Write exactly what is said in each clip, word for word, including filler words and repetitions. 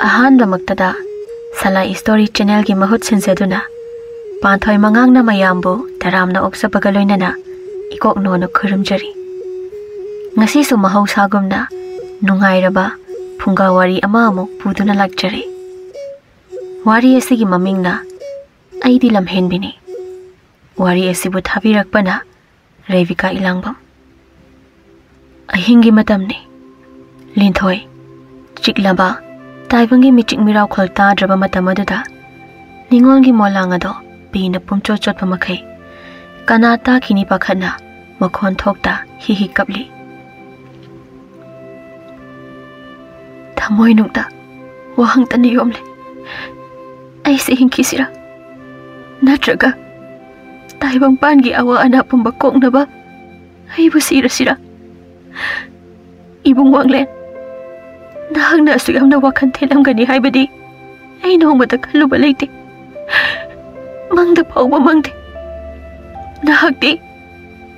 ꯑꯍꯥꯟꯕꯃꯛꯇꯗ ꯁꯂꯥꯏ story ꯆꯦꯅꯦꯜꯒꯤ ꯃꯍꯨꯠ ꯁꯤꯟꯖꯗꯨꯅ ꯄꯥꯟꯊꯣꯏ ꯃꯉꯥꯡꯅ ꯃꯌꯥꯝꯕꯨ ꯇꯔꯥꯝꯅ ꯑꯣꯛꯆꯕꯒ ꯂꯣꯏꯅꯅ ꯏꯀꯣꯛ ꯅꯣꯟꯅ ꯈꯨꯔꯨꯝꯖꯔꯤ꯫ ꯉꯁꯤꯁꯨ ꯃꯍꯧꯁꯥꯒꯨꯝꯅ ꯅꯨꯡꯉꯥꯏꯔꯕ ꯐꯨꯡꯒꯥ ꯋꯥꯔꯤ ꯑꯃ ꯑꯃꯨꯛ ꯄꯨꯗꯨꯅ ꯂꯥꯛꯆꯔꯤ꯫ ꯋꯥꯔꯤ ꯑꯁꯤꯒꯤ ꯃꯃꯤꯡꯅ "ꯑꯩꯗꯤ ꯂꯝꯍꯦꯟꯕꯤꯅꯤ"꯫ ꯋꯥꯔꯤ ꯑꯁꯤꯕꯨ ꯊꯥꯕꯤꯔꯛꯄꯅ ꯔꯦꯕꯤꯀꯥ ꯏꯂꯥꯡꯕꯝ꯫ ꯑꯍꯤꯡꯒꯤ ꯃꯇꯝꯅꯤ꯫ ꯂꯤꯟꯊꯣꯏ ꯆꯤꯛꯂꯕ ꯇꯥꯏꯕꯪꯒꯤ ꯃꯤꯆꯤꯛ ꯃꯤꯔꯥꯎꯈꯣꯜ ꯇꯥꯗ꯭ꯔꯕ ꯃꯇꯝ ꯑꯗꯨꯗ ꯅꯤꯉꯣꯜꯒꯤ ꯃꯣꯂꯥꯡ ꯑꯗꯣ ꯄꯤꯅ ꯄꯨꯝꯆꯣꯠ ꯆꯣꯠꯄ ꯃꯈꯩ ꯀꯅꯥ ꯇꯥꯈꯤꯅꯤ ꯄꯥꯈꯠꯅ ꯃꯈꯣꯟ ꯊꯣꯛꯇ ꯍꯤ ꯍꯤ ꯀꯞꯂꯤ꯫ ꯊꯃꯣꯏꯅꯨꯡꯗ ꯋꯥꯍꯪꯇꯅ ꯌꯣꯝꯂꯤ꯫ ꯑꯩꯁꯦ ꯍꯤꯡꯈꯤꯁꯤꯔꯥ? ꯅꯠꯇ꯭ꯔꯒ ꯇꯥꯏꯕꯪꯄꯥꯟꯒꯤ ꯑꯋꯥ ꯑꯅꯥ ꯄꯨꯝꯕ ꯀꯣꯛꯅꯕ ꯑꯩꯕꯨ ꯁꯤꯔꯁꯤꯔꯥ? ꯏꯕꯨꯡ ꯋꯥꯡꯂꯦꯟ, ꯅꯍꯥꯛꯅ ꯑꯁꯨꯛ ꯌꯥꯝꯅ ꯋꯥꯈꯜ ꯊꯦꯠꯂꯝꯒꯅꯤ ꯍꯥꯏꯕꯗꯤ ꯑꯩ ꯅꯣꯡꯃꯇ ꯈꯜꯂꯨꯕ ꯂꯩꯇꯦ꯫ ꯃꯪꯗ ꯐꯥꯎꯕ ꯃꯪꯗꯦ꯫ ꯅꯍꯥꯛꯇꯤ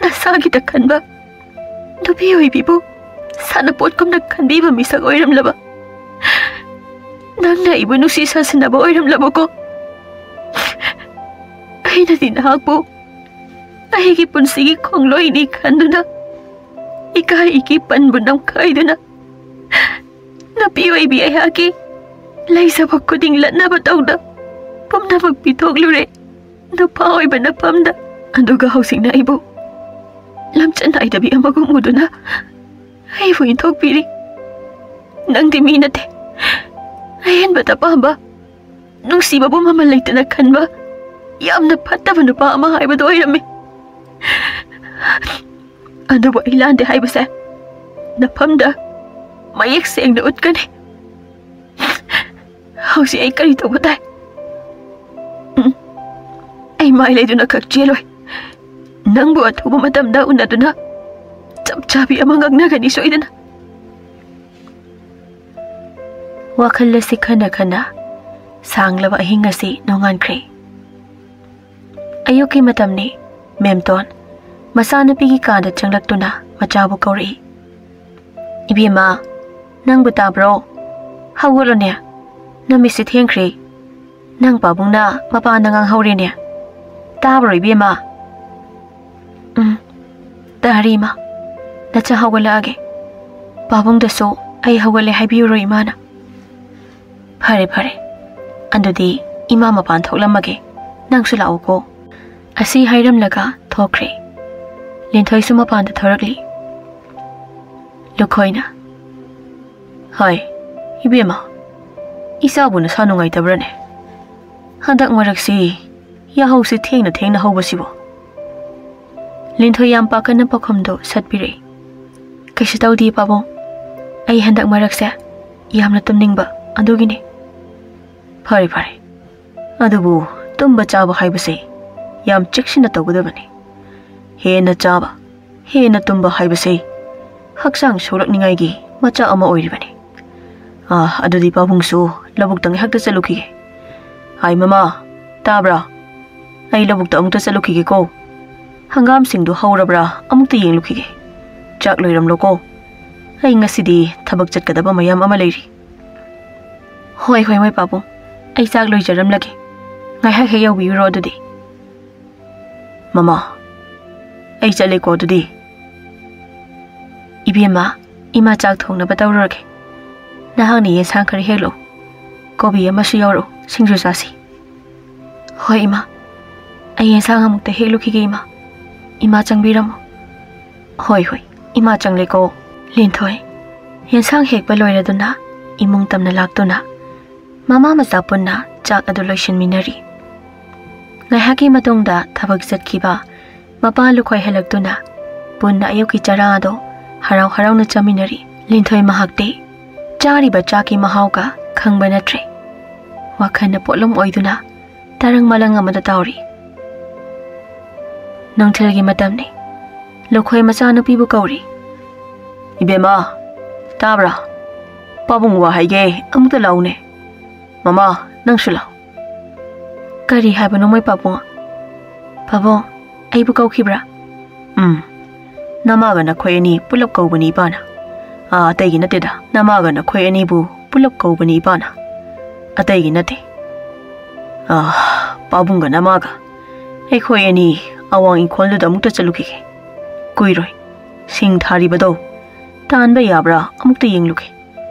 ꯅꯁꯥꯒꯤꯗ ꯈꯟꯕ ꯅꯨꯄꯤ ꯑꯣꯏꯕꯤꯕꯨ ꯁꯥꯟꯅꯄꯣꯠꯀꯨꯝꯅ ꯈꯟꯕꯤꯕ ꯃꯤꯁꯛ ꯑꯣꯏꯔꯝꯂꯕ? ꯅꯪꯅ ꯑꯩꯕꯨ ꯅꯨꯡꯁꯤ ꯁꯥꯁꯤꯟꯅꯕ ꯑꯣꯏꯔꯝꯂꯕꯀꯣ? ꯑꯩꯅꯗꯤ ꯅꯍꯥꯛꯄꯨ ꯑꯩꯒꯤ ꯄꯨꯟꯁꯤꯒꯤ ꯈꯣꯡꯂꯣꯏꯅꯤ ꯈꯟꯗꯨꯅ, ꯏꯀꯥꯏ ꯏꯀꯤ ꯄꯟꯕꯨ ꯅꯝꯈꯥꯏꯗꯨꯅ, ꯅꯨꯄꯤ ꯑꯣꯏꯕꯤ ꯑꯩꯍꯥꯛꯀꯤ ꯂꯩꯖꯕ ꯈꯨꯗꯤꯡ ꯂꯠꯅꯕ ꯇꯧꯗ ꯄꯨꯝꯅꯃꯛ ꯄꯤꯊꯣꯛꯂꯨꯔꯦ ꯅꯨꯄꯥ ꯑꯣꯏꯕ ꯅꯐꯝꯗ꯫ ꯑꯗꯨꯒ ꯍꯧꯖꯤꯛꯅ ꯑꯩꯕꯨ ꯂꯝꯆꯠ ꯅꯥꯏꯗꯕꯤ ꯑꯃꯒꯨꯝ ꯎꯗꯨꯅ ꯑꯩꯕꯨ ꯏꯟꯊꯣꯛꯄꯤꯔꯤ꯫ ꯅꯪꯗꯤ ꯃꯤ ꯅꯠꯇꯦ, ꯑꯍꯦꯟꯕꯗ ꯄꯥꯝꯕ, ꯅꯨꯡꯁꯤꯕꯕꯨ ꯃꯃꯜ ꯂꯩꯇꯅ ꯈꯟꯕ, ꯌꯥꯝꯅ ꯐꯠꯇꯕ ꯅꯨꯄꯥ ꯑꯃ ꯍꯥꯏꯕꯗꯨ ꯑꯣꯏꯔꯝꯃꯤ꯫ ꯑꯗꯨꯕꯨ ꯑꯩ ꯂꯥꯟꯗꯦ ꯍꯥꯏꯕꯁꯦ ꯅꯐꯝꯗ ꯃꯌꯦꯛ ꯁꯦꯡꯅ ꯎꯠꯀꯅꯤ꯫ ꯍꯧꯖꯤꯛ ꯑꯩ ꯀꯔꯤ ꯇꯧꯕ ꯇꯥꯏ? ꯎꯝ, ꯑꯩ ꯃꯥꯏ ꯂꯩꯗꯨꯅ ꯈꯛ ꯆꯦꯜꯂꯣꯏ꯫ ꯅꯪꯕꯨ ꯑꯊꯨꯕ ꯃꯇꯝꯗ ꯎꯅꯗꯨꯅ ꯆꯞ ꯆꯥꯕꯤ ꯑꯃ ꯉꯥꯡꯅꯒꯅꯤ ꯁꯣꯏꯗꯅ꯫ ꯋꯥꯈꯜ ꯑꯁꯤ ꯈꯟꯅ ꯈꯟꯅ ꯁꯥꯡꯂꯕ ꯑꯍꯤꯡ ꯑꯁꯤ ꯅꯣꯡꯉꯥꯟꯈ꯭ꯔꯦ꯫ ꯑꯌꯨꯛꯀꯤ ꯃꯇꯝꯅꯤ꯫ ꯃꯦꯝꯇꯣꯟ ꯃꯆꯥꯅꯨꯄꯤꯒꯤ ꯀꯥꯗ ꯆꯪꯂꯛꯇꯨꯅ ꯃꯆꯥꯕꯨ ꯀꯧꯔꯛꯏ꯫ "ꯏꯕꯦꯝꯃ, ꯅꯪꯕꯨ ꯇꯥꯕ꯭ꯔꯣ? ꯍꯧꯒꯠꯂꯨꯅꯦ꯫ ꯅꯨꯃꯤꯠꯁꯦ ꯊꯦꯡꯈ꯭ꯔꯦ꯫ ꯅꯪ ꯄꯥꯕꯨꯡꯅ ꯃꯄꯥꯟꯗ ꯉꯥꯡꯍꯧꯔꯦꯅꯦ꯫ ꯇꯥꯕ꯭ꯔꯣ, ꯏꯕꯦꯝꯃ? ꯎꯝ, ꯇꯥꯔꯤ, ꯏꯃꯥ꯫ ꯅꯆꯥ ꯍꯧꯒꯠꯂꯛꯑꯒꯦ꯫ ꯄꯥꯕꯨꯡꯗꯁꯨ ꯑꯩ ꯍꯧꯒꯠꯂꯦ ꯍꯥꯏꯕꯤꯌꯨꯔꯣ, ꯏꯃꯥꯅ? ꯐꯔꯦ, ꯐꯔꯦ꯫ ꯑꯗꯨꯗꯤ ꯏꯃꯥ ꯃꯄꯥꯟ ꯊꯣꯛꯂꯝꯃꯒꯦ꯫ ꯅꯪꯁꯨ ꯂꯥꯛꯎꯀꯣ꯫ ꯑꯁꯤ ꯍꯥꯏꯔꯝꯂꯒ ꯊꯣꯛꯈ꯭ꯔꯦ꯫ ꯂꯤꯟꯊꯣꯏꯁꯨ ꯃꯄꯥꯟꯗ ꯊꯣꯔꯛꯂꯤ꯫ ꯂꯨꯈꯣꯏꯅ, "ꯍꯣꯏ, ꯏꯕꯦꯝꯃ, ꯏꯆꯥꯕꯨ ꯅꯁꯥ ꯅꯨꯡꯉꯥꯏꯇꯕ꯭ꯔꯅꯦ? ꯍꯟꯗꯛ ꯃꯔꯛꯁꯤ ꯌꯥꯍꯧꯁꯤ ꯊꯦꯡꯅ ꯊꯦꯡꯅ ꯍꯧꯕꯁꯤꯕꯨ?" ꯂꯤꯟꯊꯣꯏ ꯌꯥꯝ ꯄꯥꯈꯠꯅ ꯄꯥꯎꯈꯨꯝꯗꯨ ꯁꯠꯄꯤꯔꯛꯏ꯫ "ꯀꯩꯁꯨ ꯇꯧꯗꯦ, ꯄꯥꯕꯨꯡ꯫ ꯑꯩ ꯍꯟꯗꯛ ꯃꯔꯛꯁꯦ ꯌꯥꯝꯅ ꯇꯨꯝꯅꯤꯡꯕ, ꯑꯗꯨꯒꯤꯅꯦ꯫" "ꯐꯔꯦ, ꯐꯔꯦ꯫ ꯑꯗꯨꯕꯨ ꯇꯨꯝꯕ ꯆꯥꯕ ꯍꯥꯏꯕꯁꯦ ꯌꯥꯝ ꯆꯦꯛꯁꯤꯟꯅ ꯇꯧꯒꯗꯕꯅꯤ꯫ ꯍꯦꯟꯅ ꯆꯥꯕ, ꯍꯦꯟꯅ ꯇꯨꯝꯕ ꯍꯥꯏꯕꯁꯦ ꯍꯛꯆꯥꯡ ꯁꯣꯛꯂꯛꯅꯤꯡꯉꯥꯏꯒꯤ ꯃꯆꯥꯛ ꯑꯃ ꯑꯣꯏꯔꯤꯕꯅꯤ꯫ ꯑꯥ, ꯑꯗꯨꯗꯤ ꯄꯥꯕꯨꯡꯁꯨ ꯂꯧꯕꯨꯛꯇ ꯉꯥꯏꯍꯥꯛꯇ ꯆꯠꯂꯨꯈꯤꯒꯦ꯫ ꯍꯥꯏ ꯃꯃꯥ, ꯇꯥꯕ꯭ꯔꯥ? ꯑꯩ ꯂꯧꯕꯨꯛꯇ ꯑꯃꯨꯛꯇ ꯆꯠꯂꯨꯈꯤꯒꯦꯀꯣ꯫ ꯍꯪꯒꯥꯝꯁꯤꯡꯗꯨ ꯍꯧꯔꯕ꯭ꯔꯥ ꯑꯃꯨꯛꯇ ꯌꯦꯡꯂꯨꯈꯤꯒꯦ꯫ ꯆꯥꯛ ꯂꯣꯏꯔꯝꯂꯣꯀꯣ꯫ ꯑꯩ ꯉꯁꯤꯗꯤ ꯊꯕꯛ ꯆꯠꯀꯗꯕ ꯃꯌꯥꯝ ꯑꯃ ꯂꯩꯔꯤ꯫" "ꯍꯣꯏ, ꯍꯣꯏ, ꯍꯣꯏ, ꯄꯥꯕꯨꯡ꯫ ꯑꯩ ꯆꯥꯛ ꯂꯣꯏꯖꯔꯝꯂꯒꯦ꯫ ꯉꯥꯏꯍꯥꯛ ꯍꯦꯛ ꯌꯧꯕꯤꯌꯨꯔꯣ ꯑꯗꯨꯗꯤ꯫" "ꯃꯃꯥ, ꯑꯩ ꯆꯠꯂꯦꯀꯣ ꯑꯗꯨꯗꯤ꯫" "ꯏꯕꯦꯝꯃ, ꯏꯃꯥ ꯆꯥꯛ ꯊꯣꯡꯅꯕ ꯇꯧꯔꯨꯔꯒꯦ꯫ ꯅꯍꯥꯛꯅ ꯌꯦꯟꯁꯥꯡ ꯈꯔ ꯍꯦꯛꯂꯛꯎ꯫ ꯀꯣꯕꯤ ꯑꯃꯁꯨ ꯌꯥꯎꯔꯛꯎ, ꯁꯤꯡꯖꯨ ꯆꯥꯁꯤ꯫" "ꯍꯣꯏ, ꯏꯃꯥ꯫ ꯑꯩ ꯌꯦꯟꯁꯥꯡ ꯑꯃꯨꯛꯇ ꯍꯦꯛꯂꯨꯈꯤꯒꯦ, ꯏꯃꯥ꯫ ꯏꯃꯥ ꯆꯪꯕꯤꯔꯝꯃꯣ꯫" "ꯍꯣꯏ, ꯍꯣꯏ, ꯏꯃꯥ ꯆꯪꯂꯦꯀꯣ꯫" ꯂꯤꯟꯊꯣꯏ ꯌꯦꯟꯁꯥꯡ ꯍꯦꯛꯄ ꯂꯣꯏꯔꯗꯨꯅ ꯏꯃꯨꯡ ꯇꯝꯅ ꯂꯥꯛꯇꯨꯅ ꯃꯃꯥ ꯃꯆꯥ ꯄꯨꯟꯅ ꯆꯥꯛ ꯑꯗꯨ ꯂꯣꯏꯁꯤꯟꯃꯤꯟꯅꯔꯤ꯫ ꯉꯥꯏꯍꯥꯛꯀꯤ ꯃꯇꯨꯡꯗ ꯊꯕꯛ ꯆꯠꯈꯤꯕ ꯃꯄꯥ ꯂꯨꯈꯣꯏ ꯍꯜꯂꯛꯇꯨꯅ ꯄꯨꯟꯅ ꯑꯌꯨꯛꯀꯤ ꯆꯔꯥ ꯑꯗꯨ ꯍꯔꯥꯎ ꯍꯔꯥꯎꯅ ꯆꯥꯃꯤꯟꯅꯔꯤ꯫ ꯂꯤꯟꯊꯣꯏ ꯃꯍꯥꯛꯇꯤ ꯆꯥꯔꯤꯕ ꯆꯥꯛꯀꯤ ꯃꯍꯥꯎꯒ ꯈꯪꯕ ꯅꯠꯇ꯭ꯔꯦ꯫ ꯋꯥꯈꯜꯅ ꯄꯣꯠꯂꯨꯝ ꯑꯣꯏꯗꯨꯅ ꯇꯔꯪ ꯃꯂꯪ ꯑꯃꯗ ꯇꯥꯎꯔꯤ꯫ ꯅꯨꯡꯊꯤꯜꯒꯤ ꯃꯇꯝꯅꯤ꯫ ꯂꯨꯈꯣꯏ ꯃꯆꯥꯅꯨꯄꯤꯕꯨ ꯀꯧꯔꯤ꯫ "ꯏꯕꯦꯝꯃ, ꯇꯥꯕ꯭ꯔꯥ? ꯄꯥꯕꯨꯡ ꯋꯥ ꯍꯥꯏꯒꯦ, ꯑꯃꯨꯛꯇ ꯂꯥꯛꯎꯅꯦ꯫ ꯃꯃꯥ, ꯅꯪꯁꯨ ꯂꯥꯛꯎ꯫" "ꯀꯔꯤ ꯍꯥꯏꯕꯅꯣ ꯃꯣꯏ ꯄꯥꯕꯨꯡ?" "ꯄꯥꯕꯨꯡ, ꯑꯩꯕꯨ ꯀꯧꯈꯤꯕ꯭ꯔꯥ?" "ꯎꯝ, ꯅꯃꯥꯒ ꯅꯈꯣꯏ ꯑꯅꯤ ꯄꯨꯂꯞ ꯀꯧꯕꯅꯤ ꯏꯄꯥꯅ꯫ ꯑꯥ, ꯑꯇꯩꯒꯤ ꯅꯠꯇꯦꯗ, ꯅꯃꯥꯒ ꯅꯈꯣꯏ ꯑꯅꯤꯕꯨ ꯄꯨꯂꯞ ꯀꯧꯕꯅꯤ ꯏꯄꯥꯅ꯫" ꯑꯇꯩꯒꯤ ꯅꯠꯇꯦ꯫ ꯑꯥ, ꯄꯥꯕꯨꯡꯒ ꯅꯃꯥꯒ ꯑꯩꯈꯣꯏ ꯑꯅꯤ ꯑꯋꯥꯡ ꯏꯪꯈꯣꯜꯗꯨꯗ ꯑꯃꯨꯛꯇ ꯆꯠꯂꯨꯈꯤꯒꯦ꯫ ꯀꯨꯏꯔꯣꯏ꯫ ꯁꯤꯡ ꯊꯥꯔꯤꯕꯗꯣ ꯇꯥꯟꯕ ꯌꯥꯕ꯭ꯔꯥ ꯑꯃꯨꯛꯇ ꯌꯦꯡꯂꯨꯒꯦ꯫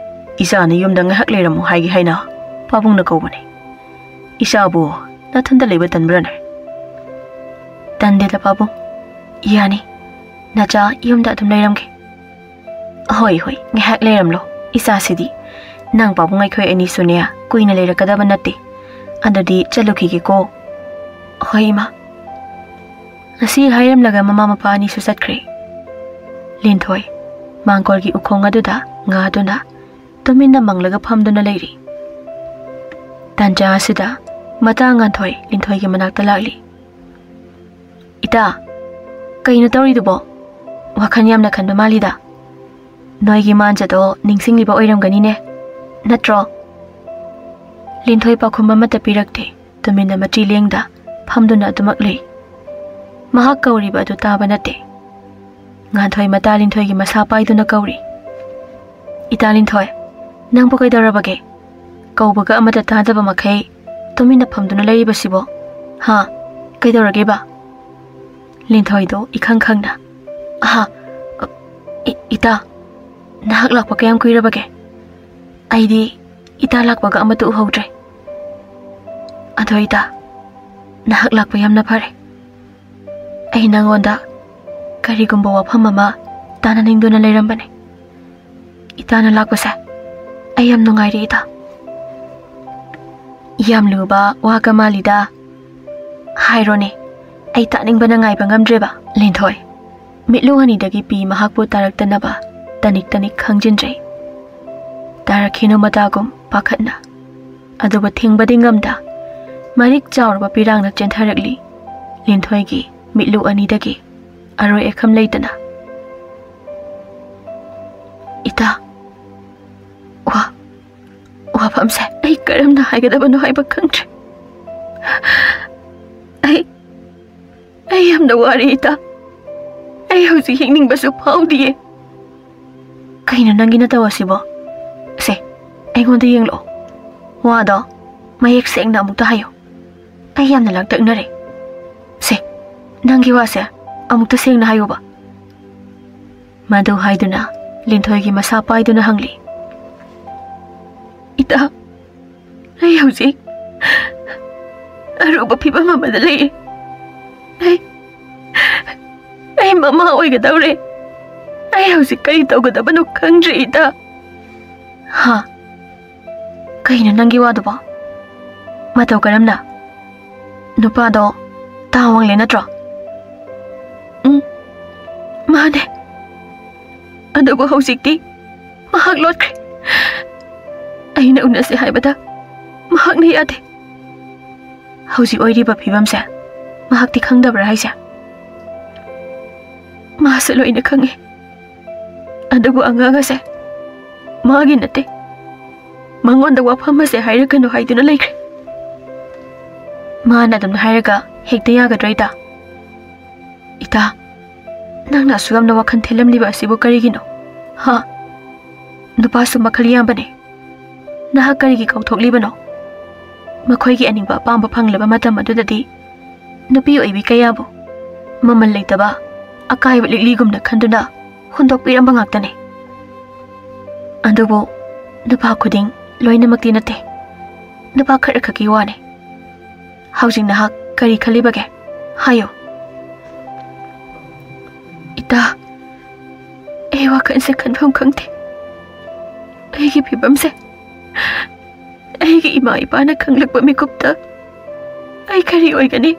ꯏꯆꯥꯅ ꯌꯨꯝꯗ ꯉꯥꯏꯍꯥꯛ ꯂꯩꯔꯝꯃꯨ ꯍꯥꯏꯒꯦ ꯍꯥꯏꯅ ꯄꯥꯕꯨꯡꯅ ꯀꯧꯕꯅꯦ꯫ ꯏꯆꯥꯕꯨ ꯅꯊꯟꯇ ꯂꯩꯕ ꯇꯟꯕ꯭ꯔꯥꯅꯦ? ꯇꯟꯗꯦꯗ ꯄꯥꯕꯨꯡ꯫ ꯌꯥꯅꯤ꯫ ꯅꯆꯥ ꯌꯨꯝꯗ ꯑꯗꯨꯝ ꯂꯩꯔꯝꯒꯦ꯫ ꯍꯣꯏ, ꯍꯣꯏ, ꯉꯥꯏꯍꯥꯛ ꯂꯩꯔꯝꯂꯣ꯫ ꯏꯆꯥꯁꯤꯗꯤ꯫ ꯅꯪ ꯄꯥꯕꯨꯡ ꯑꯩꯈꯣꯏ ꯑꯅꯤꯁꯨꯅꯦ ꯀꯨꯏꯅ ꯂꯩꯔꯛꯀꯗꯕ ꯅꯠꯇꯦ꯫ ꯑꯗꯨꯗꯤ ꯆꯠꯂꯨꯈꯤꯒꯦꯀꯣ꯫ ꯍꯣꯏ, ꯏꯃꯥ꯫ ꯉꯁꯤ ꯍꯥꯏꯔꯝꯂꯒ ꯃꯃꯥ ꯃꯄꯥ ꯑꯅꯤꯁꯨ ꯆꯠꯈ꯭ꯔꯦ꯫ ꯂꯤꯟꯊꯣꯏ ꯃꯥꯡꯒꯣꯜꯒꯤ ꯎꯈꯣꯡ ꯑꯗꯨꯗ ꯉꯥꯗꯨꯅ ꯇꯨꯃꯤꯟꯅ ꯃꯪꯂꯒ ꯐꯝꯗꯨꯅ ꯂꯩꯔꯤ꯫ ꯇꯥꯟꯖꯥ ꯑꯁꯤꯗ ꯃꯇꯥ ꯉꯥꯟꯊꯣꯏ ꯂꯤꯟꯊꯣꯏꯒꯤ ꯃꯅꯥꯛꯇ ꯂꯥꯛꯂꯤ꯫ "ꯏꯇꯥ, ꯀꯩꯅꯣ ꯇꯧꯔꯤꯗꯨꯕꯣ? ꯋꯥꯈꯜ ꯌꯥꯝꯅ ꯈꯟꯕ ꯃꯥꯜꯂꯤꯗ꯫ ꯅꯣꯏꯒꯤ ꯃꯥꯟꯖꯗꯣ ꯅꯤꯡꯁꯤꯡꯂꯤꯕ ꯑꯣꯏꯔꯝꯒꯅꯤꯅꯦ, ꯅꯠꯇ꯭ꯔꯣ?" ꯂꯤꯟꯊꯣꯏ ꯄꯥꯎꯈꯨꯝ ꯑꯃꯠꯇ ꯄꯤꯔꯛꯇꯦ꯫ ꯇꯨꯃꯤꯟꯅ ꯃꯆꯤ ꯂꯦꯡꯗ ꯐꯝꯗꯨꯅ ꯑꯗꯨꯃꯛ ꯂꯩ꯫ ꯃꯍꯥꯛ ꯀꯧꯔꯤꯕ ꯑꯗꯨ ꯇꯥꯕ ꯅꯠꯇꯦ꯫ ꯉꯥꯟꯊꯣꯏ ꯃꯇꯥ ꯂꯤꯟꯊꯣꯏꯒꯤ ꯃꯁꯥ ꯄꯥꯏꯗꯨꯅ ꯀꯧꯔꯤ꯫ "ꯏꯇꯥ ꯂꯤꯟꯊꯣꯏ, ꯅꯪꯕꯨ ꯀꯩꯗꯧꯔꯕꯒꯦ? ꯀꯧꯕꯒ ꯑꯃꯠꯇ ꯇꯥꯗꯕ ꯃꯈꯩ ꯇꯨꯃꯤꯟꯅ ꯐꯝꯗꯨꯅ ꯂꯩꯔꯤꯕꯁꯤꯕꯣ? ꯍꯥ? ꯀꯩꯗꯧꯔꯒꯦꯕ?" ꯂꯤꯟꯊꯣꯏꯗꯣ ꯏꯈꯪ ꯈꯪꯅ, "ꯑꯍꯥ, ꯏ-, ꯏꯇꯥ, ꯅꯍꯥꯛ ꯂꯥꯛꯄ ꯀꯌꯥꯝ ꯀꯨꯏꯔꯕꯒꯦ? ꯑꯩꯗꯤ ꯏꯇꯥ ꯂꯥꯛꯄꯒ ꯑꯃꯠꯇ ꯎꯍꯧꯗ꯭ꯔꯦ꯫ ꯑꯗꯣ ꯏꯇꯥ, ꯅꯍꯥꯛ ꯂꯥꯛꯄ ꯌꯥꯝꯅ ꯐꯔꯦ꯫ ꯑꯩ ꯅꯪꯉꯣꯟꯗ ꯀꯔꯤꯒꯨꯝꯕ ꯋꯥꯐꯝ ꯑꯃ ꯇꯥꯟꯅꯅꯤꯡꯗꯨꯅ ꯂꯩꯔꯝꯕꯅꯦ꯫ ꯏꯇꯥꯅ ꯂꯥꯛꯄꯁꯦ ꯑꯩ ꯌꯥꯝ ꯅꯨꯡꯉꯥꯏꯔꯦ ꯏꯇꯥ꯫" "ꯌꯥꯝ ꯂꯨꯕ ꯋꯥꯒ ꯃꯥꯜꯂꯤꯗ꯫ ꯍꯥꯏꯔꯣꯅꯦ, ꯑꯩ ꯇꯥꯅꯤꯡꯕꯅ ꯉꯥꯏꯕ ꯉꯝꯗ꯭ꯔꯦꯕ꯫" ꯂꯤꯟꯊꯣꯏ ꯃꯤꯠꯂꯨ ꯑꯅꯤꯗꯒꯤ ꯄꯤ ꯃꯍꯥꯛꯄꯨ ꯇꯥꯔꯛꯇꯅꯕ ꯇꯅꯤꯛ ꯇꯅꯤꯛ ꯈꯪꯖꯤꯟꯗ꯭ꯔꯦ꯫ ꯇꯥꯔꯛꯈꯤꯅꯨ ꯃꯇꯥꯒꯨꯝ ꯄꯥꯈꯠꯅ꯫ ꯑꯗꯨꯕꯨ ꯊꯤꯡꯕꯗꯤ ꯉꯝꯗ, ꯃꯔꯤꯛ ꯆꯥꯎꯔꯕ ꯄꯤꯔꯥꯡꯅ ꯆꯦꯟꯊꯔꯛꯂꯤ꯫ ꯂꯤꯟꯊꯣꯏꯒꯤ ꯃꯤꯠꯂꯨ ꯑꯅꯤꯗꯒꯤ ꯑꯔꯣꯏ ꯑꯈꯝ ꯂꯩꯇꯅ꯫ "ꯏꯇꯥ, ꯋꯥ, ꯋꯥꯐꯝꯁꯦ ꯑꯩ ꯀꯔꯝꯅ ꯍꯥꯏꯒꯗꯕꯅꯣ ꯍꯥꯏꯕ ꯈꯪꯗ꯭ꯔꯦ꯫ ꯑꯩ, ꯑꯩ ꯌꯥꯝꯅ ꯋꯥꯔꯦ ꯏꯇꯥ꯫ ꯑꯩ ꯍꯧꯖꯤꯛ ꯍꯤꯡꯅꯤꯡꯕꯁꯨ ꯐꯥꯎꯗꯤꯌꯦ꯫" "ꯀꯩꯅꯣ ꯅꯪꯒꯤ ꯅꯇꯧ ꯑꯁꯤꯕꯣ? ꯁꯦ, ꯑꯩꯉꯣꯟꯗ ꯌꯦꯡꯂꯛꯑꯣ꯫ ꯋꯥꯗꯣ ꯃꯌꯦꯛ ꯁꯦꯡꯅ ꯑꯃꯨꯛꯇ ꯍꯥꯏꯌꯨ꯫ ꯑꯩ ꯌꯥꯝꯅ ꯂꯥꯡꯇꯛꯅꯔꯦ꯫ ꯁꯦ, ꯅꯪꯒꯤ ꯋꯥꯁꯦ ꯑꯃꯨꯛꯇ ꯁꯦꯡꯅ ꯍꯥꯏꯌꯨꯕ꯫ ꯃꯗꯨ ꯍꯥꯏꯗꯨꯅ ꯂꯤꯟꯊꯣꯏꯒꯤ ꯃꯁꯥ ꯄꯥꯏꯗꯨꯅ ꯍꯪꯂꯤ꯫ ꯏꯇꯥ, ꯑꯩ ꯍꯧꯖꯤꯛ ꯑꯔꯨꯕ ꯐꯤꯕꯝ ꯑꯃꯗ ꯂꯩꯌꯦ꯫ ꯑꯩ, ꯑꯩ ꯃꯃꯥ ꯑꯣꯏꯒꯗꯧꯔꯦ꯫ ꯑꯩ ꯍꯧꯖꯤꯛ ꯀꯔꯤ ꯇꯧꯒꯗꯕꯅꯣ ꯈꯪꯗ꯭ꯔꯦ, ꯏꯇꯥ꯫ ꯍꯥ? ꯀꯩꯅꯣ ꯅꯪꯒꯤ ꯋꯥꯗꯨꯕꯣ? ꯃꯇꯧ ꯀꯔꯝꯅ? ꯅꯨꯄꯥꯗꯣ ꯇꯥ ꯋꯥꯡꯂꯦ ꯅꯠꯇ꯭ꯔꯣ? ꯎꯝ, ꯃꯥꯅꯦ꯫ ꯑꯗꯨꯕꯨ ꯍꯧꯖꯤꯛꯇꯤ ꯃꯍꯥꯛ ꯂꯣꯠꯈ꯭ꯔꯦ꯫ ꯑꯩꯅ ꯎꯅꯁꯦ ꯍꯥꯏꯕꯗ ꯃꯍꯥꯛꯅ ꯌꯥꯗꯦ꯫ ꯍꯧꯖꯤꯛ ꯑꯣꯏꯔꯤꯕ ꯐꯤꯕꯝꯁꯦ ꯃꯍꯥꯛꯇꯤ ꯈꯪꯗꯕ꯭ꯔꯥ ꯍꯥꯏꯁꯦ? ꯃꯥꯁꯨ ꯂꯣꯏꯅ ꯈꯪꯉꯤ꯫ ꯑꯗꯨꯕꯨ ꯑꯉꯥꯡ ꯑꯁꯦ ꯃꯥꯒꯤ ꯅꯠꯇꯦ꯫ ꯃꯉꯣꯟꯗ ꯋꯥꯐꯝ ꯑꯁꯦ ꯍꯥꯏꯔꯛꯀꯅꯨ ꯍꯥꯏꯗꯨꯅ ꯂꯩꯈ꯭ꯔꯦ꯫ ꯃꯥꯅ ꯑꯗꯨꯝꯅ ꯍꯥꯏꯔꯒ ꯍꯦꯛꯇ ꯌꯥꯒꯗ꯭ꯔꯣ, ꯏꯇꯥ? ꯏꯇꯥ, ꯅꯪꯅ ꯑꯁꯨꯛ ꯌꯥꯝꯅ ꯋꯥꯈꯜ ꯊꯤꯜꯂꯝꯂꯤꯕ ꯑꯁꯤꯕꯨ ꯀꯔꯤꯒꯤꯅꯣ? ꯍꯥ? ꯅꯨꯄꯥꯁꯨ ꯃꯈꯜ ꯌꯥꯝꯕꯅꯦ꯫ ꯅꯍꯥꯛ ꯀꯔꯤꯒꯤ ꯀꯥꯎꯊꯣꯛꯂꯤꯕꯅꯣ? ꯃꯈꯣꯏꯒꯤ ꯑꯅꯤꯡꯕ ꯑꯄꯥꯝꯕ ꯐꯪꯂꯕ ꯃꯇꯝ ꯑꯗꯨꯗꯗꯤ ꯅꯨꯄꯤ ꯑꯣꯏꯕꯤ ꯀꯌꯥꯕꯨ ꯃꯃꯜ ꯂꯩꯇꯕ, ꯑꯀꯥꯏꯕ ꯂꯤꯛꯂꯤꯒꯨꯝꯅ ꯈꯟꯗꯨꯅ ꯍꯨꯟꯗꯣꯛꯄꯤꯔꯝꯕ ꯉꯥꯛꯇꯅꯤ꯫ ꯑꯗꯨꯕꯨ ꯅꯨꯄꯥ ꯈꯨꯗꯤꯡ ꯂꯣꯏꯅꯃꯛꯇꯤ ꯅꯠꯇꯦ꯫ ꯅꯨꯄꯥ ꯈꯔ ꯈꯛꯀꯤ ꯋꯥꯅꯤ꯫ ꯍꯧꯖꯤꯛ ꯅꯍꯥꯛ ꯀꯔꯤ ꯈꯜꯂꯤꯕꯒꯦ? ꯍꯥꯏꯌꯨ꯫ ꯏꯇꯥ, ꯑꯩ ꯋꯥꯈꯜꯁꯦ ꯈꯟꯐꯝ ꯈꯪꯗꯦ꯫ ꯑꯩꯒꯤ ꯐꯤꯕꯝꯁꯦ ꯑꯩꯒꯤ ꯏꯃꯥ ꯏꯄꯥꯅ ꯈꯪꯂꯛꯄ ꯃꯤꯀꯨꯞꯇ ꯑꯩ ꯀꯔꯤ ꯑꯣꯏꯒꯅꯤ?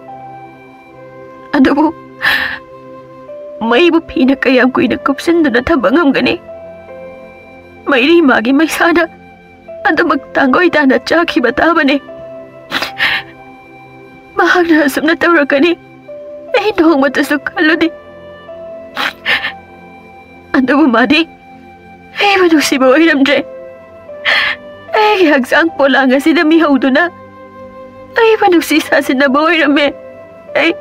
ꯑꯗꯨꯕꯨ ꯃꯩꯕꯨ ꯐꯤꯅ ꯀꯌꯥꯝ ꯀꯨꯏꯅ ꯀꯨꯞꯁꯤꯟꯗꯨꯅ ꯊꯝꯕ ꯉꯝꯒꯅꯤ? ꯃꯩꯔꯤ ꯃꯥꯒꯤ ꯃꯩꯁꯥꯅ ꯑꯗꯨꯃꯛ ꯇꯥꯡꯒꯣꯏ ꯇꯥꯅ ꯆꯥꯈꯤꯕ ꯇꯥꯕꯅꯤ꯫ ꯃꯍꯥꯛꯅ ꯑꯁꯨꯝꯅ ꯇꯧꯔꯛꯀꯅꯤ ꯑꯩ ꯅꯣꯡꯃꯇꯁꯨ ꯈꯜꯂꯨꯗꯦ꯫ ꯑꯗꯨꯕꯨ ꯃꯥꯗꯤ ꯑꯩꯕꯨ ꯅꯨꯡꯁꯤꯕ ꯑꯣꯏꯔꯝꯗ꯭ꯔꯦ꯫ ꯑꯩꯒꯤ ꯍꯛꯆꯥꯡ ꯄꯣꯂꯥꯡ ꯑꯁꯤꯗ ꯃꯤꯍꯧꯗꯨꯅ ꯑꯩꯕꯨ ꯅꯨꯡꯁꯤ ꯁꯥꯁꯤꯟꯅꯕ ꯑꯣꯏꯔꯝꯃꯦ꯫ ꯑꯩ,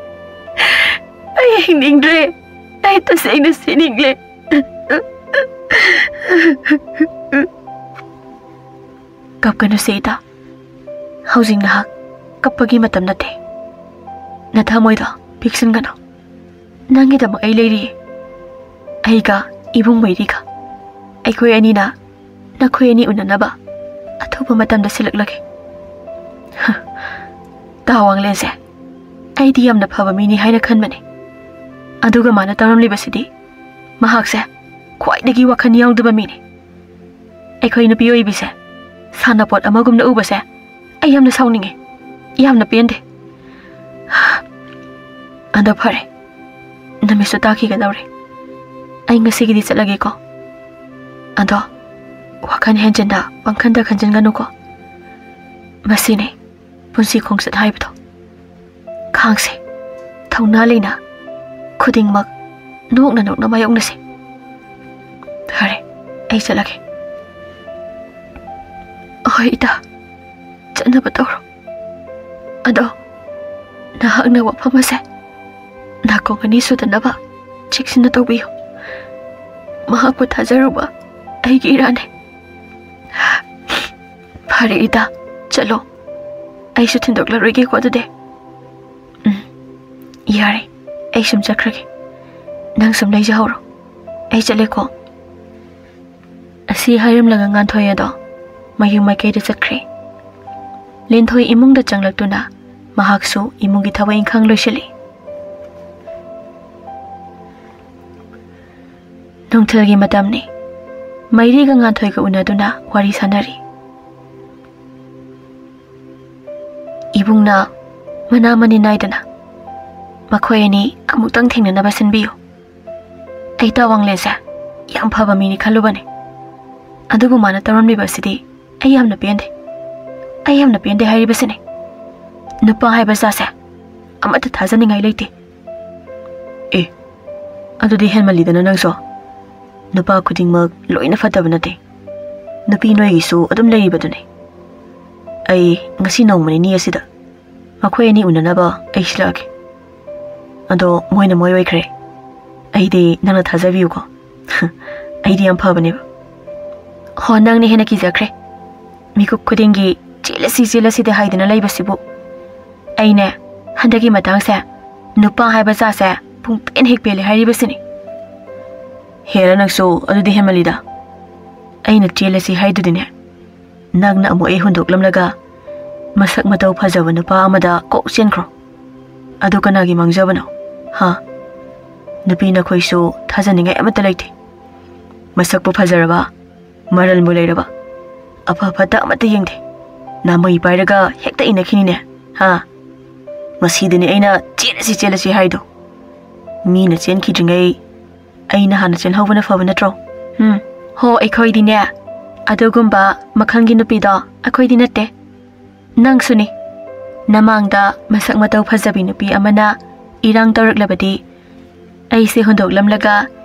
ꯑꯩ ꯍꯤꯡꯅꯤꯡꯗ꯭ꯔꯦ꯫ ꯑꯩ ꯇꯁꯦꯡꯅ ꯁꯤꯅꯤꯡꯂꯦ꯫ ꯀꯞꯀꯅꯨꯁꯦ ꯏꯇꯥ꯫ ꯍꯧꯖꯤꯛ ꯅꯍꯥꯛ ꯀꯞꯄꯒꯤ ꯃꯇꯝ ꯅꯠꯇꯦ꯫ ꯅꯊꯃꯣꯏꯗꯣ ꯄꯤꯛꯁꯤꯟꯒꯅꯨ꯫ ꯅꯪꯒꯤꯗꯃꯛ ꯑꯩ ꯂꯩꯔꯤꯌꯦ꯫ ꯑꯩꯒ ꯏꯕꯨꯡ ꯃꯩꯔꯤꯒ ꯑꯩꯈꯣꯏ ꯑꯅꯤꯅ ꯅꯈꯣꯏ ꯑꯅꯤ ꯎꯅꯅꯕ ꯑꯊꯨꯕ ꯃꯇꯝꯗ ꯁꯤꯜꯂꯛꯂꯒꯦ꯫ ꯍ, ꯇꯥ ꯋꯥꯡꯂꯦꯟꯁꯦ, ꯑꯩꯗꯤ ꯌꯥꯝꯅ ꯐꯕ ꯃꯤꯅꯤ ꯍꯥꯏꯅ ꯈꯟꯕꯅꯦ꯫ ꯑꯗꯨꯒ ꯃꯥꯅ ꯇꯧꯔꯝꯂꯤꯕꯁꯤꯗꯤ, ꯃꯍꯥꯛꯁꯦ ꯈ꯭ꯋꯥꯏꯗꯒꯤ ꯋꯥꯈꯜ ꯌꯥꯎꯗꯕ ꯃꯤꯅꯤ꯫ ꯑꯩꯈꯣꯏ ꯅꯨꯄꯤ ꯑꯣꯏꯕꯤꯁꯦ ꯁꯥꯟꯅꯄꯣꯠ ꯑꯃꯒꯨꯝꯅ ꯎꯕꯁꯦ ꯑꯩ ꯌꯥꯝꯅ ꯁꯥꯎꯅꯤꯡꯉꯦ, ꯌꯥꯝꯅ ꯄꯦꯟꯗꯦ꯫ ꯑꯗꯣ ꯐꯔꯦ, ꯅꯨꯃꯤꯠꯁꯨ ꯇꯥꯈꯤꯒꯗꯧꯔꯦ꯫ ꯑꯩ ꯉꯁꯤꯒꯤꯗꯤ ꯆꯠꯂꯒꯦꯀꯣ꯫ ꯑꯗꯣ ꯋꯥꯈꯜ ꯍꯦꯟꯖꯤꯟꯅ ꯄꯪꯈꯟꯗ ꯈꯟꯖꯤꯟꯒꯅꯨꯀꯣ꯫ ꯃꯁꯤꯅꯤ ꯄꯨꯟꯁꯤ ꯈꯣꯡꯆꯠ ꯍꯥꯏꯕꯗꯣ꯫ ꯈꯥꯡꯁꯦ, ꯊꯧꯅꯥ ꯂꯩꯅ ꯈꯨꯗꯤꯡꯃꯛ ꯅꯣꯛꯅ ꯅꯣꯛꯅ ꯃꯥꯌꯣꯛꯅꯁꯦ꯫ ꯐꯔꯦ, ꯑꯩ ꯆꯠꯂꯒꯦ꯫ ꯍꯣꯏ ꯏꯇꯥ, ꯆꯠꯅꯕ ꯇꯧꯔꯣ꯫ ꯑꯗꯣ ꯅꯍꯥꯛꯅ ꯋꯥꯐꯝ ꯑꯁꯦ ꯅꯥꯀꯣꯡ ꯑꯅꯤ ꯁꯨꯗꯅꯕ ꯆꯦꯛꯁꯤꯟꯅ ꯇꯧꯕꯤꯌꯨ꯫ ꯃꯍꯥꯛꯄꯨ ꯊꯥꯖꯔꯨꯕ ꯑꯩꯒꯤ ꯏꯔꯥꯟꯅꯦ꯫ ꯐꯔꯦ ꯏꯇꯥ, ꯆꯠꯂꯣ꯫ ꯑꯩꯁꯨ ꯊꯤꯟꯗꯣꯛꯂꯔꯣꯏꯒꯦꯀꯣ ꯑꯗꯨꯗꯤ꯫ ꯎꯝ, ꯌꯥꯔꯦ, ꯑꯩ ꯁꯨꯝ ꯆꯠꯈ꯭ꯔꯒꯦ꯫ ꯅꯪ ꯁꯨꯝ ꯂꯩꯖꯍꯧꯔꯣ꯫ ꯑꯩ ꯆꯠꯂꯦꯀꯣ꯫ ꯑꯁꯤ ꯍꯥꯏꯔꯝꯂꯒ ꯉꯥꯟꯊꯣꯏ ꯑꯗꯣ ꯃꯌꯨꯝ ꯃꯥꯏꯀꯩꯗ ꯆꯠꯈ꯭ꯔꯦ꯫ ꯂꯤꯟꯊꯣꯏ ꯏꯃꯨꯡꯗ ꯆꯪꯂꯛꯇꯨꯅ ꯃꯍꯥꯛꯁꯨ ꯏꯃꯨꯡꯒꯤ ꯊꯕꯛ ꯏꯪꯈꯥꯡ ꯂꯣꯏꯁꯤꯜꯂꯤ꯫ ꯅꯨꯡꯊꯤꯜꯒꯤ ꯃꯇꯝꯅꯤ꯫ ꯃꯩꯔꯤꯒ ꯉꯥꯟꯊꯣꯏꯒ ꯎꯅꯗꯨꯅ ꯋꯥꯔꯤ ꯁꯥꯟꯅꯔꯤ꯫ ꯏꯕꯨꯡꯅ ꯃꯅꯥ ꯃꯅꯤ ꯅꯥꯏꯗꯅ ꯃꯈꯣꯏ ꯑꯅꯤ ꯑꯃꯨꯛꯇꯪ ꯊꯦꯡꯅꯅꯕ ꯁꯤꯟꯕꯤꯌꯨ꯫ ꯑꯩ ꯇꯥ ꯋꯥꯡꯂꯦꯟꯁꯦ ꯌꯥꯝ ꯐꯕ ꯃꯤꯅꯤ ꯈꯜꯂꯨꯕꯅꯦ, ꯑꯗꯨꯕꯨ ꯃꯥꯅ ꯇꯧꯔꯝꯂꯤꯕ ꯑꯁꯤꯗꯤ ꯑꯩ ꯌꯥꯝꯅ ꯄꯦꯟꯗꯦ꯫ ꯑꯩ ꯌꯥꯝꯅ ꯄꯦꯟꯗꯦ ꯍꯥꯏꯔꯤꯕꯁꯤꯅꯦ꯫ ꯅꯨꯄꯥ ꯍꯥꯏꯕ ꯖꯥꯠꯁꯦ ꯑꯃꯠꯇ ꯊꯥꯖꯅꯤꯡꯉꯥꯏ ꯂꯩꯇꯦ꯫ ꯑꯦ, ꯑꯗꯨꯗꯤ ꯍꯦꯟꯃꯜꯂꯤꯗꯅ ꯅꯪꯁꯨ꯫ ꯅꯨꯄꯥ ꯈꯨꯗꯤꯡꯃꯛ ꯂꯣꯏꯅ ꯐꯠꯇꯕ ꯅꯠꯇꯦ꯫ ꯅꯨꯄꯤ ꯅꯣꯏꯒꯤꯁꯨ ꯑꯗꯨꯝ ꯂꯩꯔꯤꯕꯗꯨꯅꯤ꯫ ꯑꯩ ꯉꯁꯤ ꯅꯣꯡꯃ ꯅꯤꯅꯤ ꯑꯁꯤꯗ ꯃꯈꯣꯏ ꯑꯅꯤ ꯎꯅꯅꯕ ꯑꯩ ꯁꯤꯜꯂꯛꯑꯒꯦ꯫ ꯑꯗꯣ ꯃꯣꯏꯅ ꯃꯣꯏ ꯑꯣꯏꯈ꯭ꯔꯦ꯫ ꯑꯩꯗꯤ ꯅꯪꯅ ꯊꯥꯖꯕꯤꯌꯨꯀꯣ꯫ ꯑꯩꯗꯤ ꯌꯥꯝ ꯐꯕꯅꯦꯕ꯫ ꯍꯣ, ꯅꯪꯅ ꯍꯦꯟꯅ ꯀꯤꯖꯈ꯭ꯔꯦ꯫ ꯃꯤꯀꯨꯞ ꯈꯨꯗꯤꯡꯒꯤ "ꯆꯦꯜꯂꯁꯤ, ꯆꯦꯜꯂꯁꯤꯗꯤ" ꯍꯥꯏꯗꯨꯅ ꯂꯩꯕꯁꯤꯕꯨ? ꯑꯩꯅꯦ, ꯍꯟꯗꯛꯀꯤ ꯃꯇꯥꯡꯁꯦ ꯅꯨꯄꯥ ꯍꯥꯏꯕ ꯖꯥꯠꯁꯦ ꯄꯨꯡ ꯄꯦꯟ ꯍꯦꯛ ꯄꯦꯜꯂꯦ ꯍꯥꯏꯔꯤꯕꯁꯤꯅꯤ꯫ "ꯍꯦꯔꯥ ꯅꯪꯁꯨ, ꯑꯗꯨꯗꯤ ꯍꯦꯟꯃꯜꯂꯤꯗ꯫ ꯑꯩꯅ ꯆꯦꯜꯂꯁꯤ ꯍꯥꯏꯗꯨꯗꯤꯅꯦ, ꯅꯪꯅ ꯑꯃꯨꯛ ꯑꯩ ꯍꯨꯟꯗꯣꯛꯂꯝꯂꯒ ꯃꯁꯛ ꯃꯇꯧ ꯐꯖꯕ ꯅꯨꯄꯥ ꯑꯃꯗ ꯀꯣꯛ ꯆꯦꯟꯈ꯭ꯔꯣ꯫ ꯑꯗꯨ ꯀꯅꯥꯒꯤ ꯃꯥꯡꯖꯕꯅꯣ? ꯍꯥ? ꯅꯨꯄꯤ ꯅꯈꯣꯏꯁꯨ ꯊꯥꯖꯅꯤꯡꯉꯥꯏ ꯑꯃꯠꯇ ꯂꯩꯇꯦ꯫ ꯃꯁꯛꯄꯨ ꯐꯖꯔꯕ, ꯃꯔꯜꯕꯨ ꯂꯩꯔꯕ, ꯑꯐ ꯐꯠꯇ ꯑꯃꯠꯇ ꯌꯦꯡꯗꯦ꯫ ꯅꯥꯃꯩ ꯄꯥꯏꯔꯒ ꯍꯦꯛꯇ ꯏꯟꯅꯈꯤꯅꯤꯅꯦ, ꯍꯥ? ꯃꯁꯤꯗꯅꯤ ꯑꯩꯅ ꯆꯦꯜꯂꯁꯤ, ꯆꯦꯜꯂꯁꯤ ꯍꯥꯏꯗꯣ꯫ ꯃꯤꯅ ꯆꯦꯟꯈꯤꯗ꯭ꯔꯤꯉꯩ ꯑꯩꯅ ꯍꯥꯟꯅ ꯆꯦꯜꯍꯧꯕꯅ ꯐꯕ ꯅꯠꯇ꯭ꯔꯣ? ꯎꯝ, ꯍꯣ, ꯑꯩꯈꯣꯏꯗꯤꯅꯦ, ꯑꯗꯨꯒꯨꯝꯕ ꯃꯈꯜꯒꯤ ꯅꯨꯄꯤꯗꯣ ꯑꯩꯈꯣꯏꯗꯤ ꯅꯠꯇꯦ꯫ ꯅꯪꯁꯨꯅꯤ꯫ ꯅꯃꯥꯡꯗ ꯃꯁꯛ ꯃꯇꯧ ꯐꯖꯕꯤ ꯅꯨꯄꯤ ꯑꯃꯅ ꯏꯔꯥꯡ ꯇꯧꯔꯛꯂꯕꯗꯤ, ꯑꯩꯁꯦ ꯍꯨꯟꯗꯣꯛꯂꯝꯂꯒ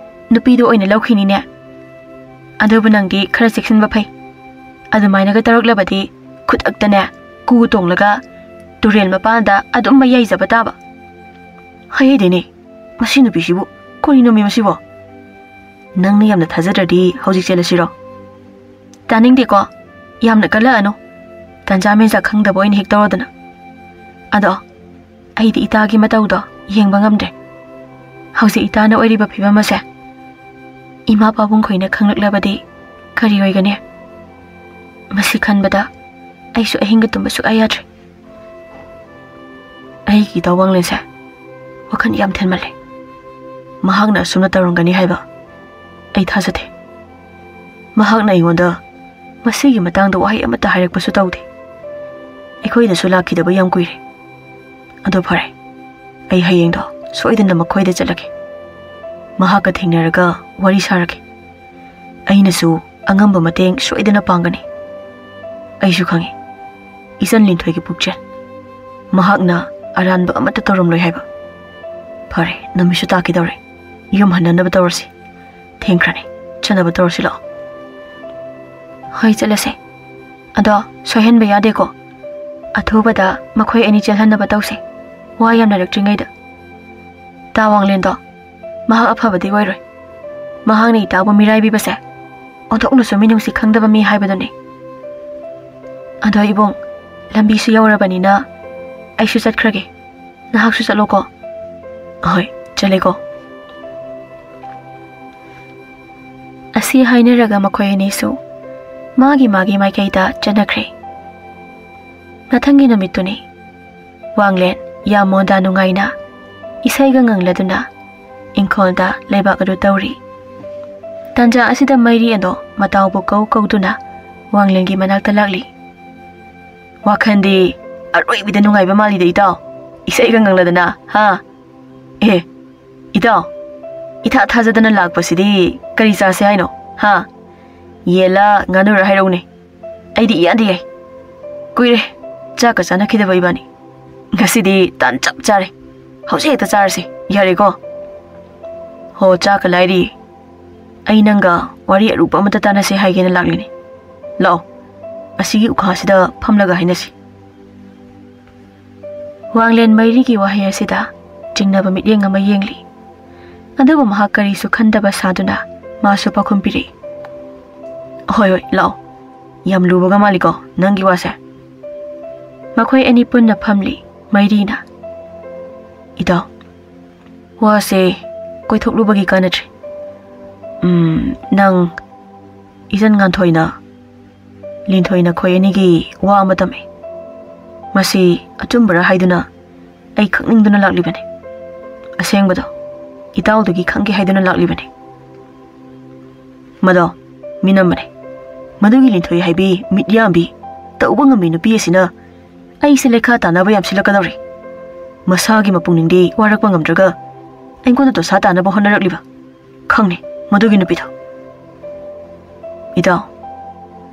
ꯅꯨꯄꯤꯗꯨ ꯑꯣꯏꯅ ꯂꯧꯈꯤꯅꯤꯅꯦ꯫ ꯑꯗꯨꯕꯨ ꯅꯪꯗꯤ ꯈꯔ ꯆꯦꯛꯁꯤꯟꯕ ꯐꯩ꯫ ꯑꯗꯨꯃꯥꯏꯅꯒ ꯇꯧꯔꯛꯂꯕꯗꯤ, ꯈꯨꯗꯛꯇꯅꯦ, ꯀꯨ ꯇꯣꯡꯂꯒ ꯇꯨꯔꯦꯜ ꯃꯄꯥꯟꯗ ꯑꯗꯨꯝ ꯃꯌꯥꯏꯖꯕ ꯇꯥꯕ꯫ ꯍꯩꯍꯩꯗꯦꯅꯦ, ꯃꯁꯤ ꯅꯨꯄꯤꯁꯤꯕꯨ꯫ ꯀꯔꯤꯅꯣꯃꯤ ꯃꯁꯤꯕꯣ? ꯅꯪꯅ ꯌꯥꯝꯅ ꯊꯥꯖꯗ꯭ꯔꯗꯤ ꯍꯧꯖꯤꯛ ꯆꯦꯜꯂꯁꯤꯔꯣ? ꯇꯥꯅꯤꯡꯗꯦꯀꯣ, ꯌꯥꯝꯅ ꯀꯜꯂꯛꯑꯅꯨ꯫ ꯇꯟꯖꯥ ꯃꯦꯟꯖꯥ ꯈꯪꯗꯕ ꯑꯣꯏꯅ ꯍꯦꯛ ꯇꯧꯔꯗꯅ꯫ ꯑꯗꯣ, ꯑꯩꯗꯤ ꯏꯇꯥꯒꯤ ꯃꯇꯧꯗꯣ ꯌꯦꯡꯕ ꯉꯝꯗ꯭ꯔꯦ꯫ ꯍꯧꯖꯤꯛ ꯏꯇꯥꯅ ꯑꯣꯏꯔꯤꯕ ꯐꯤꯕꯝ ꯑꯁꯦ ꯏꯃꯥ ꯄꯥꯕꯨꯡꯈꯣꯏꯅ ꯈꯪꯂꯛꯂꯕꯗꯤ ꯀꯔꯤ ꯑꯣꯏꯒꯅꯤ? ꯃꯁꯤ ꯈꯟꯕꯗ ꯑꯩꯁꯨ ꯑꯍꯤꯡꯒ ꯇꯨꯝꯕ ꯁꯨꯛꯌꯥ ꯌꯥꯗ꯭ꯔꯦ꯫ ꯑꯩꯒꯤ ꯏꯇꯥꯎ ꯋꯥꯡꯂꯦꯟꯁꯦ ꯋꯥꯈꯜ ꯌꯥꯝ ꯊꯦꯟꯃꯜꯂꯦ꯫ ꯃꯍꯥꯛꯅ ꯑꯁꯨꯝꯅ ꯇꯧꯔꯝꯒꯅꯤ ꯍꯥꯏꯕ ꯑꯩ ꯊꯥꯖꯗꯦ꯫ ꯃꯍꯥꯛꯅ ꯑꯩꯉꯣꯟꯗ ꯃꯁꯤꯒꯤ ꯃꯇꯥꯡꯗ ꯋꯥꯍꯩ ꯑꯃꯠꯇ ꯍꯥꯏꯔꯛꯄꯁꯨ ꯇꯧꯗꯦ꯫ ꯑꯩꯈꯣꯏꯗꯁꯨ ꯂꯥꯛꯈꯤꯗꯕ ꯌꯥꯝ ꯀꯨꯏꯔꯦ꯫ ꯑꯗꯣ ꯐꯔꯦ, ꯑꯩ ꯍꯌꯦꯡꯗꯣ ꯁꯣꯏꯗꯅ ꯃꯈꯣꯏꯗ ꯆꯠꯂꯒꯦ꯫ ꯃꯍꯥꯛꯀ ꯊꯦꯡꯅꯔꯒ ꯋꯥꯔꯤ ꯁꯥꯔꯒꯦ꯫ ꯑꯩꯅꯁꯨ ꯑꯉꯝꯕ ꯃꯇꯦꯡ ꯁꯣꯏꯗꯅ ꯄꯥꯡꯒꯅꯤ꯫ ꯑꯩꯁꯨ ꯈꯪꯏ, ꯏꯆꯟ ꯂꯤꯟꯊꯣꯏꯒꯤ ꯄꯨꯛꯆꯦꯜ꯫ ꯃꯍꯥꯛꯅ ꯑꯔꯥꯟꯕ ꯑꯃꯠꯇ ꯇꯧꯔꯝꯂꯣꯏ ꯍꯥꯏꯕ꯫ ꯐꯔꯦ, ꯅꯨꯃꯤꯠꯁꯨ ꯇꯥꯈꯤꯗꯧꯔꯦ꯫ ꯌꯨꯝ ꯍꯟꯅꯅꯕ ꯇꯧꯔꯁꯤ꯫ ꯊꯦꯡꯈ꯭ꯔꯅꯤ꯫ ꯆꯠꯅꯕ ꯇꯧꯔꯁꯤ ꯂꯥꯛꯑꯣ꯫ ꯍꯣꯏ, ꯆꯠꯂꯁꯦ꯫ ꯑꯗꯣ ꯁꯣꯏꯍꯟꯕ ꯌꯥꯗꯦꯀꯣ꯫ ꯑꯊꯨꯕꯗ ꯃꯈꯣꯏ ꯑꯅꯤ ꯆꯦꯜꯍꯟꯅꯕ ꯇꯧꯁꯦ꯫ ꯋꯥ ꯌꯥꯝꯅꯔꯛꯇ꯭ꯔꯤꯉꯩꯗ꯫ ꯇꯥ ꯋꯥꯡꯂꯦꯟꯗꯣ, ꯃꯍꯥꯛ ꯑꯐꯕꯗꯤ ꯑꯣꯏꯔꯣꯏ꯫ ꯃꯍꯥꯛꯅ ꯏꯇꯥꯕꯨ ꯃꯤꯔꯥꯏꯕꯤꯕꯁꯦ ꯑꯣꯟꯊꯣꯛꯅꯁꯨ ꯃꯤꯅꯨꯡꯁꯤ ꯈꯪꯗꯕ ꯃꯤ ꯍꯥꯏꯕꯗꯨꯅꯤ꯫ ꯑꯗꯣ ꯏꯕꯨꯡ, ꯂꯝꯕꯤꯁꯨ ꯌꯧꯔꯕꯅꯤꯅ ꯑꯩꯁꯨ ꯆꯠꯈ꯭ꯔꯒꯦ꯫ ꯅꯍꯥꯛꯁꯨ ꯆꯠꯂꯣꯀꯣ꯫ ꯑꯍꯣꯏ, ꯆꯠꯂꯦꯀꯣ꯫ ꯑꯁꯤ ꯍꯥꯏꯅꯔꯒ ꯃꯈꯣꯏ ꯑꯅꯤꯁꯨ ꯃꯥꯒꯤ ꯃꯥꯒꯤ ꯃꯥꯏꯀꯩꯗ ꯆꯠꯅꯈ꯭ꯔꯦ꯫ ꯃꯊꯪꯒꯤ ꯅꯨꯃꯤꯠꯇꯨꯅꯤ꯫ ꯋꯥꯡꯂꯦꯟ ꯌꯥꯝ ꯃꯣꯟꯗꯥ ꯅꯨꯡꯉꯥꯏꯅ ꯏꯁꯩꯒ ꯉꯪꯂꯗꯨꯅ ꯏꯪꯈꯣꯜꯗ ꯂꯩꯕꯥꯛ ꯑꯗꯨ ꯇꯧꯔꯤ꯫ ꯇꯥꯟꯖꯥ ꯑꯁꯤꯗ ꯃꯩꯔꯤ ꯑꯗꯣ ꯃꯇꯥꯎꯕꯨ ꯀꯧ ꯀꯧꯗꯨꯅ ꯋꯥꯡꯂꯦꯟꯒꯤ ꯃꯅꯥꯛꯇ ꯂꯥꯛꯂꯤ꯫ "ꯋꯥꯈꯜꯗꯤ ꯑꯔꯣꯏꯕꯤꯗ ꯅꯨꯡꯉꯥꯏꯕ ꯃꯥꯜꯂꯤꯗ ꯏꯇꯥꯎ, ꯏꯁꯩꯒ ꯉꯪꯂꯗꯅ, ꯍꯥ? ꯑꯦ, ꯏꯇꯥꯎ, ꯏꯊꯥ ꯊꯥꯖꯗꯅ ꯂꯥꯛꯄꯁꯤꯗꯤ ꯀꯔꯤ ꯆꯥꯁꯦ ꯍꯥꯏꯅꯣ, ꯍꯥ? ꯌꯦꯟꯂ ꯉꯥꯅꯨꯔ ꯍꯥꯏꯔꯛꯎꯅꯦ, ꯑꯩꯗꯤ ꯏꯌꯥꯗ ꯌꯥꯏ꯫ ꯀꯨꯏꯔꯦ ꯆꯥꯛꯀ ꯆꯥꯅꯈꯤꯗꯕ ꯏꯕꯥꯅꯤ꯫ ꯉꯁꯤꯗꯤ ꯇꯥꯟ ꯆꯞ ꯆꯥꯔꯦ꯫ ꯍꯧꯖꯤꯛ ꯍꯦꯛꯇ ꯆꯥꯔꯁꯦ, ꯌꯥꯔꯦꯀꯣ?" "ꯍꯣ, ꯆꯥꯛꯀ ꯂꯥꯏꯔꯤ꯫ ꯑꯩ ꯅꯪꯒ ꯋꯥꯔꯤ ꯑꯔꯨꯕ ꯑꯃꯇ ꯇꯥꯟꯅꯁꯦ ꯍꯥꯏꯒꯦꯅ ꯂꯥꯛꯂꯤꯅꯦ꯫ ꯂꯥꯛꯑꯣ, ꯑꯁꯤꯒꯤ ꯎꯈꯥꯁꯤꯗ ꯐꯝꯂꯒ ꯍꯥꯏꯅꯁꯤ꯫" ꯋꯥꯡꯂꯦꯟ ꯃꯩꯔꯤꯒꯤ ꯋꯥꯍꯩ ꯑꯁꯤꯗ ꯆꯤꯡꯅꯕ ꯃꯤꯠꯌꯦꯡ ꯑꯃ ꯌꯦꯡꯂꯤ꯫ ꯑꯗꯨꯕꯨ ꯃꯍꯥꯛ ꯀꯔꯤꯁꯨ ꯈꯟꯗꯕ ꯁꯥꯗꯨꯅ ꯃꯥꯁꯨ ꯄꯥꯎꯈꯨꯝ ꯄꯤꯔꯛꯏ꯫ "ꯍꯣꯏ, ꯍꯣꯏ, ꯂꯥꯛꯑꯣ꯫ ꯌꯥꯝ ꯂꯨꯕꯒ ꯃꯥꯜꯂꯤꯀꯣ ꯅꯪꯒꯤ ꯋꯥꯁꯦ꯫" ꯃꯈꯣꯏ ꯑꯅꯤ ꯄꯨꯟꯅ ꯐꯝꯂꯤ꯫ ꯃꯩꯔꯤꯅ, "ꯏꯇꯥꯎ, ꯋꯥꯁꯦ ꯀꯣꯏꯊꯣꯛꯂꯨꯕꯒꯤ ꯀꯥꯟꯅꯗ꯭ꯔꯦ꯫ ꯎꯝ, ꯅꯪ, ꯏꯆꯟ ꯉꯥꯟꯊꯣꯏꯅ, ꯂꯤꯟꯊꯣꯏꯅ ꯑꯩꯈꯣꯏ ꯑꯅꯤꯒꯤ ꯋꯥ ꯑꯃ ꯇꯝꯃꯤ꯫ ꯃꯁꯤ ꯑꯆꯨꯝꯕꯔ ꯍꯥꯏꯗꯨꯅ ꯑꯩ ꯈꯪꯅꯤꯡꯗꯨꯅ ꯂꯥꯛꯂꯤꯕꯅꯤ꯫ ꯑꯁꯦꯡꯕꯗꯣ ꯏꯇꯥꯎꯗꯒꯤ ꯈꯪꯒꯦ ꯍꯥꯏꯗꯨꯅ ꯂꯥꯛꯂꯤꯕꯅꯤ꯫" "ꯃꯗꯣ ꯃꯤꯅꯝꯕꯅꯤ꯫ ꯃꯗꯨꯒꯤ ꯂꯤꯟꯊꯣꯏ ꯍꯥꯏꯕꯤ ꯃꯤꯠꯌꯥꯝꯕꯤ ꯇꯧꯕ ꯉꯝꯕꯤ ꯅꯨꯄꯤ ꯑꯁꯤꯅ ꯑꯩꯁꯦ ꯂꯩꯈꯥ ꯇꯥꯅꯕ ꯌꯥꯝ ꯁꯤꯜꯂꯛꯀꯗꯧꯔꯤ꯫ ꯃꯁꯥꯒꯤ ꯃꯄꯨꯛꯅꯤꯡꯗꯤ ꯋꯥꯔꯛꯄ ꯉꯝꯗ꯭ꯔꯒ ꯑꯩꯉꯣꯟꯗ ꯗꯣꯁꯥ ꯇꯥꯅꯕ ꯍꯣꯠꯅꯔꯛꯂꯤꯕ꯫ ꯈꯪꯅꯤ ꯃꯗꯨꯒꯤ ꯅꯨꯄꯤꯗꯣ꯫" "ꯏꯇꯥꯎ,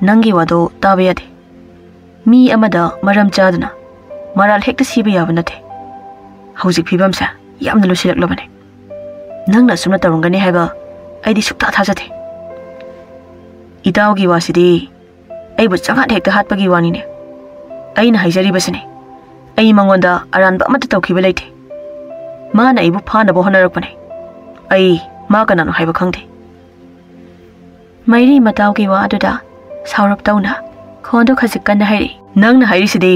ꯅꯪꯒꯤ ꯋꯥꯗꯣ ꯇꯥꯕ ꯌꯥꯗꯦ꯫ ꯃꯤ ꯑꯃꯗ ꯃꯔꯝ ꯆꯥꯗꯨꯅ ꯃꯔꯥꯜ ꯍꯦꯛꯇ ꯁꯤꯕ ꯌꯥꯕ ꯅꯠꯇꯦ꯫ ꯍꯧꯖꯤꯛ ꯐꯤꯕꯝꯁꯦ ꯌꯥꯝꯅ ꯂꯨꯁꯤꯜꯂꯛꯂꯕꯅꯦ꯫ ꯅꯪꯅ ꯑꯁꯨꯝꯅ ꯇꯧꯔꯝꯒꯅꯤ ꯍꯥꯏꯕ ꯑꯩꯗꯤ ꯁꯨꯛꯊꯥ ꯊꯥꯖꯗꯦ꯫ ꯏꯇꯥꯎꯒꯤ ꯋꯥꯁꯤꯗꯤ ꯑꯩꯕꯨ ꯆꯪꯍꯠ ꯍꯦꯛꯇ ꯍꯥꯠꯄꯒꯤ ꯋꯥꯅꯤꯅꯦ꯫ ꯑꯩꯅ ꯍꯥꯏꯖꯔꯤꯕꯁꯤꯅꯤ, ꯑꯩ ꯃꯉꯣꯟꯗ ꯑꯔꯥꯟꯕ ꯑꯃꯠꯇ ꯇꯧꯈꯤꯕ ꯂꯩꯇꯦ꯫ ꯃꯥꯅ ꯑꯩꯕꯨ ꯐꯥꯅꯕ ꯍꯣꯠꯅꯔꯛꯄꯅꯦ꯫ ꯑꯩ ꯃꯥ ꯀꯅꯥꯅꯣ ꯍꯥꯏꯕ ꯈꯪꯗꯦ꯫" ꯃꯩꯔꯤ ꯃꯇꯥꯎꯒꯤ ꯋꯥ ꯑꯗꯨꯗ ꯁꯥꯎꯔꯞ ꯇꯧꯅ ꯐꯣꯟꯗꯣ ꯈꯖꯤꯛ ꯀꯟꯅ ꯍꯥꯏꯔꯛꯏ꯫ "ꯅꯪꯅ ꯍꯥꯏꯔꯤꯁꯤꯗꯤ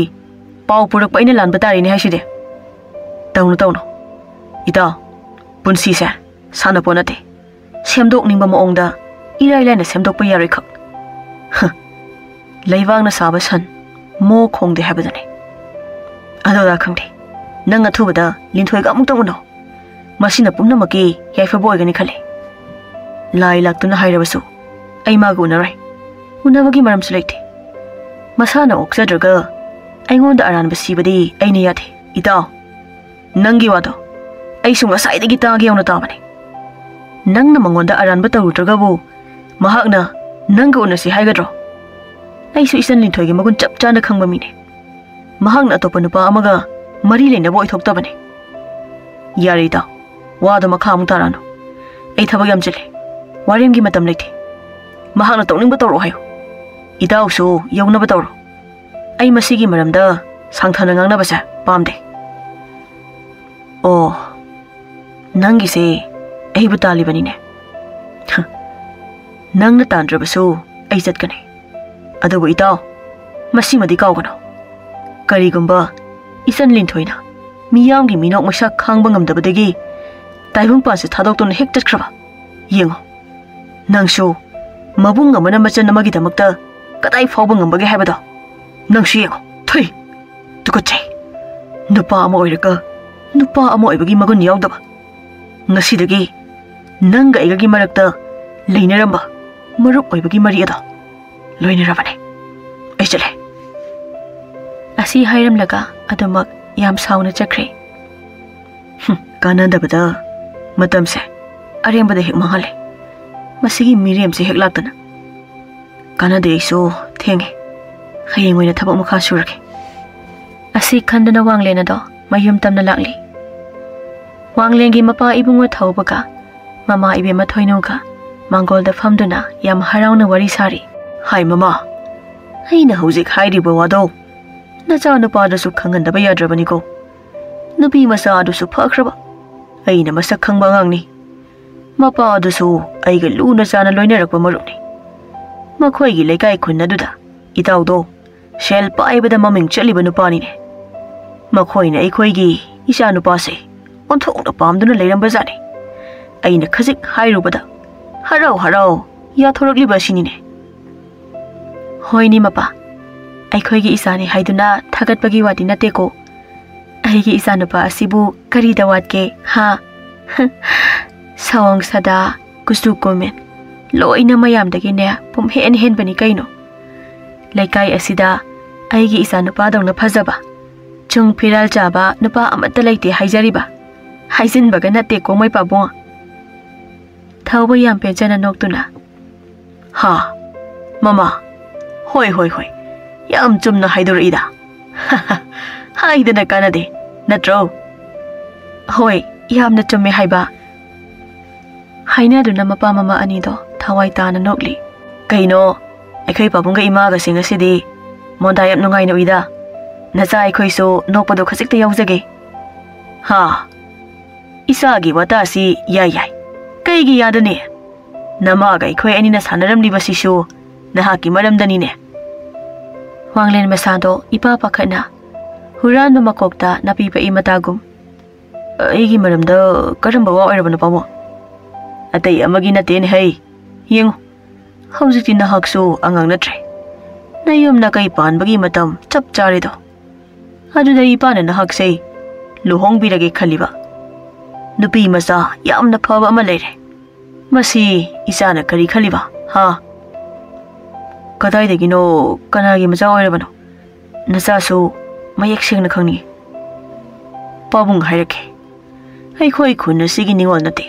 ꯄꯥꯎ ꯄꯨꯔꯛꯄ ꯑꯩꯅ ꯂꯥꯟꯕ ꯇꯥꯔꯤꯅꯦ ꯍꯥꯏꯁꯤꯗꯤ꯫ ꯇꯧꯅꯨ, ꯇꯧꯅꯨ꯫ ꯏꯇꯥꯎ, ꯄꯨꯟꯁꯤꯁꯦ ꯁꯥꯟꯅꯄꯣꯠ ꯅꯠꯇꯦ꯫ ꯁꯦꯝꯗꯣꯛꯅꯤꯡꯕ ꯃꯑꯣꯡꯗ ꯏꯔꯥꯏ ꯂꯥꯏꯅ ꯁꯦꯝꯗꯣꯛꯄ ꯌꯥꯔꯣꯏ ꯈꯛ꯫ ꯍ, ꯂꯩꯕꯥꯛꯅ ꯁꯥꯕ ꯁꯟ ꯃꯣ ꯈꯣꯡꯗꯦ ꯍꯥꯏꯕꯗꯨꯅꯤ꯫ ꯑꯗꯨꯗ ꯈꯪꯗꯦ, ꯅꯪ ꯑꯊꯨꯕꯗ ꯂꯤꯟꯊꯣꯏꯒ ꯑꯃꯨꯛꯇꯪ ꯎꯅꯧ꯫ ꯃꯁꯤꯅ ꯄꯨꯝꯅꯃꯛꯀꯤ ꯌꯥꯏꯐꯕ ꯑꯣꯏꯒꯅꯤ ꯈꯜꯂꯤ꯫ ꯂꯥꯏ ꯂꯥꯛꯇꯨꯅ ꯍꯥꯏꯔꯕꯁꯨ ꯑꯩ ꯃꯥꯒ ꯎꯅꯔꯣꯏ꯫ ꯎꯅꯕꯒꯤ ꯃꯔꯝꯁꯨ ꯂꯩꯇꯦ꯫ ꯃꯁꯥꯅ ꯑꯣꯛꯆꯗ꯭ꯔꯒ ꯑꯩꯉꯣꯟꯗ ꯑꯔꯥꯟꯕ ꯁꯤꯕꯗꯤ ꯑꯩꯅ ꯌꯥꯗꯦ꯫ ꯏꯇꯥꯎ, ꯅꯪꯒꯤ ꯋꯥꯗꯣ ꯑꯩꯁꯨ ꯉꯁꯥꯏꯗꯒꯤ ꯇꯥꯒꯦ ꯌꯧꯅ ꯇꯥꯕꯅꯤ꯫ ꯅꯪꯅ ꯃꯉꯣꯟꯗ ꯑꯔꯥꯟꯕ ꯇꯧꯔꯨꯗ꯭ꯔꯒꯕꯨ ꯃꯍꯥꯛꯅ ꯅꯪꯒ ꯎꯅꯁꯤ ꯍꯥꯏꯒꯗ꯭ꯔꯣ? ꯑꯩꯁꯨ ꯏꯆꯟ ꯂꯤꯟꯊꯣꯏꯒꯤ ꯃꯒꯨꯟ ꯆꯞ ꯆꯥꯅ ꯈꯪꯕ ꯃꯤꯅꯦ꯫ ꯃꯍꯥꯛꯅ ꯑꯇꯣꯞꯄ ꯅꯨꯄꯥ ꯑꯃꯒ ꯃꯔꯤ ꯂꯩꯅꯕ ꯑꯣꯏꯊꯣꯛꯇꯕꯅꯤ꯫ ꯌꯥꯔꯦ ꯏꯇꯥꯎ, ꯋꯥꯗꯣ ꯃꯈꯥ ꯑꯃꯨꯛ ꯇꯥꯔꯛꯑꯅꯨ꯫ ꯑꯩ ꯊꯕꯛ ꯌꯥꯝ ꯆꯤꯜꯂꯦ꯫ ꯋꯥꯔꯦꯝꯒꯤ ꯃꯇꯝ ꯂꯩꯇꯦ꯫ ꯃꯍꯥꯛꯅ ꯇꯧꯅꯤꯡꯕ ꯇꯧꯔꯛꯑꯣ ꯍꯥꯏꯌꯨ꯫ ꯏꯇꯥꯎꯁꯨ ꯌꯧꯅꯕ ꯇꯧꯔꯣ꯫ ꯑꯩ ꯃꯁꯤꯒꯤ ꯃꯔꯝꯗ ꯁꯥꯡꯊꯅ ꯉꯥꯡꯅꯕꯁꯦ ꯄꯥꯝꯗꯦ꯫ ꯑꯣ, ꯅꯪꯒꯤꯁꯦ ꯑꯩꯕꯨ ꯇꯥꯜꯂꯤꯕꯅꯤꯅꯦ꯫ ꯍ, ꯅꯪꯅ ꯇꯥꯟꯗ꯭ꯔꯕꯁꯨ ꯑꯩ ꯆꯠꯀꯅꯤ꯫ ꯑꯗꯨꯕꯨ ꯏꯇꯥꯎ, ꯃꯁꯤꯃꯗꯤ ꯀꯥꯎꯒꯅꯨ꯫ ꯀꯔꯤꯒꯨꯝꯕ ꯏꯆꯟ ꯂꯤꯟꯊꯣꯏꯅ ꯃꯤꯌꯥꯝꯒꯤ ꯃꯤꯅꯣꯛ ꯃꯩꯁꯥ ꯈꯥꯡꯕ ꯉꯝꯗꯕꯗꯒꯤ ꯇꯥꯏꯕꯪꯄꯥꯟꯁꯦ ꯊꯥꯗꯣꯛꯇꯨꯅ ꯍꯦꯛ ꯆꯠꯈ꯭ꯔꯕ, ꯌꯦꯡꯉꯣ, ꯅꯪꯁꯨ ꯃꯕꯨꯡ ꯑꯃꯅ ꯃꯆꯟ ꯑꯃꯒꯤꯗꯃꯛꯇ ꯀꯗꯥꯏ ꯐꯥꯎꯕ ꯉꯝꯕꯒꯦ ꯍꯥꯏꯕꯗꯣ ꯅꯪꯁꯨ ꯌꯦꯡꯉꯣ꯫ ꯊꯨꯏ! ꯇꯨꯀꯠꯆꯩ! ꯅꯨꯄꯥ ꯑꯃ ꯑꯣꯏꯔꯒ ꯅꯨꯄꯥ ꯑꯃ ꯑꯣꯏꯕꯒꯤ ꯃꯒꯨꯟ ꯌꯥꯎꯗꯕ꯫ ꯉꯁꯤꯗꯒꯤ ꯅꯪꯒ ꯑꯩꯒꯒꯤ ꯃꯔꯛꯇ ꯂꯩꯅꯔꯝꯕ ꯃꯔꯨꯞ ꯑꯣꯏꯕꯒꯤ ꯃꯔꯤ ꯑꯗꯣ ꯂꯣꯏꯅꯔꯕꯅꯦ꯫ ꯑꯩ ꯆꯠꯂꯦ꯫ ꯑꯁꯤ ꯍꯥꯏꯔꯝꯂꯒ ꯑꯗꯨꯃꯛ ꯌꯥꯝ ꯁꯥꯎꯅ ꯆꯠꯈ꯭ꯔꯦ꯫ ꯍꯨꯝ, ꯀꯥꯟꯅꯗꯕꯗ ꯃꯇꯝꯁꯦ ꯑꯔꯦꯝꯕꯗ ꯍꯦꯛ ꯃꯥꯡꯍꯜꯂꯦ꯫ ꯃꯁꯤꯒꯤ ꯃꯤꯔꯦꯝꯁꯦ ꯍꯦꯛ ꯂꯥꯛꯇꯅ꯫ ꯀꯥꯟꯅꯗꯦ, ꯑꯩꯁꯨ ꯊꯦꯡꯉꯦ꯫ ꯍꯌꯦꯡ ꯑꯣꯏꯅ ꯊꯕꯛ ꯃꯈꯥ ꯁꯨꯔꯒꯦ꯫ ꯑꯁꯤ ꯈꯟꯗꯨꯅ ꯋꯥꯡꯂꯦꯟ ꯑꯗꯣ ꯃꯌꯨꯝ ꯇꯝꯅ ꯂꯥꯛꯂꯤ꯫ ꯋꯥꯡꯂꯦꯟꯒꯤ ꯃꯄꯥ ꯏꯕꯨꯡꯉꯣ ꯊꯧꯕꯒ ꯃꯃꯥ ꯏꯕꯦꯝꯃ ꯊꯣꯏꯅꯨꯒ ꯃꯥꯡꯒꯣꯜꯗ ꯐꯝꯗꯨꯅ ꯌꯥꯝ ꯍꯔꯥꯎꯅ ꯋꯥꯔꯤ ꯁꯥꯔꯤ꯫ ꯍꯥꯏ ꯃꯃꯥ, ꯑꯩꯅ ꯍꯧꯖꯤꯛ ꯍꯥꯏꯔꯤꯕ ꯋꯥꯗꯣ ꯅꯆꯥꯅꯨꯄꯥꯗꯁꯨ ꯈꯪꯍꯟꯗꯕ ꯌꯥꯗ꯭ꯔꯕꯅꯤꯀꯣ꯫ ꯅꯨꯄꯤ ꯃꯆꯥ ꯑꯗꯨꯁꯨ ꯐꯈ꯭ꯔꯕ, ꯑꯩꯅ ꯃꯁꯛ ꯈꯪꯕ ꯑꯉꯥꯡꯅꯤ꯫ ꯃꯄꯥ ꯑꯗꯨꯁꯨ ꯑꯩꯒ ꯂꯨꯅ ꯆꯥꯅ ꯂꯣꯏꯅꯔꯛꯄ ꯃꯔꯨꯞꯅꯤ꯫ ꯃꯈꯣꯏꯒꯤ ꯂꯩꯀꯥꯏ ꯈꯨꯟ ꯑꯗꯨꯗ ꯏꯇꯥꯎꯗꯣ ꯁꯦꯜ ꯄꯥꯏꯕꯗ ꯃꯃꯤꯡ ꯆꯠꯂꯤꯕ ꯅꯨꯄꯥꯅꯤꯅꯦ꯫ ꯃꯈꯣꯏꯅ ꯑꯩꯈꯣꯏꯒꯤ ꯏꯆꯥ ꯅꯨꯄꯥꯁꯦ ꯑꯣꯟꯊꯣꯛꯅ ꯄꯥꯝꯗꯨꯅ ꯂꯩꯔꯝꯕꯖꯥꯠꯅꯤ꯫ ꯑꯩꯅ ꯈꯖꯤꯛ ꯍꯥꯏꯔꯨꯕꯗ ꯍꯔꯥꯎ ꯍꯔꯥꯎ ꯌꯥꯊꯣꯔꯛꯂꯤꯕ ꯑꯁꯤꯅꯤꯅꯦ꯫ ꯍꯣꯏꯅꯦ ꯃꯄꯥ, ꯑꯩꯈꯣꯏꯒꯤ ꯏꯆꯥꯅꯤ ꯍꯥꯏꯗꯨꯅ ꯊꯥꯒꯠꯄꯒꯤ ꯋꯥꯗꯤ ꯅꯠꯇꯦꯀꯣ꯫ ꯑꯩꯒꯤ ꯏꯆꯥꯅꯨꯄꯥ ꯑꯁꯤꯕꯨ ꯀꯔꯤꯗ ꯋꯥꯠꯀꯦ, ꯍꯥ? ꯁꯑꯣꯡ ꯁꯥꯗꯥ, ꯀꯨꯆꯨ ꯀꯨꯃꯦꯟ, ꯂꯣꯏꯅ ꯃꯌꯥꯝꯗꯒꯤꯅꯦ ꯄꯨꯝꯍꯦꯟ ꯍꯦꯟꯕꯅꯤ ꯀꯩꯅꯣ꯫ ꯂꯩꯀꯥꯏ ꯑꯁꯤꯗ ꯑꯩꯒꯤ ꯏꯆꯥꯅꯨꯄꯥꯗꯧꯅ ꯐꯖꯕ, ꯆꯨꯡ ꯐꯤꯔꯥꯜ ꯆꯥꯕ ꯅꯨꯄꯥ ꯑꯃꯠꯇ ꯂꯩꯇꯦ ꯍꯥꯏꯖꯔꯤꯕ꯫ ꯍꯥꯏꯖꯤꯟꯕꯒ ꯅꯠꯇꯦꯀꯣ ꯃꯣꯏ ꯄꯥꯕꯨꯡ꯫ ꯊꯧꯕ ꯌꯥꯝ ꯄꯦꯟꯖꯅ ꯅꯣꯛꯇꯨꯅ, ꯍꯥ, ꯃꯃꯥ, ꯍꯣꯏ, ꯍꯣꯏ, ꯍꯣꯏ, ꯌꯥꯝ ꯆꯨꯝꯅ ꯍꯥꯏꯗꯣꯔꯛꯏꯗ꯫ ꯍꯥꯏꯗꯅ ꯀꯥꯟꯅꯗꯦ, ꯅꯠꯇ꯭ꯔꯣ? ꯍꯣꯏ, ꯌꯥꯝꯅ ꯆꯨꯝꯃꯦ ꯍꯥꯏꯕ꯫ ꯍꯥꯏꯅꯗꯨꯅ ꯃꯄꯥ ꯃꯃꯥ ꯑꯅꯤꯗꯣ ꯊꯋꯥꯏ ꯇꯥꯅ ꯅꯣꯛꯂꯤ꯫ ꯀꯩꯅꯣ, ꯑꯩꯈꯣꯏ ꯄꯥꯕꯨꯡꯒ ꯏꯃꯥꯒꯁꯦ ꯉꯁꯤꯗꯤ ꯃꯣꯟꯗꯥ ꯌꯥꯝ ꯅꯨꯡꯉꯥꯏꯅ ꯎꯏꯗ꯫ ꯅꯆꯥ ꯑꯩꯈꯣꯏꯁꯨ ꯅꯣꯛꯄꯗꯣ ꯈꯖꯤꯛꯇ ꯌꯥꯎꯖꯒꯦ꯫ ꯍꯥ? ꯏꯆꯥꯒꯤ ꯋꯥꯇꯥꯁꯤ ꯌꯥꯏ ꯌꯥꯏ꯫ ꯀꯩꯒꯤ ꯌꯥꯗꯅꯤ? ꯅꯃꯥꯒ ꯑꯩꯈꯣꯏ ꯑꯅꯤꯅ ꯁꯥꯟꯅꯔꯝꯂꯤꯕꯁꯤꯁꯨ ꯅꯍꯥꯛꯀꯤ ꯃꯔꯝꯗꯅꯤꯅꯦ꯫ ꯋꯥꯡꯂꯦꯟ ꯃꯁꯥꯗꯣ ꯏꯄꯥ ꯄꯥꯈꯠꯅ ꯍꯨꯔꯥꯟꯕ ꯃꯀꯣꯛꯇ ꯅꯥꯄꯤ ꯄꯛꯏ ꯃꯇꯥꯒꯨꯝ꯫ ꯑꯩꯒꯤ ꯃꯔꯝꯗ ꯀꯔꯝꯕ ꯋꯥ ꯑꯣꯏꯔꯕꯅꯣ, ꯄꯥꯕꯨꯡ? ꯑꯇꯩ ꯑꯃꯒꯤ ꯅꯠꯇꯦꯅꯦ ꯍꯩ꯫ ꯌꯦꯡꯉꯨ, ꯍꯧꯖꯤꯛꯇꯤ ꯅꯍꯥꯛꯁꯨ ꯑꯉꯥꯡ ꯅꯠꯇ꯭ꯔꯦ꯫ ꯅꯌꯨꯝ ꯅꯀꯩ ꯄꯥꯟꯕꯒꯤ ꯃꯇꯝ ꯆꯞ ꯆꯥꯔꯦꯗꯣ꯫ ꯑꯗꯨꯗ ꯏꯄꯥꯅ ꯅꯍꯥꯛꯁꯦ ꯂꯨꯍꯣꯡꯕꯤꯔꯒꯦ ꯈꯜꯂꯤꯕ꯫ ꯅꯨꯄꯤ ꯃꯆꯥ ꯌꯥꯝꯅ ꯐꯕ ꯑꯃ ꯂꯩꯔꯦ꯫ ꯃꯁꯤ ꯏꯆꯥꯅ ꯀꯔꯤ ꯈꯜꯂꯤꯕ, ꯍꯥ? ꯀꯗꯥꯏꯗꯒꯤꯅꯣ? ꯀꯅꯥꯒꯤ ꯃꯆꯥ ꯑꯣꯏꯔꯕꯅꯣ? ꯅꯆꯥꯁꯨ ꯃꯌꯦꯛ ꯁꯦꯡꯅ ꯈꯪꯅꯤꯡꯏ꯫ ꯄꯥꯕꯨꯡ ꯍꯥꯏꯔꯛꯀꯦ, ꯑꯩꯈꯣꯏ ꯈꯨꯟ ꯑꯁꯤꯒꯤ ꯅꯤꯉꯣꯜ ꯅꯠꯇꯦ꯫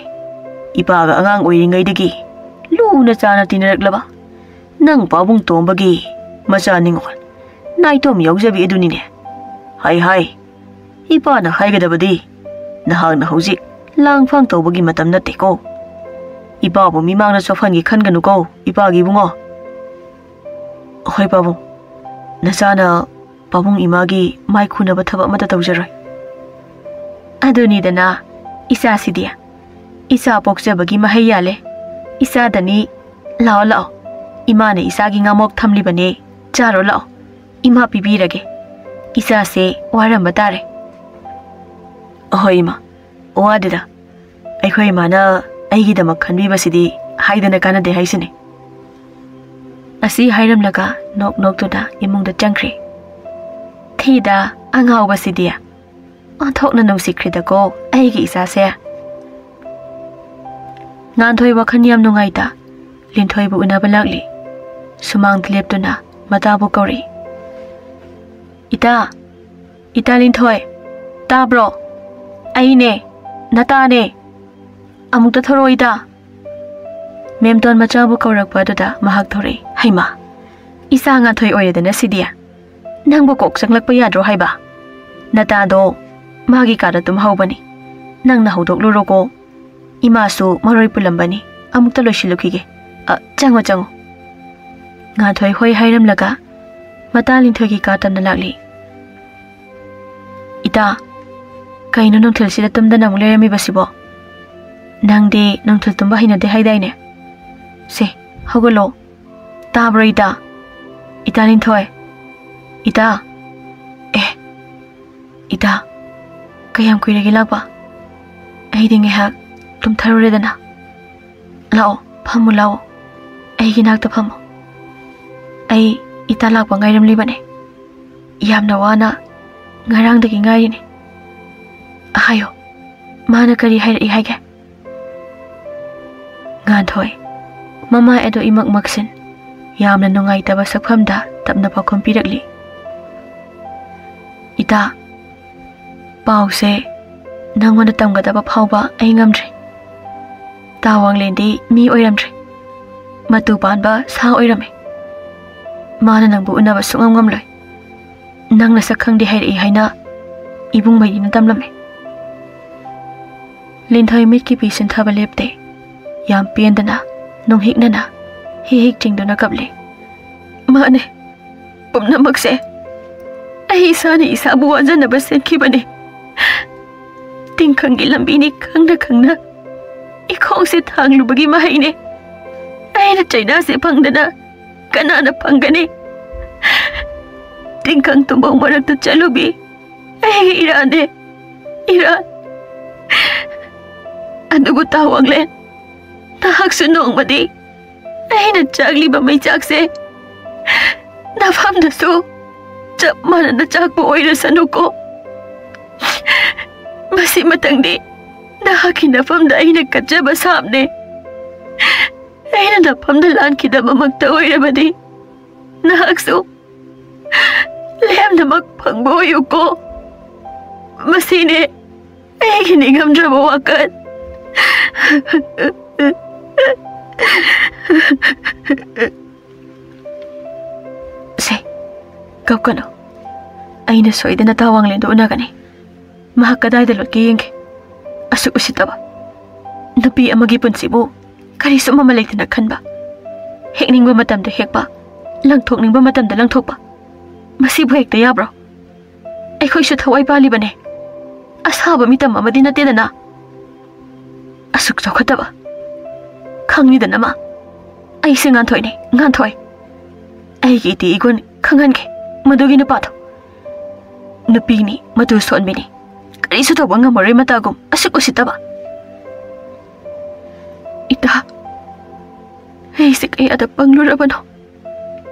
ꯏꯄꯥꯒ ꯑꯉꯥꯡ ꯑꯣꯏꯔꯤꯉꯩꯗꯒꯤ ꯂꯨꯅ ꯆꯥꯅ ꯇꯤꯟꯅꯔꯛꯂꯕ ꯅꯪ ꯄꯥꯕꯨꯡ ꯇꯣꯝꯕꯒꯤ ꯃꯆꯥ ꯅꯤꯉꯣꯜ ꯅꯥꯏꯇꯣꯝ ꯌꯥꯎꯖꯕꯤ ꯑꯗꯨꯅꯤꯅꯦ꯫ ꯍꯥꯏ ꯍꯥꯏ, ꯏꯄꯥꯅ ꯍꯥꯏꯒꯗꯕꯗꯤ ꯅꯍꯥꯛꯅ ꯍꯧꯖꯤꯛ ꯂꯥꯡꯐꯥꯡ ꯇꯧꯕꯒꯤ ꯃꯇꯝ ꯅꯠꯇꯦꯀꯣ꯫ ꯏꯄꯥꯕꯨ ꯃꯤꯃꯥꯡꯗ ꯆꯣꯞꯍꯟꯒꯦ ꯈꯟꯒꯅꯨꯀꯣ, ꯏꯄꯥꯒꯤ ꯏꯕꯨꯡꯉꯣ꯫ ꯍꯣꯏ ꯄꯥꯕꯨꯡ, ꯅꯆꯥꯅ ꯄꯥꯕꯨꯡ ꯏꯃꯥꯒꯤ ꯃꯥꯏ ꯈꯨꯅꯕ ꯊꯕꯛ ꯑꯃꯠꯇ ꯇꯧꯖꯔꯣꯏ꯫ ꯑꯗꯨꯅꯤꯗꯅ, ꯏꯆꯥꯁꯤꯗꯤ꯫ ꯏꯆꯥ ꯄꯣꯛꯆꯕꯒꯤ ꯃꯍꯩ ꯌꯥꯜꯂꯦ꯫ ꯏꯆꯥꯗꯅꯤ꯫ ꯂꯥꯛꯑꯣ, ꯂꯥꯛꯑꯣ꯫ ꯏꯃꯥꯅ ꯏꯆꯥꯒꯤ ꯉꯥꯃꯣꯛ ꯊꯝꯂꯤꯕꯅꯦ꯫ ꯆꯥꯔꯣ ꯂꯥꯛꯑꯣ, ꯏꯃꯥ ꯄꯤꯕꯤꯔꯒꯦ꯫ ꯏꯆꯥꯁꯦ ꯋꯥꯔꯝꯕ ꯇꯥꯔꯦ꯫ ꯑꯍꯣꯏ ꯏꯃꯥ, ꯋꯥꯗꯦꯗ꯫ ꯑꯩꯈꯣꯏ ꯏꯃꯥꯅ ꯑꯩꯒꯤꯗꯃꯛ ꯈꯟꯕꯤꯕꯁꯤꯗꯤ ꯍꯥꯏꯗꯅ ꯀꯥꯟꯅꯗꯦ ꯍꯥꯏꯁꯤꯅꯤ꯫ ꯑꯁꯤ ꯍꯥꯏꯔꯝꯂꯒ ꯅꯣꯛ ꯅꯣꯛꯇꯨꯅ ꯏꯃꯨꯡꯗ ꯆꯪꯈ꯭ꯔꯦ꯫ ꯊꯤꯗ ꯑꯉꯥꯎꯕꯁꯤꯗꯤ꯫ ꯑꯣꯟꯊꯣꯛꯅ ꯅꯨꯡꯁꯤꯈ꯭ꯔꯦꯗꯀꯣ ꯑꯩꯒꯤ ꯏꯆꯥꯁꯦ꯫ ꯉꯥꯟꯊꯣꯏ ꯋꯥꯈꯜ ꯌꯥꯝ ꯅꯨꯡꯉꯥꯏꯇ ꯂꯤꯟꯊꯣꯏꯕꯨ ꯎꯅꯕ ꯂꯥꯛꯂꯤ꯫ ꯁꯨꯃꯥꯡꯗ ꯂꯦꯞꯇꯨꯅ ꯃꯇꯥꯕꯨ ꯀꯧꯔꯤ꯫ "ꯏꯇꯥ, ꯏꯇꯥ ꯂꯤꯟꯊꯣꯏ, ꯇꯥꯕ꯭ꯔꯣ? ꯑꯩꯅꯦ, ꯅꯇꯥꯅꯦ꯫ ꯑꯃꯨꯛꯇ ꯊꯣꯔꯛꯑꯣ ꯏꯇꯥ꯫" ꯃꯦꯝꯇꯣꯟ ꯃꯆꯥꯕꯨ ꯀꯧꯔꯛꯄ ꯑꯗꯨꯗ ꯃꯍꯥꯛ ꯊꯣꯔꯛꯏ꯫ "ꯍꯩꯃꯥ, ꯏꯆꯥ ꯉꯥꯟꯊꯣꯏ ꯑꯣꯏꯔꯦꯗꯅ ꯁꯤꯗꯤ꯫ ꯅꯪꯕꯨ ꯀꯣꯛ ꯆꯪꯂꯛꯄ ꯌꯥꯗ꯭ꯔꯣ ꯍꯥꯏꯕ? ꯅꯇꯥꯗꯣ ꯃꯥꯒꯤ ꯀꯥꯗ ꯇꯨꯝꯍꯧꯕꯅꯤ꯫ ꯅꯪꯅ ꯍꯧꯗꯣꯛꯂꯨꯔꯣꯀꯣ꯫ ꯏꯃꯥꯁꯨ ꯃꯔꯣꯏ ꯄꯨꯜꯂꯝꯕꯅꯤ꯫ ꯑꯃꯨꯛꯇ ꯂꯣꯏꯁꯤꯜꯂꯨꯈꯤꯒꯦ꯫ ꯑ, ꯆꯪꯉꯣ, ꯆꯪꯉꯣ꯫" ꯉꯥꯟꯊꯣꯏ ꯍꯣꯏ ꯍꯥꯏꯔꯝꯂꯒ ꯃꯇꯥ ꯂꯤꯟꯊꯣꯏꯒꯤ ꯀꯥ ꯇꯝꯅ ꯂꯥꯛꯂꯤ꯫ "ꯏꯇꯥ, ꯀꯩꯅꯣ ꯅꯨꯡꯊꯤꯜꯁꯤꯗ ꯇꯨꯝꯗꯅ ꯑꯃꯨꯛ ꯂꯩꯔꯝꯃꯤꯕꯁꯤꯕꯣ? ꯅꯪꯗꯤ ꯅꯨꯡꯊꯤꯜ ꯇꯨꯝꯕ ꯍꯩꯅꯗꯦ ꯍꯥꯏꯗꯥꯏꯅꯦ? ꯁꯦ, ꯍꯧꯒꯠꯂꯣ꯫ ꯇꯥꯕ꯭ꯔꯣ ꯏꯇꯥ? ꯏꯇꯥ ꯂꯤꯟꯊꯣꯏ? ꯏꯇꯥ? ꯑꯦ, ꯏꯇꯥ, ꯀꯌꯥꯝ ꯀꯨꯏꯔꯒꯦ ꯂꯥꯛꯄ? ꯑꯩꯗꯤ ꯉꯥꯏꯍꯥꯛ ꯇꯨꯝꯊꯔꯨꯔꯦꯗꯅ꯫ ꯂꯥꯛꯑꯣ, ꯐꯝꯃꯨ ꯂꯥꯛꯑꯣ꯫ ꯑꯩꯒꯤ ꯅꯥꯛꯇ ꯐꯝꯃꯨ꯫ ꯑꯩ ꯏꯇꯥ ꯂꯥꯛꯄ ꯉꯥꯏꯔꯝꯂꯤꯕꯅꯦ꯫ ꯌꯥꯝꯅ ꯋꯥꯅ ꯉꯔꯥꯡꯗꯒꯤ ꯉꯥꯏꯔꯤꯅꯦ꯫" "ꯍꯥꯏꯌꯣ, ꯃꯥꯅ ꯀꯔꯤ ꯍꯥꯏꯔꯛꯏ ꯍꯥꯏꯒꯦ?" ꯉꯥꯟꯊꯣꯏ, ꯃꯃꯥꯏ ꯑꯗꯨ ꯏꯃꯛ ꯃꯛꯁꯤꯟ, ꯌꯥꯝꯅ ꯅꯨꯡꯉꯥꯏꯇꯕ ꯁꯛꯐꯝꯗ ꯇꯞꯅ ꯄꯥꯎꯈꯨꯝ ꯄꯤꯔꯛꯂꯤ꯫ "ꯏꯇꯥ, ꯄꯥꯎꯁꯦ ꯅꯪꯉꯣꯟꯗ ꯇꯝꯒꯗꯕ ꯐꯥꯎꯕ ꯑꯩ ꯉꯝꯗ꯭ꯔꯦ꯫ ꯇꯥ ꯋꯥꯡꯂꯦꯟꯗꯤ ꯃꯤ ꯑꯣꯏꯔꯝꯗ꯭ꯔꯦ꯫ ꯃꯇꯨ ꯄꯥꯟꯕ ꯁꯥ ꯑꯣꯏꯔꯝꯃꯦ꯫ ꯃꯥꯅ ꯅꯪꯕꯨ ꯎꯅꯕ ꯁꯨꯡꯉꯝ ꯉꯝꯂꯣꯏ꯫ ꯅꯪ ꯅꯁꯛ ꯈꯪꯗꯦ ꯍꯥꯏꯔꯛꯏ ꯍꯥꯏꯅ ꯏꯕꯨꯡ ꯃꯩꯅꯤꯅ ꯇꯝꯂꯝꯃꯦ꯫" ꯂꯤꯟꯊꯣꯏ ꯃꯤꯠꯀꯤ ꯄꯤ ꯁꯤꯟꯊꯕ ꯂꯦꯞꯇꯦ꯫ ꯌꯥꯝ ꯄꯦꯟꯗꯅ, ꯅꯨꯡꯍꯤꯛꯅꯅ, ꯍꯤ ꯍꯤꯛ ꯆꯤꯡꯗꯨꯅ ꯀꯞꯂꯤ꯫ "ꯃꯥꯅꯦ, ꯄꯨꯝꯅꯃꯛꯁꯦ ꯑꯩ ꯏꯁꯥꯅ ꯏꯁꯥꯕꯨ ꯋꯥꯖꯅꯕ ꯁꯦꯝꯈꯤꯕꯅꯦ꯫ ꯇꯤꯡꯈꯪꯒꯤ ꯂꯝꯕꯤꯅꯤ ꯈꯪꯅ ꯈꯪꯅ ꯏꯈꯣꯡꯁꯦ ꯊꯥꯡꯂꯨꯕꯒꯤ ꯃꯍꯩꯅꯦ꯫ ꯑꯩꯅ ꯆꯩꯅꯥꯁꯦ ꯐꯪꯗꯅ ꯀꯅꯥꯅ ꯐꯪꯒꯅꯤ? ꯇꯤꯡꯈꯪ ꯇꯨꯝꯐꯧ ꯃꯔꯛꯇ ꯆꯠꯂꯨꯕꯤ ꯑꯩꯒꯤ ꯏꯔꯥꯟꯅꯦ, ꯏꯔꯥꯟ꯫ ꯑꯗꯨꯕꯨ ꯇꯥ ꯋꯥꯡꯂꯦꯟ, ꯅꯍꯥꯛꯁꯨ ꯅꯣꯡꯃꯗꯤ ꯑꯩꯅ ꯆꯥꯛꯂꯤꯕ ꯃꯩꯆꯥꯛꯁꯦ ꯅꯐꯝꯗꯁꯨ ꯆꯞ ꯃꯥꯟꯅꯅ ꯆꯥꯛꯄ ꯑꯣꯏꯔꯁꯅꯨꯀꯣ꯫ ꯃꯁꯤ ꯃꯊꯪꯗꯤ ꯅꯍꯥꯛꯀꯤ ꯅꯐꯝꯗ ꯑꯩꯅ ꯀꯠꯆꯕ ꯁꯥꯞꯅꯦ꯫ ꯑꯩꯅ ꯅꯐꯝꯗ ꯂꯥꯟꯈꯤꯗꯕꯃꯛꯇ ꯑꯣꯏꯔꯕꯗꯤ ꯅꯍꯥꯛꯁꯨ ꯂꯦꯝꯅꯃꯛ ꯐꯪꯕ ꯑꯣꯏꯌꯨꯀꯣ꯫ ꯃꯁꯤꯅꯦ ꯑꯩꯒꯤ ꯅꯤꯡꯉꯝꯗ꯭ꯔꯕ ꯋꯥꯈꯜ꯫ ꯁꯦ, ꯀꯞꯀꯅꯨ꯫ ꯑꯩꯅ ꯁꯣꯏꯗꯅ ꯇꯥ ꯋꯥꯡꯂꯦꯟꯗꯨ ꯎꯅꯒꯅꯤ꯫ ꯃꯍꯥꯛ ꯀꯗꯥꯏꯗ ꯂꯣꯠꯀꯦ ꯌꯦꯡꯒꯦ꯫ ꯑꯁꯨꯛ ꯎꯁꯤꯠꯇꯕ꯫ ꯅꯨꯄꯤ ꯑꯃꯒꯤ ꯄꯨꯟꯁꯤꯕꯨ ꯀꯔꯤꯁꯨ ꯃꯃꯜ ꯂꯩꯇꯅ ꯈꯟꯕ꯫ ꯍꯦꯛꯅꯤꯡꯕ ꯃꯇꯝꯗ ꯍꯦꯛꯄ, ꯂꯪꯊꯣꯛꯅꯤꯡꯕ ꯃꯇꯝꯗ ꯂꯪꯊꯣꯛꯄ꯫ ꯃꯁꯤꯕꯨ ꯍꯦꯛꯇ ꯌꯥꯕ꯭ꯔꯣ? ꯑꯩꯈꯣꯏꯁꯨ ꯊꯋꯥꯏ ꯄꯥꯜꯂꯤꯕꯅꯦ꯫ ꯑꯁꯥꯕ ꯃꯤꯇꯝ ꯑꯃꯗꯤ ꯅꯠꯇꯦꯗꯅ꯫ ꯑꯁꯨꯛ ꯆꯥꯎꯈꯠꯇꯕ꯫ ꯈꯪꯉꯤꯗꯅ ꯃꯥ꯫ ꯑꯩꯁꯦ ꯉꯥꯟꯊꯣꯏꯅꯦ, ꯉꯥꯟꯊꯣꯏ꯫ ꯑꯩꯒꯤ ꯏꯇꯤ ꯏꯒꯨꯟ ꯈꯪꯍꯟꯒꯦ ꯃꯗꯨꯒꯤ ꯅꯨꯄꯥꯗꯣ꯫ ꯅꯨꯄꯤꯅꯤ, ꯃꯇꯨ ꯁꯣꯟꯕꯤꯅꯤ꯫ ꯀꯔꯤꯁꯨ ꯇꯧꯕ ꯉꯝꯃꯔꯣꯏ ꯃꯇꯥꯒꯨꯝ ꯑꯁꯨꯛ ꯎꯁꯤꯠꯇꯕ꯫ ꯏꯇꯥ, ꯑꯩꯁꯦ ꯀꯌꯥꯗ ꯄꯪꯂꯨꯔꯕꯅꯣ?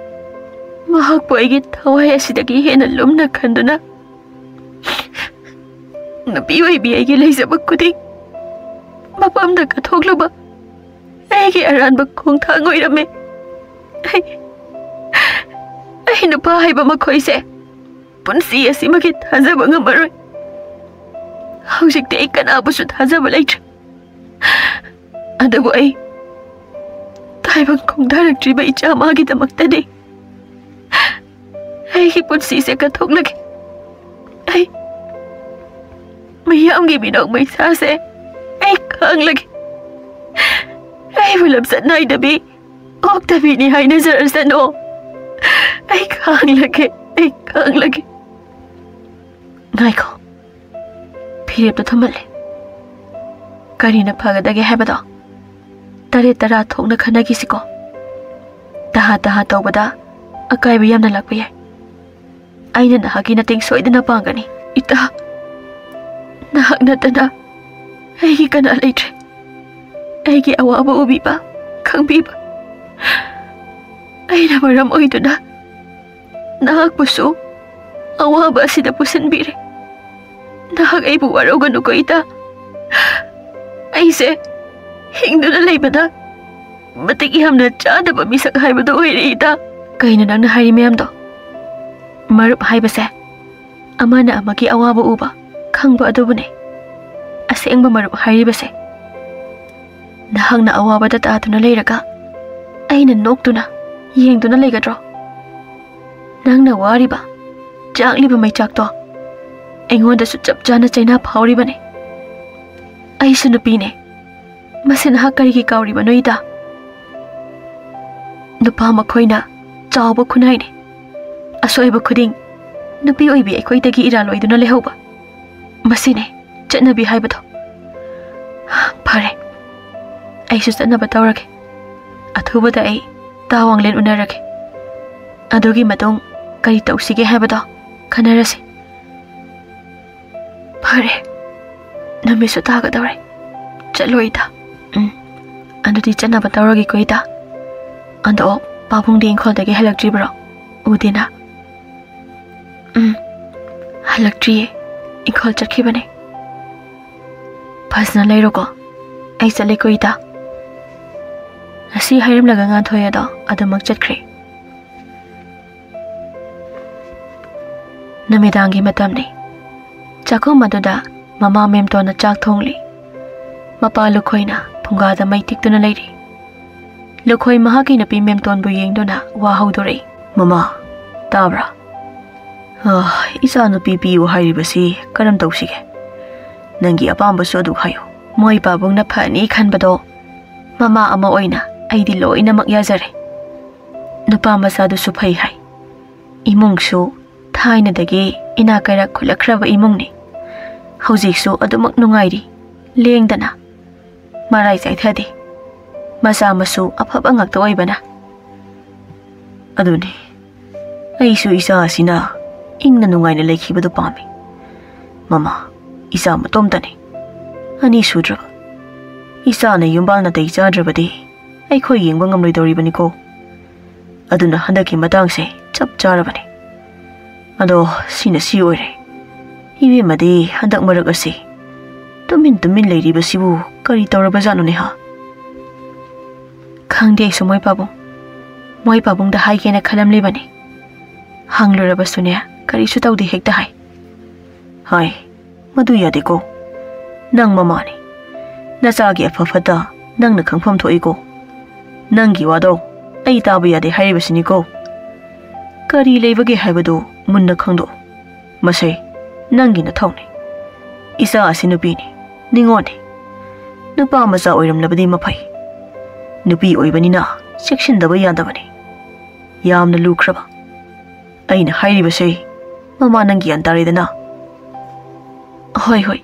ꯃꯍꯥꯛꯄꯨ ꯑꯩꯒꯤ ꯊꯋꯥꯏ ꯑꯁꯤꯗꯒꯤ ꯍꯦꯟꯅ ꯂꯨꯝꯅ ꯈꯟꯗꯨꯅ, ꯅꯨꯄꯤ ꯑꯣꯏꯕꯤ ꯑꯩꯒꯤ ꯂꯩꯖꯕ ꯈꯨꯗꯤꯡ ꯃꯄꯥꯝꯗ ꯀꯠꯊꯣꯛꯂꯨꯕ ꯑꯩꯒꯤ ꯑꯔꯥꯟꯕ ꯈꯣꯡꯊꯥꯡ ꯑꯣꯏꯔꯝꯃꯦ꯫ ꯑꯩ, ꯑꯩ ꯅꯨꯄꯥ ꯍꯥꯏꯕ ꯃꯈꯣꯏꯁꯦ ꯄꯨꯟꯁꯤ ꯑꯁꯤꯃꯒꯤ ꯊꯥꯖꯕ ꯉꯝꯃꯔꯣꯏ꯫ ꯍꯧꯖꯤꯛꯇꯤ ꯑꯩ ꯀꯅꯥꯕꯨꯁꯨ ꯊꯥꯖꯕ ꯂꯩꯇ꯭ꯔꯦ꯫ ꯑꯗꯨꯕꯨ ꯑꯩ ꯇꯥꯏꯕꯪ ꯈꯣꯡꯗꯥꯔꯛꯇ꯭ꯔꯤꯕ ꯏꯆꯥ ꯃꯥꯒꯤꯗꯃꯛꯇꯗꯤ ꯑꯩꯒꯤ ꯄꯨꯟꯁꯤꯁꯦ ꯀꯠꯊꯣꯛꯂꯒꯦ꯫ ꯑꯩ ꯃꯤꯌꯥꯝꯒꯤ ꯃꯤꯅꯣꯛ ꯃꯩꯁꯥꯁꯦ ꯑꯩ ꯈꯥꯡꯂꯒꯦ꯫ ꯑꯩꯕꯨ ꯂꯝꯆꯠ ꯅꯥꯏꯗꯕꯤ, ꯑꯣꯛꯇꯕꯤꯅꯤ ꯍꯥꯏꯅꯖꯔꯁꯅꯨ꯫ ꯑꯩ ꯈꯥꯡꯂꯒꯦ, ꯑꯩ ꯈꯥꯡꯂꯒꯦ꯫ ꯉꯥꯏꯈꯣ, ꯐꯤꯔꯦꯞꯇꯣ ꯊꯝꯍꯜꯂꯦ꯫ ꯀꯔꯤꯅ ꯐꯒꯗꯒꯦ ꯍꯥꯏꯕꯗꯣ ꯇꯔꯦꯠ ꯇꯔꯥ ꯊꯣꯛꯅ ꯈꯟꯅꯈꯤꯁꯤꯀꯣ꯫ ꯇꯍꯥ ꯇꯍꯥ ꯇꯧꯕꯗ ꯑꯀꯥꯏꯕ ꯌꯥꯝꯅ ꯂꯥꯛꯄ ꯌꯥꯏ꯫ ꯑꯩꯅ ꯅꯍꯥꯛꯀꯤ ꯃꯇꯦꯡ ꯁꯣꯏꯗꯅ ꯄꯥꯡꯒꯅꯤ꯫ ꯏꯇꯥ, ꯅꯍꯥꯛ ꯅꯠꯇꯅ ꯑꯩꯒꯤ ꯀꯅꯥ ꯂꯩꯇ꯭ꯔꯦ꯫ ꯑꯩꯒꯤ ꯑꯋꯥꯕ ꯎꯕꯤꯕ, ꯈꯪꯕꯤꯕ, ꯑꯩꯅ ꯃꯔꯝ ꯑꯣꯏꯗꯨꯅ ꯅꯍꯥꯛꯄꯨꯁꯨ ꯑꯋꯥꯕ ꯑꯁꯤꯗ ꯄꯨꯁꯤꯟꯕꯤꯔꯦ꯫ ꯅꯍꯥꯛ ꯑꯩꯕꯨ ꯋꯥꯔꯧꯒꯅꯨꯀꯣ, ꯏꯇꯥ꯫ ꯑꯩꯁꯦ ꯍꯤꯡꯗꯨꯅ ꯂꯩꯕꯗ ꯃꯇꯤꯛ ꯌꯥꯝꯅ ꯆꯥꯗꯕ ꯃꯤꯁꯛ ꯍꯥꯏꯕꯗꯨ ꯑꯣꯏꯔꯦ, ꯏꯇꯥ꯫ ꯀꯩꯅꯣ ꯅꯪꯅ ꯍꯥꯏꯔꯤ ꯃꯌꯥꯝꯗꯣ? ꯃꯔꯨꯞ ꯍꯥꯏꯕꯁꯦ ꯑꯃꯅ ꯑꯃꯒꯤ ꯑꯋꯥꯕ ꯎꯕ, ꯈꯪꯕ ꯑꯗꯨꯕꯨꯅꯦ ꯑꯁꯦꯡꯕ ꯃꯔꯨꯞ ꯍꯥꯏꯔꯤꯕꯁꯦ꯫ ꯅꯍꯥꯛꯅ ꯑꯋꯥꯕꯗ ꯇꯥꯗꯨꯅ ꯂꯩꯔꯒ ꯑꯩꯅ ꯅꯣꯛꯇꯨꯅ ꯌꯦꯡꯗꯨꯅ ꯂꯩꯒꯗ꯭ꯔꯣ? ꯅꯪꯅ ꯋꯥꯔꯤꯕ, ꯆꯥꯛꯂꯤꯕ ꯃꯩꯆꯥꯛꯇꯣ ꯑꯩꯉꯣꯟꯗꯁꯨ ꯆꯞ ꯆꯥꯅ ꯆꯩꯅꯥ ꯐꯥꯎꯔꯤꯕꯅꯦ꯫ ꯑꯩꯁꯨ ꯅꯨꯄꯤꯅꯦ꯫ ꯃꯁꯤ ꯅꯍꯥꯛ ꯀꯔꯤꯒꯤ ꯀꯥꯎꯔꯤꯕꯅꯣ, ꯏꯇꯥ? ꯅꯨꯄꯥ ꯃꯈꯣꯏꯅ ꯆꯥꯎꯕ ꯈꯨꯟꯅꯥꯏꯅꯤ꯫ ꯑꯁꯣꯏꯕ ꯈꯨꯗꯤꯡ ꯅꯨꯄꯤ ꯑꯣꯏꯕꯤ ꯑꯩꯈꯣꯏꯗꯒꯤ ꯏꯔꯥꯜ ꯑꯣꯏꯗꯨꯅ ꯂꯩꯍꯧꯕ꯫ ꯃꯁꯤꯅꯦ ꯆꯠꯅꯕꯤ ꯍꯥꯏꯕꯗꯣ꯫ ꯐꯔꯦ, ꯑꯩꯁꯨ ꯆꯠꯅꯕ ꯇꯧꯔꯒꯦ꯫ ꯑꯊꯨꯕꯗ ꯑꯩ ꯇꯥ ꯋꯥꯡꯂꯦꯟ ꯎꯅꯔꯒꯦ꯫ ꯑꯗꯨꯒꯤ ꯃꯇꯨꯡ ꯀꯔꯤ ꯇꯧꯁꯤꯒꯦ ꯍꯥꯏꯕꯗꯣ ꯈꯟꯅꯔꯁꯤ꯫ ꯐꯔꯦ, ꯅꯨꯃꯤꯠꯁꯨ ꯇꯥꯒꯗꯧꯔꯦ꯫ ꯆꯠꯂꯣ, ꯏꯇꯥ꯫ ꯎꯝ, ꯑꯗꯨꯗꯤ ꯆꯠꯅꯕ ꯇꯧꯔꯒꯦꯀꯣ, ꯏꯇꯥ꯫ ꯑꯗꯣ ꯄꯥꯕꯨꯡꯗꯤ ꯏꯪꯈꯣꯜꯗꯒꯤ ꯍꯜꯂꯛꯇ꯭ꯔꯤꯕ꯭ꯔꯣ? ꯎꯗꯦꯅ꯫ ꯎꯝ, ꯍꯜꯂꯛꯇ꯭ꯔꯤꯌꯦ꯫ ꯏꯪꯈꯣꯜ ꯆꯠꯈꯤꯕꯅꯦ꯫ ꯐꯖꯅ ꯂꯩꯔꯣꯀꯣ꯫ ꯑꯩ ꯆꯠꯂꯦꯀꯣ, ꯏꯇꯥ꯫ ꯑꯁꯤ ꯍꯥꯏꯔꯝꯂꯒ ꯉꯥꯟꯊꯣꯏ ꯑꯗꯣ ꯑꯗꯨꯃꯛ ꯆꯠꯈ꯭ꯔꯦ꯫ ꯅꯨꯃꯤꯗꯥꯡꯒꯤ ꯃꯇꯝꯅꯤ꯫ ꯆꯥꯛꯈꯨꯝ ꯑꯗꯨꯗ ꯃꯃꯥ ꯃꯦꯝꯇꯣꯟꯅ ꯆꯥꯛ ꯊꯣꯡꯂꯤ꯫ ꯃꯄꯥ ꯂꯨꯈꯣꯏꯅ ꯐꯨꯡꯒꯥꯗ ꯃꯩ ꯇꯤꯛꯇꯨꯅ ꯂꯩꯔꯤ꯫ ꯂꯨꯈꯣꯏ ꯃꯍꯥꯛꯀꯤ ꯅꯨꯄꯤ ꯃꯦꯝꯇꯣꯟꯕꯨ ꯌꯦꯡꯗꯨꯅ ꯋꯥ ꯍꯧꯗꯣꯔꯛꯏ꯫ "ꯃꯃꯥ, ꯇꯥꯕ꯭ꯔꯥ? ꯑꯥ, ꯏꯆꯥꯅꯨꯄꯤ ꯄꯤꯌꯨ ꯍꯥꯏꯔꯤꯕꯁꯤ ꯀꯔꯝ ꯇꯧꯁꯤꯒꯦ? ꯅꯪꯒꯤ ꯑꯄꯥꯝꯕꯁꯨ ꯑꯗꯨ ꯍꯥꯏꯌꯨ꯫" ꯃꯣꯏ ꯄꯥꯕꯨꯡꯅ ꯐꯅꯤ ꯈꯟꯕꯗꯣ ꯃꯃꯥ ꯑꯃ ꯑꯣꯏꯅ ꯑꯩꯗꯤ ꯂꯣꯏꯅꯃꯛ ꯌꯥꯖꯔꯦ꯫ ꯅꯨꯄꯥ ꯃꯆꯥꯗꯨꯁꯨ ꯐꯩ ꯍꯥꯏ꯫ ꯏꯃꯨꯡꯁꯨ ꯊꯥꯏꯅꯗꯒꯤ ꯏꯅꯥꯛ ꯀꯩꯔꯥꯛ ꯈꯨꯠꯂꯛꯈ꯭ꯔꯕ ꯏꯃꯨꯡꯅꯤ꯫ ꯍꯧꯖꯤꯛꯁꯨ ꯑꯗꯨꯃꯛ ꯅꯨꯡꯉꯥꯏꯔꯤ, ꯂꯦꯡꯗꯅ꯫ ꯃꯔꯥꯏ ꯆꯥꯏꯊꯗꯦ꯫ ꯃꯆꯥ ꯃꯁꯨ ꯑꯐꯕ ꯉꯥꯛꯇ ꯑꯣꯏꯕꯅ꯫ ꯑꯗꯨꯅꯤ, ꯑꯩꯁꯨ ꯏꯆꯥ ꯑꯁꯤꯅ ꯏꯪꯅ ꯅꯨꯡꯉꯥꯏꯅ ꯂꯩꯈꯤꯕꯗꯨ ꯄꯥꯝꯃꯤ꯫ ꯃꯃꯥ, ꯏꯆꯥ ꯃꯇꯣꯝꯇꯅꯤ꯫ ꯑꯅꯤ ꯁꯨꯗ꯭ꯔꯕ꯫ ꯏꯆꯥꯅ ꯌꯨꯝꯕꯥꯜ ꯅꯥꯇꯩ ꯆꯥꯗ꯭ꯔꯕꯗꯤ ꯑꯩꯈꯣꯏ ꯌꯦꯡꯕ ꯉꯝꯂꯣꯏꯗꯧꯔꯤꯕꯅꯤꯀꯣ꯫ ꯑꯗꯨꯅ ꯍꯟꯗꯛꯀꯤ ꯃꯇꯥꯡꯁꯦ ꯆꯞ ꯆꯥꯔꯕꯅꯤ꯫ ꯑꯗꯣ ꯁꯤꯅ ꯁꯤ ꯑꯣꯏꯔꯦ꯫ ꯏꯕꯦꯝꯃꯗꯤ ꯍꯟꯗꯛ ꯃꯔꯛ ꯑꯁꯤ ꯇꯨꯃꯤꯟ ꯇꯨꯃꯤꯟ ꯂꯩꯔꯤꯕꯁꯤꯕꯨ ꯀꯔꯤ ꯇꯧꯔꯕꯖꯥꯠꯅꯣꯅꯦ ꯍꯥ? ꯈꯪꯗꯦ ꯑꯩꯁꯨ ꯃꯣꯏ ꯄꯥꯕꯨꯡ꯫ ꯃꯣꯏ ꯄꯥꯕꯨꯡꯗ ꯍꯥꯏꯒꯦꯅ ꯈꯜꯂꯝꯂꯤꯕꯅꯤ꯫ ꯍꯪꯂꯨꯔꯕꯁꯨꯅꯦ, ꯀꯔꯤꯁꯨ ꯇꯧꯗꯦ ꯍꯦꯛꯇ ꯍꯥꯏ꯫ ꯍꯥꯏ, ꯃꯗꯨ ꯌꯥꯗꯦꯀꯣ꯫ ꯅꯪ ꯃꯃꯥꯅꯤ꯫ ꯅꯆꯥꯒꯤ ꯑꯐ ꯐꯠꯇ ꯅꯪꯅ ꯈꯪꯐꯝ ꯊꯣꯛꯏꯀꯣ꯫ ꯅꯪꯒꯤ ꯋꯥꯗꯣ ꯑꯩ ꯇꯥꯕ ꯌꯥꯗꯦ ꯍꯥꯏꯔꯤꯕꯁꯤꯅꯤꯀꯣ꯫ ꯀꯔꯤ ꯂꯩꯕꯒꯦ ꯍꯥꯏꯕꯗꯨ ꯃꯨꯟꯅ ꯈꯪꯗꯣꯛꯎ꯫ ꯃꯁꯦ ꯅꯪꯒꯤ ꯅꯊꯧꯅꯤ꯫ ꯏꯆꯥ ꯑꯁꯤ ꯅꯨꯄꯤꯅꯤ, ꯅꯤꯉꯣꯜꯅꯤ꯫ ꯅꯨꯄꯥ ꯃꯆꯥ ꯑꯣꯏꯔꯝꯂꯕꯗꯤ ꯃꯐꯩ꯫ ꯅꯨꯄꯤ ꯑꯣꯏꯕꯅꯤꯅ ꯆꯦꯛꯁꯤꯟꯗꯕ ꯌꯥꯗꯕꯅꯤ꯫ ꯌꯥꯝꯅ ꯂꯨꯈ꯭ꯔꯕ꯫ ꯑꯩꯅ ꯍꯥꯏꯔꯤꯕꯁꯦ ꯃꯃꯥ ꯅꯪ ꯒ꯭ꯌꯥꯟ ꯇꯥꯔꯦꯗꯅ? ꯍꯣꯏ, ꯍꯣꯏ,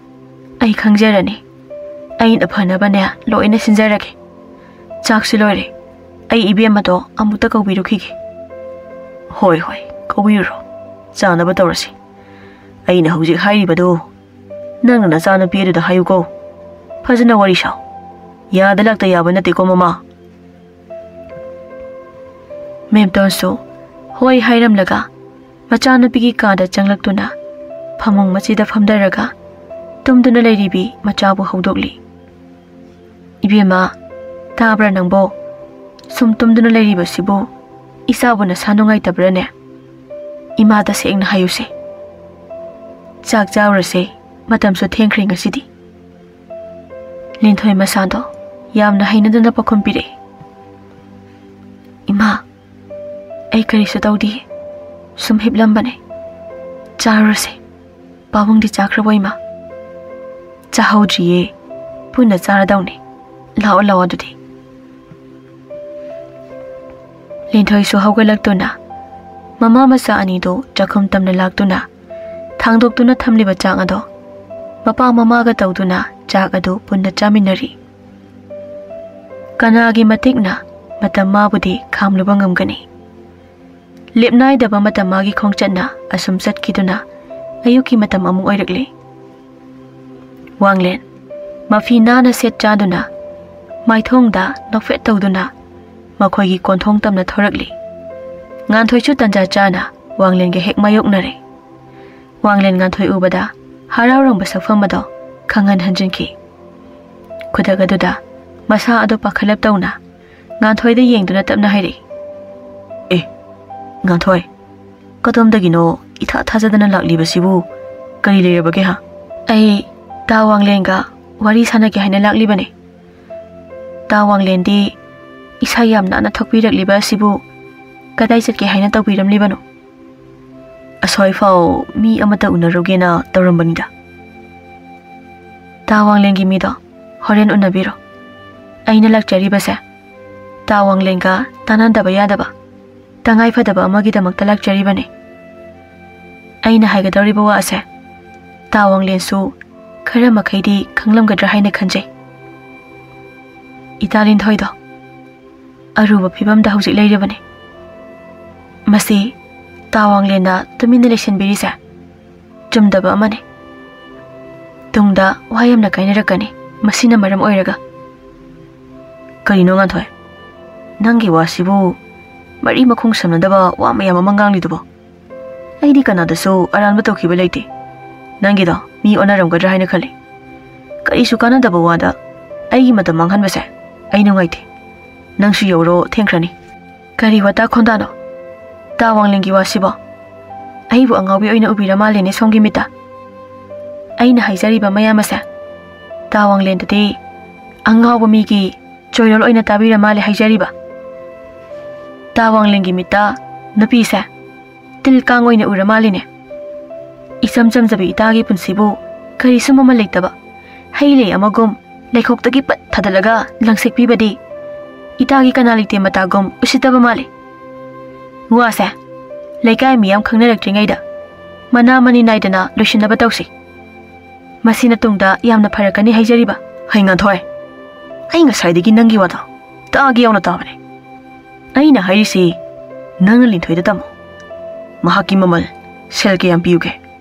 ꯑꯩ ꯈꯪꯖꯔꯅꯤ꯫ ꯑꯩꯅ ꯐꯅꯕꯅꯦ ꯂꯣꯏꯅ ꯁꯤꯟꯖꯔꯒꯦ꯫ ꯆꯥꯛꯁꯨ ꯂꯣꯏꯔꯦ꯫ ꯑꯩ ꯏꯕꯦꯝꯃꯗꯣ ꯑꯃꯨꯛꯇ ꯀꯧꯕꯤꯔꯨꯈꯤꯒꯦ꯫ ꯍꯣꯏ, ꯍꯣꯏ, ꯀꯧꯕꯤꯔꯨꯔꯣ꯫ ꯆꯥꯅꯕ ꯇꯧꯔꯁꯤ꯫ ꯑꯩꯅ ꯍꯧꯖꯤꯛ ꯍꯥꯏꯔꯤꯕꯗꯨ ꯅꯪꯅ ꯅꯆꯥꯅꯨꯄꯤ ꯑꯗꯨꯗ ꯍꯥꯏꯌꯨꯀꯣ꯫ ꯐꯖꯅ ꯋꯥꯔꯤ ꯁꯥꯎ꯫ ꯌꯥꯗ ꯂꯥꯛꯇ ꯌꯥꯕ ꯅꯠꯇꯦꯀꯣ, ꯃꯃꯥ꯫ ꯃꯦꯝꯇꯣꯟꯁꯨ ꯍꯣꯏ ꯍꯥꯏꯔꯝꯂꯒ ꯃꯆꯥꯅꯨꯄꯤꯒꯤ ꯀꯥꯗ ꯆꯪꯂꯛꯇꯨꯅ ꯐꯃꯨꯡ ꯃꯆꯤꯗ ꯐꯝꯊꯔꯒ ꯇꯨꯝꯗꯨꯅ ꯂꯩꯔꯤꯕꯤ ꯃꯆꯥꯕꯨ ꯍꯧꯗꯣꯛꯂꯤ꯫ "ꯏꯕꯦꯝꯃ, ꯇꯥꯕ꯭ꯔꯥ ꯅꯪꯕꯣ? ꯁꯨꯝ ꯇꯨꯝꯗꯨꯅ ꯂꯩꯔꯤꯕꯁꯤꯕꯨ ꯏꯆꯥꯕꯨ ꯅꯁꯥ ꯅꯨꯡꯉꯥꯏꯇꯕ꯭ꯔꯥꯅꯦ? ꯏꯃꯥꯗ ꯁꯦꯡꯅ ꯍꯥꯏꯌꯨꯁꯦ꯫ ꯆꯥꯛ ꯆꯥꯔꯨꯔꯁꯦ, ꯃꯇꯝꯁꯨ ꯊꯦꯡꯈ꯭ꯔꯦ ꯉꯁꯤꯗꯤ꯫" ꯂꯤꯟꯊꯣꯏ ꯃꯁꯥꯗꯣ ꯌꯥꯝꯅ ꯍꯩꯅꯗꯅ ꯄꯥꯎꯈꯨꯝ ꯄꯤꯔꯛꯏ꯫ "ꯏꯃꯥ, ꯑꯩ ꯀꯔꯤꯁꯨ ꯇꯧꯗꯤꯌꯦ꯫ ꯁꯨꯝ ꯍꯤꯞꯂꯝꯕꯅꯦ꯫ ꯆꯥꯔꯨꯔꯁꯦ꯫ ꯄꯥꯕꯨꯡꯗꯤ ꯆꯥꯈ꯭ꯔꯕꯣ, ꯏꯃꯥ?" "ꯆꯥꯍꯧꯗ꯭ꯔꯤꯌꯦ꯫ ꯄꯨꯟꯅ ꯆꯥꯔꯗꯧꯅꯦ꯫ ꯂꯥꯛꯑꯣ, ꯂꯥꯛꯑꯣ ꯑꯗꯨꯗꯤ꯫" ꯂꯤꯟꯊꯣꯏꯁꯨ ꯍꯧꯒꯠꯂꯛꯇꯨꯅ ꯃꯃꯥ ꯃꯆꯥ ꯑꯅꯤꯗꯨ ꯆꯥꯛꯈꯨꯝ ꯇꯝꯅ ꯂꯥꯛꯇꯨꯅ ꯊꯥꯡꯗꯣꯛꯇꯨꯅ ꯊꯝꯂꯤꯕ ꯆꯥꯛ ꯑꯗꯣ ꯃꯄꯥ ꯃꯃꯥꯒ ꯇꯧꯗꯨꯅ ꯆꯥꯛ ꯑꯗꯨ ꯄꯨꯟꯅ ꯆꯥꯃꯤꯟꯅꯔꯤ꯫ ꯀꯅꯥꯒꯤ ꯃꯇꯤꯛꯅ ꯃꯇꯝ ꯃꯥꯕꯨꯗꯤ ꯈꯥꯝꯂꯨꯕ ꯉꯝꯒꯅꯤ? ꯂꯦꯞꯅꯥꯏꯗꯕ ꯃꯇꯝ ꯃꯥꯒꯤ ꯈꯣꯡꯆꯠꯅ ꯑꯁꯨꯝ ꯆꯠꯈꯤꯗꯨꯅ ꯑꯌꯨꯛꯀꯤ ꯃꯇꯝ ꯑꯃꯨꯛ ꯑꯣꯏꯔꯛꯂꯤ꯫ ꯋꯥꯡꯂꯦꯟ ꯃꯐꯤ ꯅꯥꯟꯅ ꯁꯦꯠ ꯆꯥꯗꯨꯅ ꯃꯥꯏꯊꯣꯡꯗ ꯅꯣꯛꯐꯦꯠ ꯇꯧꯗꯨꯅ ꯃꯈꯣꯏꯒꯤ ꯀꯣꯟꯊꯣꯡ ꯇꯝꯅ ꯊꯣꯔꯛꯂꯤ꯫ ꯉꯥꯟꯊꯣꯏꯁꯨ ꯇꯟꯖꯥ ꯆꯥꯅ ꯋꯥꯡꯂꯦꯟꯒ ꯍꯦꯛ ꯃꯥꯌꯣꯛꯅꯔꯦ꯫ ꯋꯥꯡꯂꯦꯟ ꯉꯥꯟꯊꯣꯏ ꯎꯕꯗ ꯍꯔꯥꯎꯔꯝꯕ ꯁꯛꯐꯝ ꯑꯗꯣ ꯈꯪꯍꯟ ꯍꯟꯖꯤꯟꯈꯤ꯫ ꯈꯨꯗꯛ ꯑꯗꯨꯗ ꯃꯁꯥ ꯑꯗꯨ ꯄꯥꯈꯠꯂꯞ ꯇꯧꯅ ꯉꯥꯟꯊꯣꯏꯗ ꯌꯦꯡꯗꯨꯅ ꯇꯞꯅ ꯍꯥꯏꯔꯛꯏ, "ꯑꯦ, ꯉꯥꯟꯊꯣꯏ, ꯀꯗꯣꯝꯗꯒꯤꯅꯣ ꯏꯊꯥ ꯊꯥꯖꯗꯅ ꯂꯥꯛꯂꯤꯕꯁꯤꯕꯨ? ꯀꯔꯤ ꯂꯩꯔꯕꯒꯦ ꯍꯥ?" "ꯑꯩ ꯇꯥ ꯋꯥꯡꯂꯦꯟꯒ ꯋꯥꯔꯤ ꯁꯥꯟꯅꯒꯦ ꯍꯥꯏꯅ ꯂꯥꯛꯂꯤꯕꯅꯦ꯫ ꯇꯥ ꯋꯥꯡꯂꯦꯟꯗꯤ ꯏꯁꯥ ꯌꯥꯝ ꯅꯥꯟꯅ ꯊꯣꯛꯄꯤꯔꯛꯂꯤꯕ ꯑꯁꯤꯕꯨ ꯀꯗꯥꯏ ꯆꯠꯀꯦ ꯍꯥꯏꯅ ꯇꯧꯕꯤꯔꯝꯂꯤꯕꯅꯣ?" "ꯑꯁ꯭ꯋꯥꯏꯐꯥꯎ ꯃꯤ ꯑꯃꯠꯇ ꯎꯅꯔꯨꯒꯦꯅ ꯇꯧꯔꯝꯕꯅꯤꯗ꯫" "ꯇꯥ ꯋꯥꯡꯂꯦꯟꯒꯤ ꯃꯤꯗꯣ ꯍꯣꯔꯦꯟ ꯎꯅꯕꯤꯔꯣ꯫ ꯑꯩꯅ ꯂꯥꯛꯆꯔꯤꯕꯁꯦ ꯇꯥ ꯋꯥꯡꯂꯦꯟꯒ ꯇꯥꯟꯅꯗꯕ ꯌꯥꯗꯕ, ꯇꯉꯥꯏ ꯐꯗꯕ ꯑꯃꯒꯤꯗꯃꯛꯇ ꯂꯥꯛꯆꯔꯤꯕꯅꯤ꯫ ꯑꯩꯅ ꯍꯥꯏꯒꯗꯧꯔꯤꯕ ꯋꯥ ꯑꯁꯦ ꯇꯥ ꯋꯥꯡꯂꯦꯟꯁꯨ ꯈꯔ ꯃꯈꯩꯗꯤ ꯈꯪꯂꯝꯒꯗ꯭ꯔꯥ ꯍꯥꯏꯅ ꯈꯟꯖꯩ꯫ ꯏꯇꯥ ꯂꯤꯟꯊꯣꯏꯗꯣ ꯑꯔꯨꯕ ꯐꯤꯕꯝꯗ ꯍꯧꯖꯤꯛ ꯂꯩꯔꯤꯕꯅꯤ꯫ ꯃꯁꯤ ꯇꯥ ꯋꯥꯡꯂꯦꯟꯅ ꯇꯨꯃꯤꯟꯅ ꯂꯩꯁꯤꯟꯕꯤꯔꯤꯁꯦ ꯆꯨꯝꯗꯕ ꯑꯃꯅꯤ꯫ ꯇꯨꯡꯗ ꯋꯥ ꯌꯥꯝꯅ ꯀꯥꯏꯅꯔꯛꯀꯅꯤ ꯃꯁꯤꯅ ꯃꯔꯝ ꯑꯣꯏꯔꯒ꯫" "ꯀꯔꯤꯅꯣ ꯉꯥꯟꯊꯣꯏ, ꯅꯪꯒꯤ ꯋꯥꯁꯤꯕꯨ ꯃꯔꯤ ꯃꯈꯣꯡ ꯁꯝꯅꯗꯕ ꯋꯥ ꯃꯌꯥꯝ ꯑꯃ ꯉꯥꯡꯂꯤꯗꯨꯕꯣ? ꯑꯩꯗꯤ ꯀꯅꯥꯗꯁꯨ ꯑꯔꯥꯟꯕ ꯇꯧꯈꯤꯕ ꯂꯩꯇꯦ꯫ ꯅꯪꯒꯤꯗꯣ ꯃꯤ ꯑꯣꯟꯅꯔꯝꯒꯗ꯭ꯔꯥ ꯍꯥꯏꯅ ꯈꯜꯂꯤ꯫ ꯀꯔꯤꯁꯨ ꯀꯥꯟꯅꯗꯕ ꯋꯥꯗ ꯑꯩꯒꯤ ꯃꯇꯝ ꯃꯥꯡꯍꯟꯕꯁꯦ ꯑꯩ ꯅꯨꯡꯉꯥꯏꯇꯦ꯫ ꯅꯪꯁꯨ ꯌꯧꯔꯣ, ꯊꯦꯡꯈ꯭ꯔꯅꯤ꯫" "ꯀꯔꯤ ꯋꯥꯇꯥ ꯈꯣꯟꯗꯥꯅꯣ? ꯇꯥ ꯋꯥꯡꯂꯦꯟꯒꯤ ꯋꯥꯁꯤꯕꯣ? ꯑꯩꯕꯨ ꯑꯉꯥꯎꯕꯤ ꯑꯣꯏꯅ ꯎꯕꯤꯔ ꯃꯥꯜꯂꯦꯅꯦ ꯁꯣꯝꯒꯤ ꯃꯤꯠꯇ꯫ ꯑꯩꯅ ꯍꯥꯏꯖꯔꯤꯕ ꯃꯌꯥꯝ ꯑꯁꯦ ꯇꯥ ꯋꯥꯡꯂꯦꯟꯗꯗꯤ ꯑꯉꯥꯎꯕ ꯃꯤꯒꯤ ꯆꯣꯏꯔꯣꯜ ꯑꯣꯏꯅ ꯇꯥꯕꯤꯔ ꯃꯥꯜꯂꯦ ꯍꯥꯏꯖꯔꯤꯕ꯫ ꯇꯥ ꯋꯥꯡꯂꯦꯟꯒꯤ ꯃꯤꯠꯇ ꯅꯨꯄꯤꯁꯦ ꯇꯤꯜ ꯀꯥꯡ ꯑꯣꯏꯅ ꯎꯔ ꯃꯥꯜꯂꯤꯅꯦ꯫ ꯏꯆꯝ ꯆꯝꯖꯕꯤ ꯏꯇꯥꯒꯤ ꯄꯨꯟꯁꯤꯕꯨ ꯀꯔꯤꯁꯨ ꯃꯃꯜ ꯂꯩꯇꯕ ꯍꯩ ꯂꯩ ꯑꯃꯒꯨꯝ ꯂꯩꯈꯣꯛꯇꯒꯤ ꯄꯠ ꯊꯥꯗꯠꯂꯒ ꯂꯪꯁꯦꯛꯄꯤꯕꯗꯤ ꯏꯇꯥꯒꯤ ꯀꯅꯥ ꯂꯩꯇꯦ ꯃꯇꯥꯒꯨꯝ ꯎꯁꯤꯠꯇꯕ ꯃꯥꯜꯂꯤ꯫ ꯋꯥꯁꯦ ꯂꯩꯀꯥꯏ ꯃꯤꯌꯥꯝ ꯈꯪꯅꯔꯛꯇ꯭ꯔꯤꯉꯩꯗ ꯃꯅꯥ ꯃꯅꯤ ꯅꯥꯏꯗꯅ ꯂꯣꯏꯁꯤꯟꯅꯕ ꯇꯧꯁꯤ꯫ ꯃꯁꯤꯅ ꯇꯨꯡꯗ ꯌꯥꯝꯅ ꯐꯔꯛꯀꯅꯤ ꯍꯥꯏꯖꯔꯤꯕ꯫" "ꯍꯩ ꯉꯥꯟꯊꯣꯏ, ꯑꯩ ꯉꯁꯥꯏꯗꯒꯤ ꯅꯪꯒꯤ ꯋꯥꯗꯣ ꯇꯥꯒꯦ ꯌꯥꯎꯅ ꯇꯥꯕꯅꯦ꯫ ꯑꯩꯅ ꯍꯥꯏꯔꯤꯁꯤ ꯅꯪꯅ ꯂꯤꯟꯊꯣꯏꯗ ꯇꯝꯃꯣ꯫ ꯃꯍꯥꯛꯀꯤ ꯃꯃꯜ ꯁꯦꯜ ꯀꯌꯥꯝ ꯄꯤꯌꯨꯒꯦ?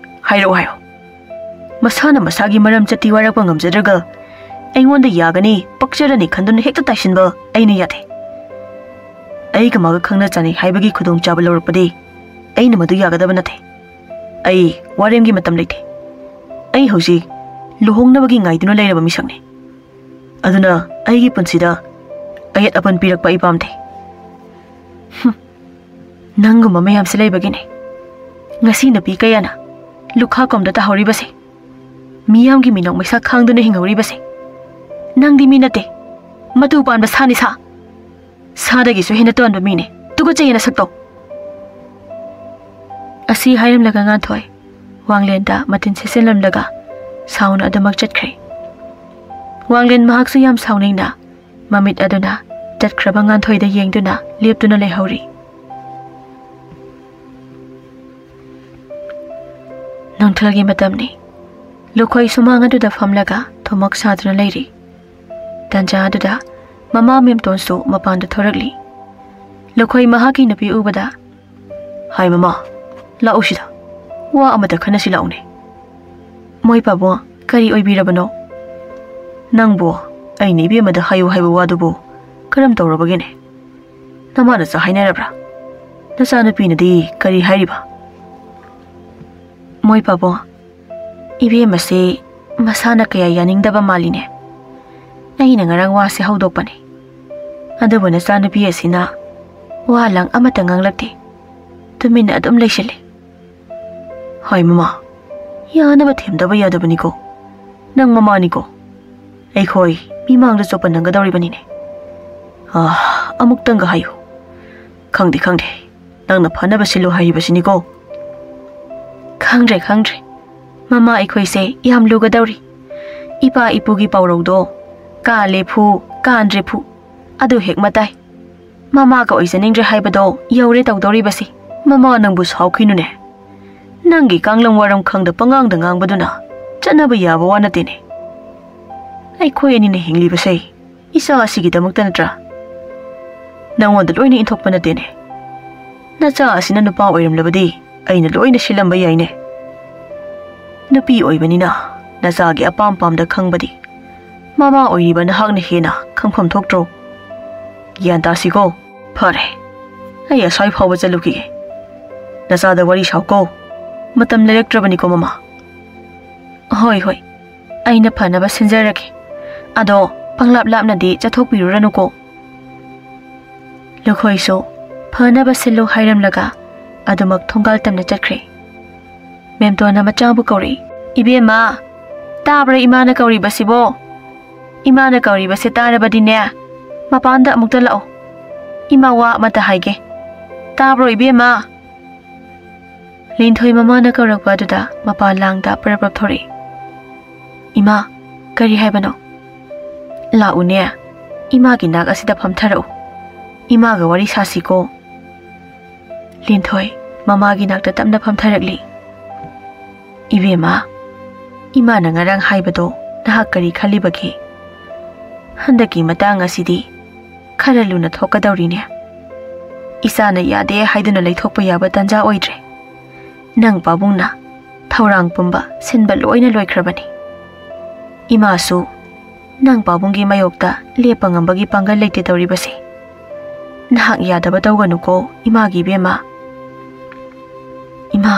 ꯍꯥꯏꯔꯛꯑꯣ ꯍꯥꯏꯌꯣ꯫ ꯃꯁꯥꯅ ꯃꯁꯥꯒꯤ ꯃꯔꯝ ꯆꯠꯇꯤ ꯋꯥꯔꯛꯄ ꯉꯝꯖꯗ꯭ꯔꯒ ꯑꯩꯉꯣꯟꯗ ꯌꯥꯒꯅꯤ, ꯄꯛꯆꯔꯅꯤ ꯈꯟꯗꯨꯅ ꯍꯦꯛꯇ ꯇꯥꯏꯁꯤꯟꯕ ꯑꯩꯅ ꯌꯥꯗꯦ꯫ ꯑꯩꯒ ꯃꯥꯒ ꯈꯪꯅ ꯆꯥꯟꯅꯩ ꯍꯥꯏꯕꯒꯤ ꯈꯨꯗꯣꯡꯆꯥꯕ ꯂꯧꯔꯛꯄꯗꯤ ꯑꯩꯅ ꯃꯗꯨ ꯌꯥꯒꯗꯕ ꯅꯠꯇꯦ꯫ ꯑꯩ ꯋꯥꯔꯦꯝꯒꯤ ꯃꯇꯝ ꯂꯩꯇꯦ꯫ ꯑꯩ ꯍꯧꯖꯤꯛ ꯂꯨꯍꯣꯡꯅꯕꯒꯤ ꯉꯥꯏꯗꯨꯅ ꯂꯩꯔꯕ ꯃꯤꯁꯛꯅꯤ꯫ ꯑꯗꯨꯅ ꯑꯩꯒꯤ ꯄꯨꯟꯁꯤꯗ ꯑꯌꯦꯠ ꯑꯄꯟ ꯄꯤꯔꯛꯄ ꯑꯩ ꯄꯥꯝꯗꯦ꯫ ꯍꯨꯝ, ꯅꯪꯒꯨꯝꯕ ꯃꯌꯥꯝꯁꯦ ꯂꯩꯕꯒꯤꯅꯦ ꯉꯁꯤ ꯅꯨꯄꯤ ꯀꯌꯥꯅ ꯂꯨꯈꯥ ꯀꯣꯝꯗ ꯇꯥꯍꯧꯔꯤꯕꯁꯦ, ꯃꯤꯌꯥꯝꯒꯤ ꯃꯤꯅꯣꯛ ꯃꯩꯁꯥ ꯈꯥꯡꯗꯨꯅ ꯍꯤꯡꯍꯧꯔꯤꯕꯁꯦ꯫ ꯅꯪꯗꯤ ꯃꯤ ꯅꯠꯇꯦ, ꯃꯇꯨ ꯄꯥꯟꯕ ꯁꯥꯅꯤ ꯁꯥ꯫ ꯁꯥꯗꯒꯤꯁꯨ ꯍꯦꯟꯅ ꯇꯣꯟꯕ ꯃꯤꯅꯦ꯫ ꯇꯨꯀꯠꯆꯩꯌꯦ ꯅꯁꯛꯇꯣ꯫ ꯑꯁꯤ ꯍꯥꯏꯔꯝꯂꯒ ꯉꯥꯟꯊꯣꯏ ꯋꯥꯡꯂꯦꯟꯗ ꯃꯇꯤꯟ ꯁꯦꯠꯆꯤꯜꯂꯝꯂꯒ ꯁꯥꯎꯅ ꯑꯗꯨꯃꯛ ꯆꯠꯈ꯭ꯔꯦ꯫ ꯋꯥꯡꯂꯦꯟ ꯃꯍꯥꯛꯁꯨ ꯌꯥꯝ ꯁꯥꯎꯅꯤꯡꯅ ꯃꯃꯤꯠ ꯑꯗꯨꯅ ꯆꯠꯈ꯭ꯔꯕ ꯉꯥꯟꯊꯣꯏꯗ ꯌꯦꯡꯗꯨꯅ ꯂꯦꯞꯇꯨꯅ ꯂꯩꯍꯧꯔꯤ꯫ ꯅꯨꯡꯊꯤꯜꯒꯤ ꯃꯇꯝꯅꯤ꯫ ꯂꯨꯈꯣꯏ ꯁꯨꯃꯥꯡ ꯑꯗꯨꯗ ꯐꯝꯂꯒ ꯊꯨꯝꯃꯣꯛ ꯁꯥꯗꯨꯅ ꯂꯩꯔꯤ꯫ ꯇꯥꯟꯖꯥ ꯑꯗꯨꯗ ꯃꯃꯥ ꯃꯦꯝꯇꯣꯟꯁꯨ ꯃꯄꯥꯟꯗ ꯊꯣꯔꯛꯂꯤ꯫ ꯂꯨꯈꯣꯏ ꯃꯍꯥꯛꯀꯤ ꯅꯨꯄꯤ ꯎꯕꯗ, "ꯍꯥꯏ ꯃꯃꯥ, ꯂꯥꯛꯎ ꯁꯤꯗ꯫ ꯋꯥ ꯑꯃꯇ ꯈꯟꯅꯁꯤ ꯂꯥꯛꯎꯅꯦ꯫" "ꯃꯣꯏ ꯄꯥꯕꯨꯡ, ꯀꯔꯤ ꯑꯣꯏꯕꯤꯔꯕꯅꯣ?" "ꯅꯪꯕꯨ ꯑꯩꯅ ꯏꯕꯦꯝꯃꯗ ꯍꯥꯏꯌꯨ ꯍꯥꯏꯕ ꯋꯥꯗꯨꯕꯨ ꯀꯔꯝ ꯇꯧꯔꯕꯒꯦꯅꯦ? ꯅꯃꯥ ꯅꯆꯥ ꯍꯥꯏꯅꯔꯕ꯭ꯔꯥ? ꯅꯆꯥꯅꯨꯄꯤꯅꯗꯤ ꯀꯔꯤ ꯍꯥꯏꯔꯤꯕ?" "ꯃꯣꯏ ꯄꯥꯕꯨꯡ, ꯏꯕꯦꯝꯃꯁꯦ ꯃꯁꯥꯅ ꯀꯌꯥ ꯌꯥꯅꯤꯡꯗꯕ ꯃꯥꯜꯂꯤꯅꯦ꯫ ꯑꯩꯅ ꯉꯔꯥꯡ ꯋꯥꯁꯦ ꯍꯧꯗꯣꯛꯄꯅꯤ꯫ ꯑꯗꯨꯕꯨ ꯅꯆꯥꯅꯨꯄꯤ ꯑꯁꯤꯅ ꯋꯥ ꯂꯪ ꯑꯃꯠꯇ ꯉꯥꯡꯂꯛꯇꯦ꯫ ꯇꯨꯃꯤꯟꯅ ꯑꯗꯨꯝ ꯂꯩꯁꯤꯜꯂꯤ꯫" "ꯍꯥꯏ ꯃꯃꯥ, ꯌꯥꯅꯕ ꯊꯦꯝꯗꯕ ꯌꯥꯗꯕꯅꯤꯀꯣ꯫ ꯅꯪ ꯃꯃꯥꯅꯤꯀꯣ꯫ ꯑꯩꯈꯣꯏ ꯃꯤꯃꯥꯡꯗ ꯆꯣꯞꯄ ꯅꯪꯒꯗꯧꯔꯤꯕꯅꯤꯅꯦ꯫ ꯑꯥ, ꯑꯃꯨꯛꯇꯪꯒ ꯍꯥꯏꯌꯨ꯫ ꯈꯪꯗꯦ, ꯈꯪꯗꯦ꯫ ꯅꯪꯅ ꯐꯅꯕ ꯁꯤꯜꯂꯨ ꯍꯥꯏꯔꯤꯕꯁꯤꯅꯤꯀꯣ꯫" "ꯈꯪꯗ꯭ꯔꯦ, ꯈꯪꯗ꯭ꯔꯦ꯫ ꯃꯃꯥ, ꯑꯩꯈꯣꯏꯁꯦ ꯌꯥꯝ ꯂꯨꯒꯗꯧꯔꯤ꯫ ꯏꯄꯥ ꯏꯄꯨꯒꯤ ꯄꯥꯎꯔꯧꯗꯣ, 'ꯀꯥꯂꯦ ꯐꯨ, ꯀꯥꯟꯗ꯭ꯔꯦ ꯐꯨ' ꯑꯗꯨ ꯍꯦꯛ ꯃꯇꯥꯏ꯫ ꯃꯃꯥꯒ ꯑꯣꯏꯖꯅꯤꯡꯗ꯭ꯔꯦ ꯍꯥꯏꯕꯗꯣ ꯌꯧꯔꯦ ꯇꯧꯗꯧꯔꯤꯕꯁꯤ꯫" "ꯃꯃꯥ, ꯅꯪꯕꯨ ꯁꯥꯎꯈꯤꯅꯨꯅꯦ꯫ ꯅꯪꯒꯤ ꯀꯥꯡꯂꯝ ꯋꯥꯔꯝ ꯈꯪꯗ ꯄꯉꯥꯡꯗ ꯉꯥꯡꯕꯗꯨꯅ ꯆꯠꯅꯕ ꯌꯥꯕ ꯋꯥ ꯅꯠꯇꯦꯅꯦ꯫ ꯑꯩꯈꯣꯏ ꯑꯅꯤꯅ ꯍꯤꯡꯂꯤꯕꯁꯦ ꯏꯆꯥ ꯑꯁꯤꯒꯤꯗꯃꯛꯇ ꯅꯠꯇ꯭ꯔꯥ? ꯅꯪꯉꯣꯟꯗ ꯂꯣꯏꯅ ꯏꯟꯊꯣꯛꯄ ꯅꯠꯇꯦꯅꯦ꯫" ꯅꯆꯥ ꯑꯁꯤꯅ ꯅꯨꯄꯥ ꯑꯣꯏꯔꯝꯂꯕꯗꯤ ꯑꯩꯅ ꯂꯣꯏꯅ ꯁꯤꯜꯂꯝꯕ ꯌꯥꯏꯅꯦ꯫ ꯅꯨꯄꯤ ꯑꯣꯏꯕꯅꯤꯅ ꯅꯆꯥꯒꯤ ꯑꯄꯥꯝ ꯄꯥꯝꯗ ꯈꯪꯕꯗꯤ ꯃꯃꯥ ꯑꯣꯏꯔꯤꯕ ꯅꯍꯥꯛꯅ ꯍꯦꯟꯅ ꯈꯪꯐꯝ ꯊꯣꯛꯇ꯭ꯔꯣ? ꯒ꯭ꯌꯥꯟ ꯇꯥꯁꯤꯀꯣ꯫ ꯐꯔꯦ, ꯑꯩ ꯑꯁ꯭ꯋꯥꯏ ꯐꯥꯎꯕ ꯆꯠꯂꯨꯈꯤꯒꯦ꯫ ꯅꯆꯥꯗ ꯋꯥꯔꯤ ꯁꯥꯎꯀꯣ꯫ ꯃꯇꯝ ꯂꯩꯔꯛꯇ꯭ꯔꯕꯅꯤꯀꯣ, ꯃꯃꯥ꯫ ꯍꯣꯏ, ꯍꯣꯏ, ꯑꯩꯅ ꯐꯅꯕ ꯁꯤꯟꯖꯔꯒꯦ꯫ ꯑꯗꯣ ꯄꯪꯂꯥꯞ ꯂꯥꯞꯅꯗꯤ ꯆꯠꯊꯣꯛꯄꯤꯔꯨꯔꯅꯨꯀꯣ꯫ ꯂꯨꯈꯣꯏꯁꯨ ꯐꯅꯕ ꯁꯤꯜꯂꯨ ꯍꯥꯏꯔꯝꯂꯒ ꯑꯗꯨꯃꯛ ꯊꯣꯡꯒꯥꯜ ꯇꯝꯅ ꯆꯠꯈ꯭ꯔꯦ꯫ ꯃꯦꯝꯇꯣꯟꯅ ꯃꯆꯥꯕꯨ ꯀꯧꯔꯛꯏ꯫ "ꯏꯕꯦꯝꯃ, ꯇꯥꯕ꯭ꯔꯥ ꯏꯃꯥꯅ ꯀꯧꯔꯤꯕꯁꯤꯕꯣ? ꯏꯃꯥꯅ ꯀꯧꯔꯤꯕꯁꯦ ꯇꯥꯔꯕꯗꯤꯅꯦ, ꯃꯄꯥꯟꯗ ꯑꯃꯨꯛꯇ ꯂꯥꯛꯑꯣ꯫ ꯏꯃꯥ ꯋꯥ ꯑꯃꯇ ꯍꯥꯏꯒꯦ꯫ ꯇꯥꯕ꯭ꯔꯣ ꯏꯕꯦꯝꯃ?" ꯂꯤꯟꯊꯣꯏ ꯃꯃꯥꯅ ꯀꯧꯔꯛꯄ ꯑꯗꯨꯗ ꯃꯄꯥ ꯂꯥꯡꯗ ꯄ꯭ꯔꯞ ꯄ꯭ꯔꯞ ꯊꯣꯔꯛꯏ꯫ "ꯏꯃꯥ, ꯀꯔꯤ ꯍꯥꯏꯕꯅꯣ?" "ꯂꯥꯛꯎꯅꯦ, ꯏꯃꯥꯒꯤ ꯅꯥꯛ ꯑꯁꯤꯗ ꯐꯝꯊꯔꯛꯎ꯫ ꯏꯃꯥꯒ ꯋꯥꯔꯤ ꯁꯥꯁꯤꯀꯣ꯫" ꯂꯤꯟꯊꯣꯏ ꯃꯃꯥꯒꯤ ꯅꯥꯛꯇ ꯇꯞꯅ ꯐꯝꯊꯔꯛꯂꯤ꯫ "ꯏꯕꯦꯝꯃ, ꯏꯃꯥꯅ ꯉꯔꯥꯡ ꯍꯥꯏꯕꯗꯣ ꯅꯍꯥꯛ ꯀꯔꯤ ꯈꯜꯂꯤꯕꯒꯦ? ꯍꯟꯗꯛꯀꯤ ꯃꯇꯥꯡ ꯑꯁꯤꯗꯤ ꯈꯔ ꯂꯨꯅ ꯊꯣꯛꯀꯗꯧꯔꯤꯅꯦ꯫ ꯏꯆꯥꯅ ꯌꯥꯗꯦ ꯍꯥꯏꯗꯨꯅ ꯂꯩꯊꯣꯛꯄ ꯌꯥꯕ ꯇꯥꯟꯖꯥ ꯑꯣꯏꯗ꯭ꯔꯦ꯫ ꯅꯪ ꯄꯥꯕꯨꯡꯅ ꯊꯧꯔꯥꯡ ꯄꯨꯝꯕ ꯁꯤꯟꯕ ꯂꯣꯏꯅ ꯂꯣꯏꯈ꯭ꯔꯕꯅꯤ꯫ ꯏꯃꯥꯁꯨ ꯅꯪ ꯄꯥꯕꯨꯡꯒꯤ ꯃꯥꯌꯣꯛꯇ ꯂꯦꯞꯄ ꯉꯝꯕꯒꯤ ꯄꯥꯡꯒꯜ ꯂꯩꯇꯦ ꯇꯧꯔꯤꯕꯁꯦ꯫ ꯅꯍꯥꯛ ꯌꯥꯗꯕ ꯇꯧꯒꯅꯨꯀꯣ ꯏꯃꯥꯒꯤ ꯏꯕꯦꯝꯃ꯫" "ꯏꯃꯥ,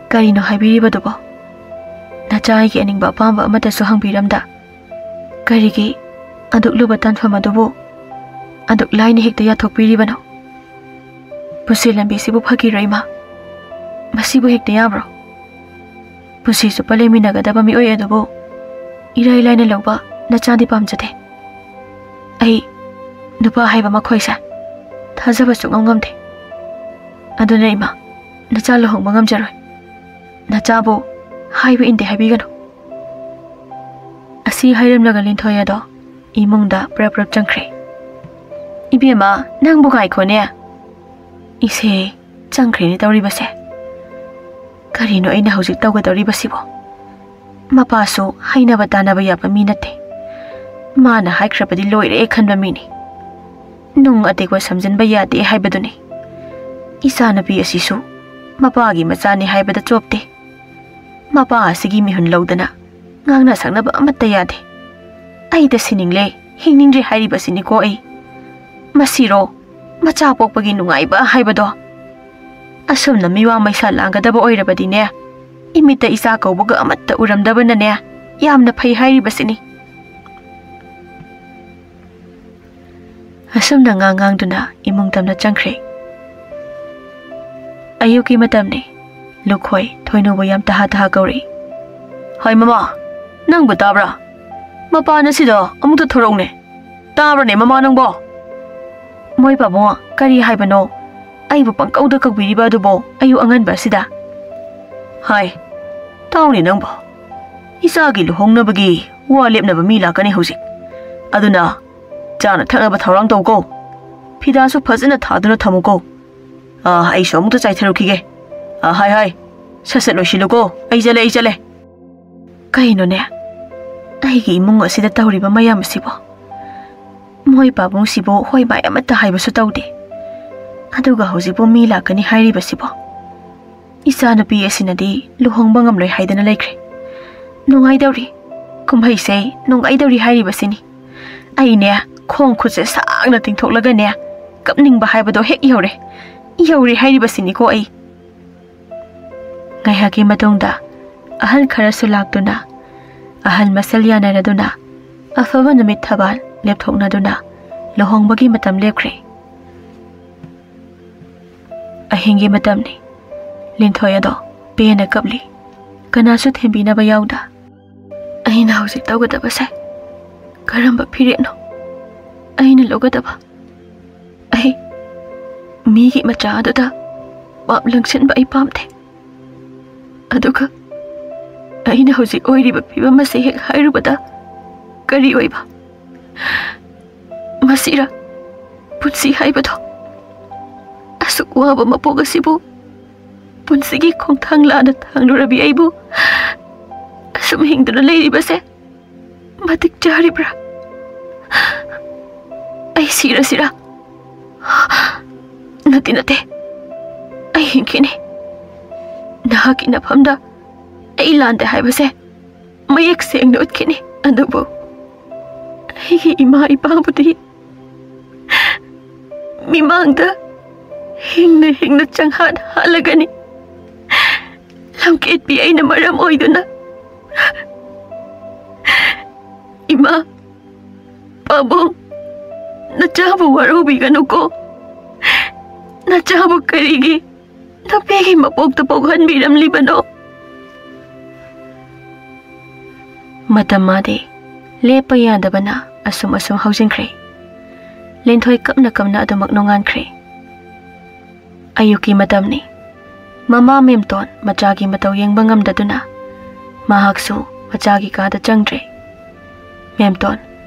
ꯀꯔꯤꯅꯣ ꯍꯥꯏꯕꯤꯔꯤꯕꯗꯨꯕꯣ? ꯅꯆꯥ ꯑꯩꯒꯤ ꯑꯅꯤꯡꯕ ꯑꯄꯥꯝꯕ ꯑꯃꯠꯇꯁꯨ ꯍꯪꯕꯤꯔꯝꯗ ꯀꯔꯤꯒꯤ ꯑꯗꯨꯛ ꯂꯨꯕ ꯇꯥꯟꯐꯝ ꯑꯗꯨꯕꯨ ꯑꯗꯨꯛ ꯂꯥꯏꯅ ꯍꯦꯛꯇ ꯌꯥꯊꯣꯛꯄꯤꯔꯤꯕꯅꯣ? ꯄꯨꯟꯁꯤ ꯂꯝꯕꯤꯁꯤꯕꯨ ꯐꯈꯤꯔꯣꯏ ꯏꯃꯥ꯫ ꯃꯁꯤꯕꯨ ꯍꯦꯛꯇ ꯌꯥꯕ꯭ꯔꯣ? ꯄꯨꯟꯁꯤ ꯆꯨꯞꯄ ꯂꯩꯃꯤꯟꯅꯒꯗꯕ ꯃꯤꯑꯣꯏ ꯑꯗꯨꯕꯨ ꯏꯔꯥꯏ ꯂꯥꯏꯅ ꯂꯧꯕ ꯅꯆꯥꯗꯤ ꯄꯥꯝꯖꯗꯦ꯫ ꯑꯩ ꯅꯨꯄꯥ ꯍꯥꯏꯕ ꯃꯈꯣꯏꯁꯦ ꯊꯥꯖꯕ ꯁꯨꯡꯉꯝ ꯉꯝꯗꯦ꯫ ꯑꯗꯨꯅ ꯏꯃꯥ, ꯅꯆꯥ ꯂꯨꯍꯣꯡꯕ ꯉꯝꯖꯔꯣꯏ꯫ ꯅꯆꯥꯕꯨ ꯍꯥꯏꯕ ꯏꯟꯗꯦ ꯍꯥꯏꯕꯤꯒꯅꯨ꯫" ꯑꯁꯤ ꯍꯥꯏꯔꯝꯂꯒ ꯂꯤꯟꯊꯣꯏ ꯑꯗꯣ ꯏꯃꯨꯡꯗ ꯄ꯭ꯔꯞ ꯄ꯭ꯔꯞ ꯆꯪꯈ꯭ꯔꯦ꯫ "ꯏꯕꯦꯝꯃ, ꯅꯪꯕꯨ ꯉꯥꯏꯈꯣꯅꯦ꯫" "ꯏꯆꯦ, ꯆꯪꯈ꯭ꯔꯦꯅꯦ ꯇꯧꯔꯤꯕꯁꯦ꯫ ꯀꯔꯤꯅꯣ ꯑꯩꯅ ꯍꯧꯖꯤꯛ ꯇꯧꯒꯗꯧꯔꯤꯕꯁꯤꯕꯣ? ꯃꯄꯥꯁꯨ ꯍꯩꯅꯕ ꯇꯥꯅꯕ ꯌꯥꯕ ꯃꯤ ꯅꯠꯇꯦ꯫ ꯃꯥꯅ ꯍꯥꯏꯈ꯭ꯔꯕꯗꯤ ꯂꯣꯏꯔꯦ ꯈꯟꯕ ꯃꯤꯅꯤ꯫ ꯅꯨꯡ ꯑꯇꯦꯛꯄ ꯁꯝꯖꯤꯟꯕ ꯌꯥꯗꯦ ꯍꯥꯏꯕꯗꯨꯅꯤ꯫ ꯏꯆꯥꯅꯨꯄꯤ ꯑꯁꯤꯁꯨ ꯃꯄꯥꯒꯤ ꯃꯆꯥꯅꯤ ꯍꯥꯏꯕꯗ ꯆꯣꯞꯇꯦ꯫ ꯃꯄꯥ ꯑꯁꯤꯒꯤ ꯃꯤꯍꯨꯟ ꯂꯧꯗꯅ ꯉꯥꯡꯅ ꯁꯛꯅꯕ ꯑꯃꯠꯇ ꯌꯥꯗꯦ꯫ ꯑꯩꯗ ꯁꯤꯅꯤꯡꯂꯦ, ꯍꯤꯡꯅꯤꯡꯗ꯭ꯔꯦ ꯍꯥꯏꯔꯤꯕꯁꯤꯅꯤꯀꯣ ꯑꯩ꯫ ꯃꯁꯤꯔꯣ ꯃꯆꯥ ꯄꯣꯛꯄꯒꯤ ꯅꯨꯡꯉꯥꯏꯕ ꯍꯥꯏꯕꯗꯣ? ꯑꯁꯨꯝꯅ ꯃꯤꯋꯥ ꯃꯩꯁꯥ ꯂꯥꯡꯒꯗꯕ ꯑꯣꯏꯔꯕꯗꯤꯅꯦ, ꯏꯃꯤꯠꯇ ꯏꯆꯥ ꯀꯧꯕꯒ ꯑꯃꯠꯇ ꯎꯔꯝꯗꯕꯅꯅꯦ, ꯌꯥꯝꯅ ꯐꯩ ꯍꯥꯏꯔꯤꯕꯁꯤꯅꯤ꯫ ꯑꯁꯨꯝꯅ ꯉꯥꯡ ꯉꯥꯡꯗꯨꯅ ꯏꯃꯨꯡ ꯇꯝꯅ ꯆꯪꯈ꯭ꯔꯦ꯫ ꯑꯌꯨꯛꯀꯤ ꯃꯇꯝꯅꯤ꯫ ꯂꯨꯈꯣꯏ ꯊꯣꯏꯅꯨꯕꯨ ꯌꯥꯝ ꯇꯍꯥ ꯇꯍꯥ ꯀꯧꯔꯛꯏ꯫ "ꯍꯣꯏ ꯃꯃꯥ, ꯅꯪꯕꯨ ꯇꯥꯕ꯭ꯔꯥ? ꯃꯄꯥꯟ ꯑꯁꯤꯗ ꯑꯃꯨꯛꯇ ꯊꯣꯔꯛꯎꯅꯦ꯫ ꯇꯥꯕ꯭ꯔꯅꯦ ꯃꯃꯥ ꯅꯪꯕꯣ?" "ꯃꯣꯏ ꯄꯥꯕꯨꯡ, ꯀꯔꯤ ꯍꯥꯏꯕꯅꯣ? ꯑꯩꯕꯨ ꯄꯪꯀꯧꯗ ꯀꯧꯕꯤꯔꯤꯕ ꯑꯗꯨꯕꯣ ꯑꯌꯨꯛ ꯑꯉꯟꯕ ꯑꯁꯤꯗ?" "ꯍꯥꯏ, ꯇꯥꯎꯅꯦ ꯅꯪꯕꯣ꯫ ꯏꯆꯥꯒꯤ ꯂꯨꯍꯣꯡꯅꯕꯒꯤ ꯋꯥ ꯂꯦꯞꯅꯕ ꯃꯤ ꯂꯥꯛꯀꯅꯤ ꯍꯧꯖꯤꯛ꯫ ꯑꯗꯨꯅ ꯆꯥꯅ ꯊꯛꯅꯕ ꯊꯧꯔꯥꯡ ꯇꯧꯀꯣ꯫ ꯐꯤꯗꯥꯁꯨ ꯐꯖꯅ ꯊꯥꯗꯨꯅ ꯊꯝꯃꯨꯀꯣ꯫ ꯑꯥ, ꯑꯩꯁꯨ ꯑꯃꯨꯛꯇ ꯆꯥꯏꯊꯔꯨꯈꯤꯒꯦ꯫ ꯑꯥ, ꯍꯥꯏ, ꯍꯥꯏ, ꯁꯠ ꯁꯠ ꯂꯣꯏꯁꯤꯜꯂꯨꯀꯣ꯫ ꯑꯩ ꯆꯠꯂꯦ, ꯑꯩ ꯆꯠꯂꯦ꯫" ꯀꯩꯅꯣꯅꯦ, ꯑꯩꯒꯤ ꯏꯃꯨꯡ ꯑꯁꯤꯗ ꯇꯧꯔꯤꯕ ꯃꯌꯥꯝ ꯑꯁꯤꯕꯣ? ꯃꯣꯏ ꯄꯥꯕꯨꯡꯁꯤꯕꯨ ꯍꯣꯏ ꯃꯥꯏ ꯑꯃꯠꯇ ꯍꯥꯏꯕꯁꯨ ꯇꯧꯗꯦ꯫ ꯑꯗꯨꯒ ꯍꯧꯖꯤꯛꯄꯨ ꯃꯤ ꯂꯥꯛꯀꯅꯤ ꯍꯥꯏꯔꯤꯕꯁꯤꯕꯣ? ꯏꯆꯥꯅꯨꯄꯤ ꯑꯁꯤꯅꯗꯤ ꯂꯨꯍꯣꯡꯕ ꯉꯝꯂꯣꯏ ꯍꯥꯏꯗꯅ ꯂꯩꯈ꯭ꯔꯦ꯫ ꯅꯨꯡꯉꯥꯏꯗꯧꯔꯤ꯫ ꯀꯨꯝꯍꯩꯁꯦ ꯅꯨꯡꯉꯥꯏꯗꯧꯔꯤ ꯍꯥꯏꯔꯤꯕꯁꯤꯅꯤ꯫ ꯑꯩꯅꯦ, ꯈꯣꯡ ꯈꯨꯠꯁꯦ ꯁꯥꯡꯅ ꯇꯤꯡꯊꯣꯛꯂꯒꯅꯦ, ꯀꯞꯅꯤꯡꯕ ꯍꯥꯏꯕꯗꯣ ꯍꯦꯛ ꯌꯧꯔꯦ꯫ ꯌꯧꯔꯦ ꯍꯥꯏꯔꯤꯕꯁꯤꯅꯤꯀꯣ ꯑꯩ꯫ ꯉꯥꯏꯍꯥꯛꯀꯤ ꯃꯇꯨꯡꯗ ꯑꯍꯜ ꯈꯔꯁꯨ ꯂꯥꯛꯇꯨꯅ, ꯑꯍꯜ ꯃꯁꯦꯜ ꯌꯥꯅꯔꯗꯨꯅ ꯑꯐꯕ ꯅꯨꯃꯤꯠ ꯊꯕꯥꯜ ꯂꯦꯞꯊꯣꯛꯅꯗꯨꯅ ꯂꯨꯍꯣꯡꯕꯒꯤ ꯃꯇꯝ ꯂꯦꯞꯈ꯭ꯔꯦ꯫ ꯑꯍꯤꯡꯒꯤ ꯃꯇꯝꯅꯤ꯫ ꯂꯤꯟꯊꯣꯏ ꯑꯗꯣ ꯄꯦꯟꯅ ꯀꯞꯂꯤ꯫ ꯀꯅꯥꯁꯨ ꯊꯦꯝꯕꯤꯅꯕ ꯌꯥꯎꯗ꯫ ꯑꯩꯅ ꯍꯧꯖꯤꯛ ꯇꯧꯒꯗꯕꯁꯦ ꯀꯔꯝꯕ ꯐꯤꯔꯦꯞꯅꯣ ꯑꯩꯅ ꯂꯧꯒꯗꯕ? ꯑꯩ ꯃꯤꯒꯤ ꯃꯆꯥ ꯑꯗꯨꯗ ꯄꯥꯞ ꯂꯪꯁꯤꯟꯕ ꯑꯩ ꯄꯥꯝꯗꯦ꯫ ꯑꯗꯨꯒ ꯑꯩꯅ ꯍꯧꯖꯤꯛ ꯑꯣꯏꯔꯤꯕ ꯐꯤꯕꯝ ꯑꯁꯤ ꯍꯦꯛ ꯍꯥꯏꯔꯨꯕꯗ ꯀꯔꯤ ꯑꯣꯏꯕ? ꯃꯁꯤꯔ ꯄꯨꯟꯁꯤ ꯍꯥꯏꯕꯗꯣ? ꯑꯁꯨꯛ ꯋꯥꯕ ꯃꯄꯣꯛ ꯑꯁꯤꯕꯨ ꯄꯨꯟꯁꯤꯒꯤ ꯈꯣꯡꯊꯥꯡ ꯂꯥꯟꯅ ꯊꯥꯡꯂꯨꯔꯕꯤ ꯑꯩꯕꯨ ꯑꯁꯨꯝ ꯍꯤꯡꯗꯨꯅ ꯂꯩꯔꯤꯕꯁꯦ ꯃꯇꯤꯛ ꯆꯥꯔꯤꯕ꯭ꯔꯥ? ꯑꯩ ꯁꯤꯔꯁꯤꯔꯥ? ꯅꯠꯇꯦ, ꯅꯠꯇꯦ꯫ ꯍꯤꯡꯈꯤꯅꯤ꯫ ꯅꯍꯥꯛꯀꯤ ꯅꯐꯝꯗ ꯑꯩ ꯂꯥꯟꯗꯦ ꯍꯥꯏꯕꯁꯦ ꯃꯌꯦꯛ ꯁꯦꯡꯅ ꯎꯠꯈꯤꯅꯤ꯫ ꯑꯗꯨꯕꯨ ꯑꯩꯒꯤ ꯏꯃꯥ ꯏꯄꯥꯕꯨꯗꯤ ꯃꯤꯃꯥꯡꯗ ꯍꯤꯡꯅ ꯍꯤꯡꯅ ꯆꯪꯍꯥꯠ ꯍꯥꯠꯂꯒꯅꯤ꯫ ꯂꯝꯀꯦꯠꯄꯤ ꯑꯩꯅ ꯃꯔꯝ ꯑꯣꯏꯗꯨꯅ꯫ ꯏꯃꯥ, ꯄꯥꯕꯨꯡ, ꯅꯆꯥꯕꯨ ꯋꯥꯔꯧꯕꯤꯒꯅꯨꯀꯣ꯫ ꯅꯆꯥꯕꯨ ꯀꯔꯤꯒꯤ ꯅꯨꯄꯤꯒꯤ ꯃꯄꯣꯛꯇ ꯄꯣꯛꯍꯟꯕꯤꯔꯝꯂꯤꯕꯅꯣ? ꯃꯇꯝ ꯃꯥꯗꯤ ꯂꯦꯞꯄ ꯌꯥꯗꯕꯅ ꯑꯁꯨꯝ ꯑꯁꯨꯝ ꯍꯧꯖꯤꯟꯈ꯭ꯔꯦ꯫ ꯂꯦꯟꯊꯣꯏ ꯀꯞꯅ ꯀꯞꯅ ꯑꯗꯨꯃꯛ ꯅꯣꯡꯉꯥꯟꯈ꯭ꯔꯦ꯫ ꯑꯌꯨꯛꯀꯤ ꯃꯇꯝꯅꯤ꯫ ꯃꯃꯥ ꯃꯦꯝꯇꯣꯟ ꯃꯆꯥꯒꯤ ꯃꯇꯧ ꯌꯦꯡꯕ ꯉꯝꯗꯗꯨꯅ ꯃꯍꯥꯛꯁꯨ ꯃꯆꯥꯒꯤ ꯀꯥꯗ ꯆꯪꯗ꯭ꯔꯦ꯫ ꯃꯦꯝꯇꯣꯟ,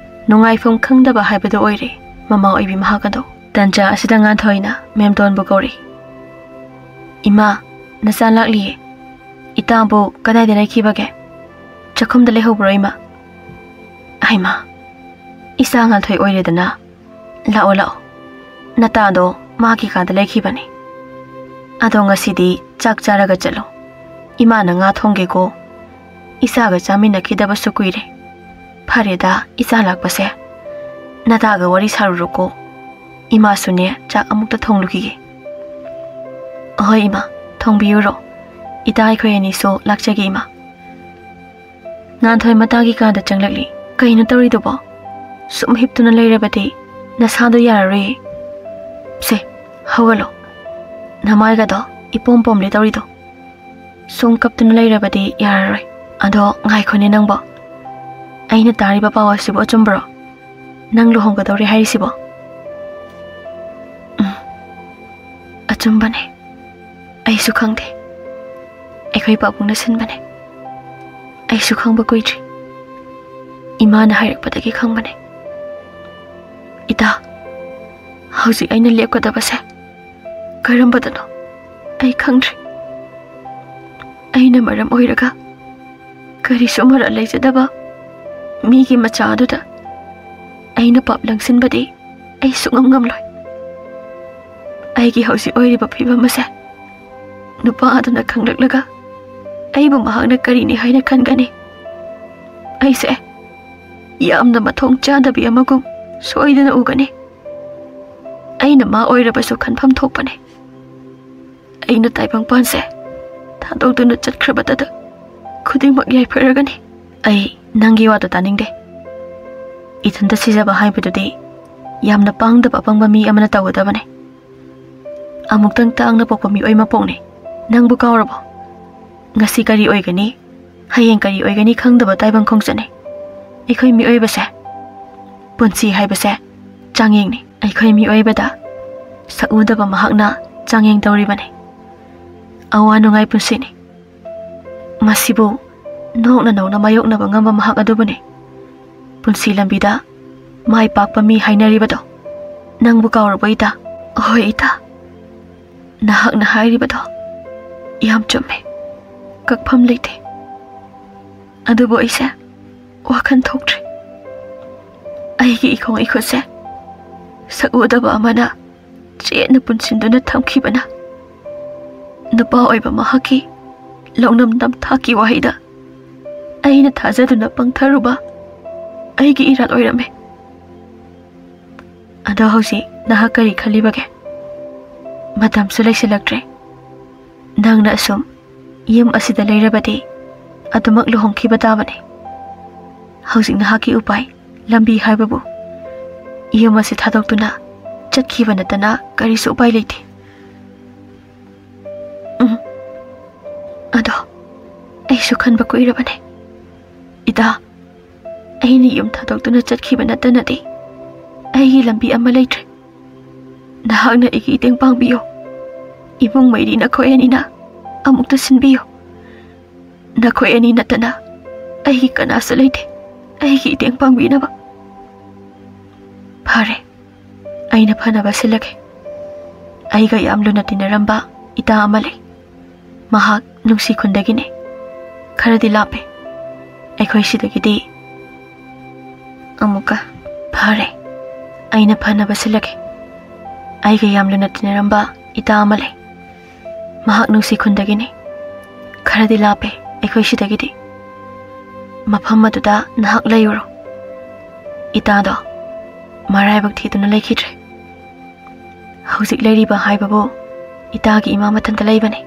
ꯅꯨꯡꯉꯥꯏꯐꯝ ꯈꯪꯗꯕ ꯍꯥꯏꯕꯗꯨ ꯑꯣꯏꯔꯦ ꯃꯃꯥ ꯑꯣꯏꯕꯤ ꯃꯍꯥꯛ ꯑꯗꯣ꯫ ꯇꯟꯖꯥ ꯑꯁꯤꯗ ꯉꯥꯟꯊꯣꯏꯅ ꯃꯦꯝꯇꯣꯟꯕꯨ ꯀꯧꯔꯤ꯫ "ꯏꯃꯥ, ꯅꯆꯥ ꯂꯥꯛꯂꯤꯌꯦ꯫ ꯏꯇꯥꯕꯨ ꯀꯗꯥꯏꯗ ꯂꯩꯈꯤꯕꯒꯦ? ꯆꯥꯛꯈꯨꯝꯗ ꯂꯩꯍꯧꯕ꯭ꯔꯣ, ꯏꯃꯥ?" "ꯍꯩꯃꯥ, ꯏꯆꯥ ꯉꯥꯟꯊꯣꯏ ꯑꯣꯏꯔꯦꯗꯅ꯫ ꯂꯥꯛꯑꯣ, ꯂꯥꯛꯑꯣ꯫ ꯅꯇꯥꯗꯣ ꯃꯥꯒꯤ ꯀꯥꯗ ꯂꯩꯈꯤꯕꯅꯦ꯫ ꯑꯗꯣ ꯉꯁꯤꯗꯤ ꯆꯥꯛ ꯆꯥꯔꯒ ꯆꯠꯂꯣ꯫ ꯏꯃꯥꯅ ꯉꯥ ꯊꯣꯡꯒꯦꯀꯣ꯫ ꯏꯆꯥꯒ ꯆꯥꯃꯤꯟꯅꯈꯤꯗꯕꯁꯨ ꯀꯨꯏꯔꯦ꯫ ꯐꯔꯦꯗ, ꯏꯆꯥ ꯂꯥꯛꯄꯁꯦ꯫ ꯅꯇꯥꯒ ꯋꯥꯔꯤ ꯁꯥꯔꯨꯔꯣꯀꯣ꯫ ꯏꯃꯥꯁꯨꯅꯦ, ꯆꯥꯛ ꯑꯃꯨꯛꯇ ꯊꯣꯡꯂꯨꯈꯤꯒꯦ꯫" "ꯑꯍꯣꯏ ꯏꯃꯥ, ꯊꯣꯡꯕꯤꯌꯨꯔꯣ꯫ ꯏꯇꯥ ꯑꯩꯈꯣꯏ ꯑꯅꯤꯁꯨ ꯂꯥꯛꯆꯒꯦ ꯏꯃꯥ꯫" ꯉꯥꯟꯊꯣꯏ ꯃꯇꯥꯒꯤ ꯀꯥꯗ ꯆꯪꯂꯛꯂꯤ꯫ "ꯀꯩꯅꯣ ꯇꯧꯔꯤꯗꯨꯕꯣ? ꯁꯨꯝ ꯍꯤꯞꯇꯨꯅ ꯂꯩꯔꯕꯗꯤ ꯅꯁꯥꯗꯣ ꯌꯥꯔꯔꯣꯏꯌꯦ꯫ ꯁꯦ, ꯍꯧꯒꯠꯂꯣ꯫ ꯅꯃꯥꯏꯒꯗꯣ ꯏꯄꯣꯝ ꯄꯣꯝꯂꯦ ꯇꯧꯔꯤꯗꯣ꯫ ꯁꯨꯝ ꯀꯞꯇꯨꯅ ꯂꯩꯔꯕꯗꯤ ꯌꯥꯔꯔꯣꯏ꯫ ꯑꯗꯣ ꯉꯥꯏꯈꯣꯅꯦ ꯅꯪꯕꯣ꯫ ꯑꯩꯅ ꯇꯥꯔꯤꯕ ꯄꯥꯎ ꯑꯁꯤꯕꯨ ꯑꯆꯨꯝꯕꯔꯣ? ꯅꯪ ꯂꯨꯍꯣꯡꯒꯗꯧꯔꯦ ꯍꯥꯏꯔꯤꯁꯤꯕꯣ?" "ꯎꯝ, ꯑꯆꯨꯝꯕꯅꯦ꯫ ꯑꯩꯁꯨ ꯈꯪꯗꯦ꯫ ꯑꯩꯈꯣꯏ ꯄꯥꯕꯨꯡꯅ ꯁꯤꯟꯕꯅꯦ꯫ ꯑꯩꯁꯨ ꯈꯪꯕ ꯀꯨꯏꯗ꯭ꯔꯤ꯫ ꯏꯃꯥꯅ ꯍꯥꯏꯔꯛꯄꯗꯒꯤ ꯈꯪꯕꯅꯦ꯫ ꯏꯇꯥ, ꯍꯧꯖꯤꯛ ꯑꯩꯅ ꯂꯦꯞꯀꯗꯕꯁꯦ ꯀꯔꯝꯕꯗꯅꯣ ꯑꯩ ꯈꯪꯗ꯭ꯔꯤ꯫ ꯑꯩꯅ ꯃꯔꯝ ꯑꯣꯏꯔꯒ ꯀꯔꯤꯁꯨ ꯃꯔꯜ ꯂꯩꯖꯗꯕ ꯃꯤꯒꯤ ꯃꯆꯥ ꯑꯗꯨꯗ ꯑꯩꯅ ꯄꯥꯞ ꯂꯪꯁꯤꯟꯕꯗꯤ ꯑꯩ ꯁꯨꯡꯉꯝ ꯉꯝꯂꯣꯏ꯫ ꯑꯩꯒꯤ ꯍꯧꯖꯤꯛ ꯑꯣꯏꯔꯤꯕ ꯐꯤꯕꯝ ꯑꯁꯦ ꯅꯨꯄꯥ ꯑꯗꯨꯅ ꯈꯪꯂꯛꯂꯒ ꯑꯩꯕꯨ ꯃꯍꯥꯛꯅ ꯀꯔꯤꯅꯤ ꯍꯥꯏꯅ ꯈꯟꯒꯅꯤ? ꯑꯩꯁꯦ ꯌꯥꯝꯅ ꯃꯊꯣꯡ ꯆꯥꯗꯕꯤ ꯑꯃꯒꯨꯝ ꯁꯣꯏꯗꯅ ꯎꯒꯅꯤ꯫ ꯑꯩꯅ ꯃꯥ ꯑꯣꯏꯔꯕꯁꯨ ꯈꯟꯐꯝ ꯊꯣꯛꯄꯅꯤ꯫ ꯑꯩꯅ ꯇꯥꯏꯕꯪꯄꯥꯟꯁꯦ ꯊꯥꯗꯣꯛꯇꯨꯅ ꯆꯠꯈ꯭ꯔꯕꯗꯇ ꯈꯨꯗꯤꯡꯃꯛ ꯌꯥꯏꯐꯔꯒꯅꯤ꯫ ꯑꯩ ꯅꯪꯒꯤ ꯋꯥꯗꯣ ꯇꯥꯅꯤꯡꯗꯦ꯫ ꯏꯊꯟꯇ ꯁꯤꯖꯕ ꯍꯥꯏꯕꯗꯨꯗꯤ ꯌꯥꯝꯅ ꯄꯥꯡꯗꯕ ꯑꯄꯪꯕ ꯃꯤ ꯑꯃꯅ ꯇꯧꯒꯗꯕꯅꯤ꯫ ꯑꯃꯨꯛꯇꯪ ꯇꯥꯡꯅ ꯄꯣꯛꯄ ꯃꯤꯑꯣꯏ ꯃꯄꯣꯛꯅꯤ꯫ ꯅꯪꯕꯨ ꯀꯥꯎꯔꯕꯣ? ꯉꯁꯤ ꯀꯔꯤ ꯑꯣꯏꯒꯅꯤ, ꯍꯌꯦꯡ ꯀꯔꯤ ꯑꯣꯏꯒꯅꯤ ꯈꯪꯗꯕ ꯇꯥꯏꯕꯪ ꯈꯣꯡꯆꯠꯅꯤ ꯑꯩꯈꯣꯏ ꯃꯤꯑꯣꯏꯕꯁꯦ꯫ ꯄꯨꯟꯁꯤ ꯍꯥꯏꯕꯁꯦ ꯆꯥꯡꯌꯦꯡꯅꯤ꯫ ꯑꯩꯈꯣꯏ ꯃꯤꯑꯣꯏꯕꯗ ꯁꯛꯎꯗꯕ ꯃꯍꯥꯛꯅ ꯆꯥꯡꯌꯦꯡ ꯇꯧꯔꯤꯕꯅꯤ꯫ ꯑꯋꯥ ꯅꯨꯡꯉꯥꯏ ꯄꯨꯟꯁꯤꯅꯤ꯫ ꯃꯁꯤꯕꯨ ꯅꯣꯛꯅ ꯅꯧꯅ ꯃꯥꯌꯣꯛꯅꯕ ꯉꯝꯕ ꯃꯍꯥꯛ ꯑꯗꯨꯕꯨꯅꯤ ꯄꯨꯟꯁꯤ ꯂꯝꯕꯤꯗ ꯃꯥꯏ ꯄꯥꯛꯄ ꯃꯤ ꯍꯥꯏꯅꯔꯤꯕꯗꯣ꯫ ꯅꯪꯕꯨ ꯀꯥꯎꯔꯕꯣ ꯏꯇꯥ? ꯍꯣꯏ ꯏꯇꯥ, ꯅꯍꯥꯛꯅ ꯍꯥꯏꯔꯤꯕꯗꯣ ꯌꯥꯝ ꯆꯨꯝꯃꯦ꯫ ꯀꯛꯐꯝ ꯂꯩꯇꯦ꯫ ꯑꯗꯨꯕꯨ ꯑꯩꯁꯦ ꯋꯥꯈꯜ ꯊꯣꯛꯇ꯭ꯔꯦ꯫ ꯑꯩꯒꯤ ꯏꯈꯣꯡ ꯏꯈꯨꯠꯁꯦ ꯁꯛꯎꯗꯕ ꯑꯃꯅ ꯆꯦꯠꯅ ꯄꯨꯟꯁꯤꯟꯗꯨꯅ ꯊꯝꯈꯤꯕꯅ ꯅꯨꯄꯥ ꯑꯣꯏꯕ ꯃꯍꯥꯛꯀꯤ ꯂꯧꯅꯝ ꯅꯝꯊꯥꯛꯀꯤ ꯋꯥꯍꯩꯗ ꯑꯩꯅ ꯊꯥꯖꯗꯨꯅ ꯄꯪꯊꯔꯨꯕ ꯑꯩꯒꯤ ꯏꯔꯥꯜ ꯑꯣꯏꯔꯝꯃꯦ꯫ ꯑꯗꯣ ꯍꯧꯖꯤꯛ ꯅꯍꯥꯛ ꯀꯔꯤ ꯈꯜꯂꯤꯕꯒꯦ? ꯃꯇꯝꯁꯨ ꯂꯩꯁꯤꯜꯂꯛꯇ꯭ꯔꯦ꯫ ꯅꯪꯅ ꯑꯁꯨꯝ ꯌꯨꯝ ꯑꯁꯤꯗ ꯂꯩꯔꯕꯗꯤ ꯑꯗꯨꯃꯛ ꯂꯨꯍꯣꯡꯈꯤꯕ ꯇꯥꯕꯅꯤ꯫ ꯍꯧꯖꯤꯛ ꯅꯍꯥꯛꯀꯤ ꯎꯄꯥꯏ ꯂꯝꯕꯤ ꯍꯥꯏꯕꯕꯨ ꯌꯨꯝ ꯑꯁꯤ ꯊꯥꯗꯣꯛꯇꯨꯅ ꯆꯠꯈꯤꯕ ꯅꯠꯇꯅ ꯀꯔꯤꯁꯨ ꯎꯄꯥꯏ ꯂꯩꯇꯦ꯫ ꯎꯝ, ꯑꯗꯣ ꯑꯩꯁꯨ ꯈꯟꯕ ꯀꯨꯏꯔꯕꯅꯦ꯫ ꯏꯇꯥ, ꯑꯩꯅ ꯌꯨꯝ ꯊꯥꯗꯣꯛꯇꯨꯅ ꯆꯠꯈꯤꯕ ꯅꯠꯇꯅꯗꯤ ꯑꯩꯒꯤ ꯂꯝꯕꯤ ꯑꯃ ꯂꯩꯇ꯭ꯔꯦ꯫ ꯅꯍꯥꯛꯅ ꯑꯩꯒꯤ ꯏꯇꯦꯡ ꯄꯥꯡꯕꯤꯌꯨ꯫ ꯏꯕꯨꯡ ꯃꯩꯔꯤ ꯅꯈꯣꯏ ꯑꯅꯤꯅ ꯑꯃꯨꯛꯇ ꯁꯤꯟꯕꯤꯌꯨ꯫ ꯅꯈꯣꯏ ꯑꯅꯤ ꯅꯠꯇꯅ ꯑꯩꯒꯤ ꯀꯅꯥꯁꯨ ꯂꯩꯇꯦ ꯑꯩꯒꯤ ꯏꯇꯦꯡ ꯄꯥꯡꯕꯤꯅꯕ꯫ ꯐꯔꯦ, ꯑꯩꯅ ꯐꯅꯕ ꯁꯤꯜꯂꯒꯦ꯫ ꯑꯩꯒ ꯌꯥꯝ ꯂꯨꯅ ꯇꯤꯟꯅꯔꯝꯕ ꯏꯇꯥ ꯑꯃ ꯂꯩ꯫ ꯃꯍꯥꯛ ꯅꯨꯡꯁꯤ ꯈꯨꯟꯗꯒꯤꯅꯦ꯫ ꯈꯔꯗꯤ ꯂꯥꯞꯄꯦ ꯑꯩꯈꯣꯏ ꯁꯤꯗꯒꯤꯗꯤ꯫ ꯑꯃꯨꯛꯀ, ꯐꯔꯦ, ꯑꯩꯅ ꯐꯅꯕ ꯁꯤꯜꯂꯒꯦ꯫ ꯑꯩꯒ ꯌꯥꯝ ꯂꯨꯅ ꯇꯤꯟꯅꯔꯝꯕ ꯏꯇꯥ ꯑꯃ ꯂꯩ꯫ ꯃꯍꯥꯛ ꯅꯨꯡꯁꯤ ꯈꯨꯟꯗꯒꯤꯅꯤ꯫ ꯈꯔꯗꯤ ꯂꯥꯞꯄꯦ ꯑꯩꯈꯣꯏ ꯁꯤꯗꯒꯤꯗꯤ꯫ ꯃꯐꯝ ꯑꯗꯨꯗ ꯅꯍꯥꯛ ꯂꯩꯔꯨꯔꯣ꯫ ꯏꯇꯥꯗꯣ ꯃꯔꯥꯏꯕꯛ ꯊꯤꯗꯨꯅ ꯂꯩꯈꯤꯗ꯭ꯔꯦ꯫ ꯍꯧꯖꯤꯛ ꯂꯩꯔꯤꯕ ꯍꯥꯏꯕꯕꯨ ꯏꯇꯥꯒꯤ ꯏꯃꯥ ꯃꯊꯟꯇ ꯂꯩꯕꯅꯤ꯫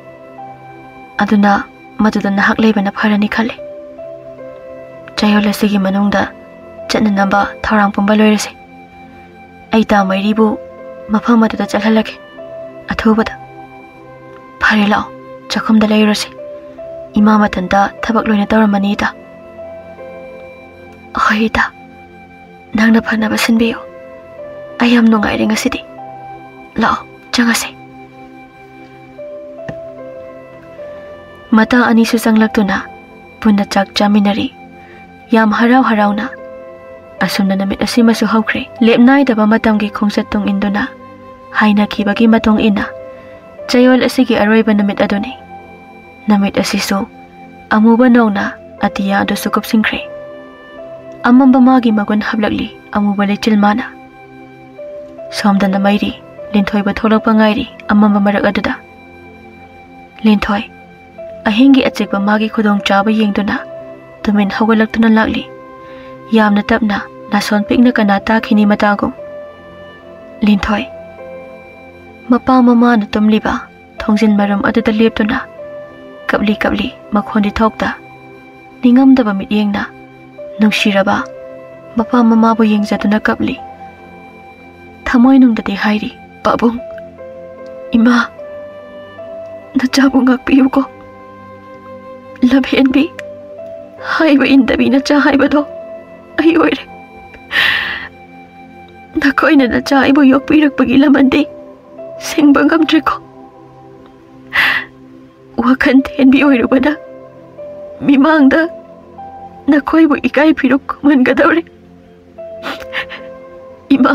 ꯑꯗꯨꯅ ꯃꯗꯨꯗ ꯅꯍꯥꯛ ꯂꯩꯕꯅ ꯐꯔꯅꯤ ꯈꯜꯂꯤ꯫ ꯆꯌꯣꯜ ꯑꯁꯤꯒꯤ ꯃꯅꯨꯡꯗ ꯆꯠꯅꯅꯕ ꯊꯧꯔꯥꯡ ꯄꯨꯝꯕ ꯂꯣꯏꯔꯁꯤ꯫ ꯑꯩ ꯇꯥ ꯃꯩꯔꯤꯕꯨ ꯃꯐꯝ ꯑꯗꯨꯗ ꯆꯠꯍꯜꯂꯒꯦ ꯑꯊꯨꯕꯗ꯫ ꯐꯔꯦ, ꯂꯥꯛꯑꯣ, ꯆꯥꯛꯈꯨꯝꯗ ꯂꯩꯔꯨꯔꯁꯤ꯫ ꯏꯃꯥ ꯃꯊꯟꯇ ꯊꯕꯛ ꯂꯣꯏꯅ ꯇꯧꯔꯝꯃꯅꯤ, ꯏꯇꯥ꯫ ꯍꯣꯏ, ꯏꯇꯥ꯫ ꯅꯪꯅ ꯐꯅꯕ ꯁꯤꯟꯕꯤꯌꯨ꯫ ꯑꯩ ꯌꯥꯝ ꯅꯨꯡꯉꯥꯏꯔꯦ ꯉꯁꯤꯗꯤ꯫ ꯂꯥꯛꯑꯣ, ꯆꯪꯉꯁꯤ꯫ ꯃꯇꯥ ꯑꯅꯤꯁꯨ ꯆꯪꯂꯛꯇꯨꯅ ꯄꯨꯟꯅ ꯆꯥꯛ ꯆꯥꯃꯤꯟꯅꯔꯤ꯫ ꯌꯥꯝ ꯍꯔꯥꯎ ꯍꯔꯥꯎꯅ꯫ ꯑꯁꯨꯝꯅ ꯅꯨꯃꯤꯠ ꯑꯁꯤꯃꯁꯨ ꯍꯧꯈ꯭ꯔꯦ꯫ ꯂꯦꯞꯅꯥꯏꯗꯕ ꯃꯇꯝꯒꯤ ꯈꯣꯡꯆꯠ ꯇꯨꯡ ꯏꯟꯗꯨꯅ ꯍꯥꯏꯅꯈꯤꯕꯒꯤ ꯃꯇꯨꯡ ꯏꯟꯅ ꯆꯌꯣꯜ ꯑꯁꯤꯒꯤ ꯑꯔꯣꯏꯕ ꯅꯨꯃꯤꯠ ꯑꯗꯨꯅꯤ꯫ ꯅꯨꯃꯤꯠ ꯑꯁꯤꯁꯨ ꯑꯃꯨꯕ ꯅꯣꯡꯅ ꯑꯇꯤꯌꯥ ꯑꯗꯨꯁꯨ ꯀꯨꯞꯁꯤꯟꯈ꯭ꯔꯦ꯫ ꯑꯃꯝꯕ ꯃꯥꯒꯤ ꯃꯒꯨꯟ ꯍꯥꯞꯂꯛꯂꯤ ꯑꯃꯨꯕ ꯂꯩꯆꯤꯜ ꯃꯥꯅ꯫ ꯁꯣꯝꯗꯅ ꯃꯩꯔꯤ ꯂꯤꯟꯊꯣꯏꯕ ꯊꯣꯛꯂꯛꯄ ꯉꯥꯏꯔꯤ ꯑꯃꯝꯕ ꯃꯔꯛ ꯑꯗꯨꯗ꯫ ꯂꯤꯟꯊꯣꯏ ꯑꯍꯤꯡꯒꯤ ꯑꯆꯤꯛꯄ ꯃꯥꯒꯤ ꯈꯨꯗꯣꯡꯆꯥꯕ ꯌꯦꯡꯗꯨꯅ ꯇꯨꯃꯤꯟ ꯍꯧꯒꯠꯂꯛꯇꯨꯅ ꯂꯥꯛꯂꯤ꯫ ꯌꯥꯝꯅ ꯇꯞꯅ, ꯅꯥꯁꯣꯟ ꯄꯤꯛꯅ ꯀꯅꯥ ꯇꯥꯈꯤꯅꯤ ꯃꯇꯥꯒꯨꯝ꯫ ꯂꯤꯟꯊꯣꯏ ꯃꯄꯥ ꯃꯃꯥꯅ ꯇꯨꯝꯂꯤꯕ ꯊꯣꯡꯖꯤꯟ ꯃꯔꯨꯝ ꯑꯗꯨꯗ ꯂꯦꯞꯇꯨꯅ ꯀꯞꯂꯤ ꯀꯞꯂꯤ, ꯃꯈꯣꯟꯗꯤ ꯊꯣꯛꯇ, ꯅꯤꯡꯉꯝꯗꯕ ꯃꯤꯠꯌꯦꯡꯅ ꯅꯨꯡꯁꯤꯔꯕ ꯃꯄꯥ ꯃꯃꯥꯕꯨ ꯌꯦꯡꯖꯗꯨꯅ ꯀꯞꯂꯤ꯫ ꯊꯃꯣꯏꯅꯨꯡꯗꯗꯤ ꯍꯥꯏꯔꯤ, "ꯄꯥꯕꯨꯡ, ꯏꯃꯥ, ꯅꯆꯥꯕꯨ ꯉꯥꯛꯄꯤꯌꯨꯀꯣ꯫ ꯂꯝꯍꯦꯟꯕꯤ, ꯍꯥꯏꯕ ꯏꯟꯗꯕꯤ ꯅꯆꯥ ꯍꯥꯏꯕꯗꯣ ꯑꯩ ꯑꯣꯏꯔꯦ꯫ ꯅꯈꯣꯏꯅ ꯅꯆꯥ ꯑꯩꯕꯨ ꯌꯣꯛꯄꯤꯔꯛꯄꯒꯤ ꯂꯃꯟꯗꯤ ꯁꯤꯡꯕ ꯉꯝꯗ꯭ꯔꯦꯀꯣ꯫ ꯋꯥꯈꯜ ꯊꯦꯟꯕꯤ ꯑꯣꯏꯔꯨꯕꯅ ꯃꯤꯃꯥꯡꯗ ꯅꯈꯣꯏꯕꯨ ꯏꯀꯥꯏ ꯐꯤꯔꯨꯛ ꯈꯨꯝꯍꯟꯒꯗꯧꯔꯦ꯫ ꯏꯃꯥ,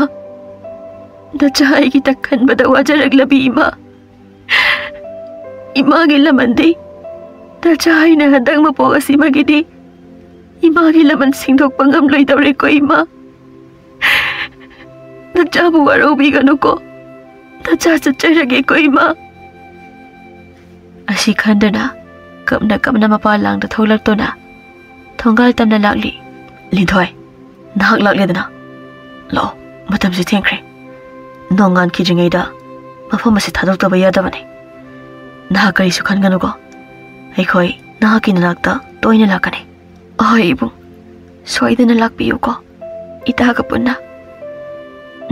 ꯅꯆꯥ ꯑꯩꯒꯤꯗ ꯈꯟꯕꯗ ꯋꯥꯖꯔꯛꯂꯕꯤ ꯏꯃꯥ꯫ ꯏꯃꯥꯒꯤ ꯂꯃꯟꯗꯤ ꯅꯆꯥ ꯑꯩꯅ ꯍꯟꯗꯛ ꯃꯄꯣꯛ ꯑꯁꯤꯃꯒꯤꯗꯤ ꯏꯃꯥꯒꯤ ꯂꯃꯟ ꯁꯤꯡꯗꯣꯛꯄ ꯉꯝꯂꯣꯏꯗꯧꯔꯦꯀꯣ ꯏꯃꯥ꯫ ꯅꯆꯥꯕꯨ ꯋꯥꯔꯧꯕꯤꯒꯅꯨꯀꯣ꯫ ꯅꯆꯥ ꯆꯠꯆꯔꯒꯦꯀꯣ ꯏꯃꯥ꯫ ꯑꯁꯤ ꯈꯟꯗꯨꯅ ꯀꯞꯅ ꯀꯞꯅ ꯃꯄꯥ ꯂꯥꯡꯗ ꯊꯣꯛꯂꯛꯇꯨꯅ ꯊꯣꯡꯒꯥꯜ ꯇꯝꯅ ꯂꯥꯛꯂꯤ꯫ "ꯂꯤꯟꯊꯣꯏ, ꯅꯍꯥꯛ ꯂꯥꯛꯂꯦꯗꯅ꯫ ꯂꯥꯛꯑꯣ, ꯃꯇꯝꯁꯤ ꯊꯦꯡꯈ꯭ꯔꯦ꯫ ꯅꯣꯡꯉꯥꯟꯈꯤꯗ꯭ꯔꯤꯉꯩꯗ ꯃꯐꯝ ꯑꯁꯤ ꯊꯥꯗꯣꯛꯇꯕ ꯌꯥꯗꯕꯅꯤ꯫ ꯅꯍꯥꯛ ꯀꯔꯤꯁꯨ ꯈꯟꯒꯅꯨꯀꯣ꯫ ꯑꯩꯈꯣꯏ ꯅꯍꯥꯛꯀꯤ ꯅꯅꯥꯛꯇ ꯇꯣꯏꯅ ꯂꯥꯛꯀꯅꯤ꯫" "ꯑꯍꯣꯏ ꯏꯕꯨꯡ, ꯁꯣꯏꯗꯅ ꯂꯥꯛꯄꯤꯌꯨꯀꯣ꯫ ꯏꯇꯥꯒ ꯄꯨꯟꯅ꯫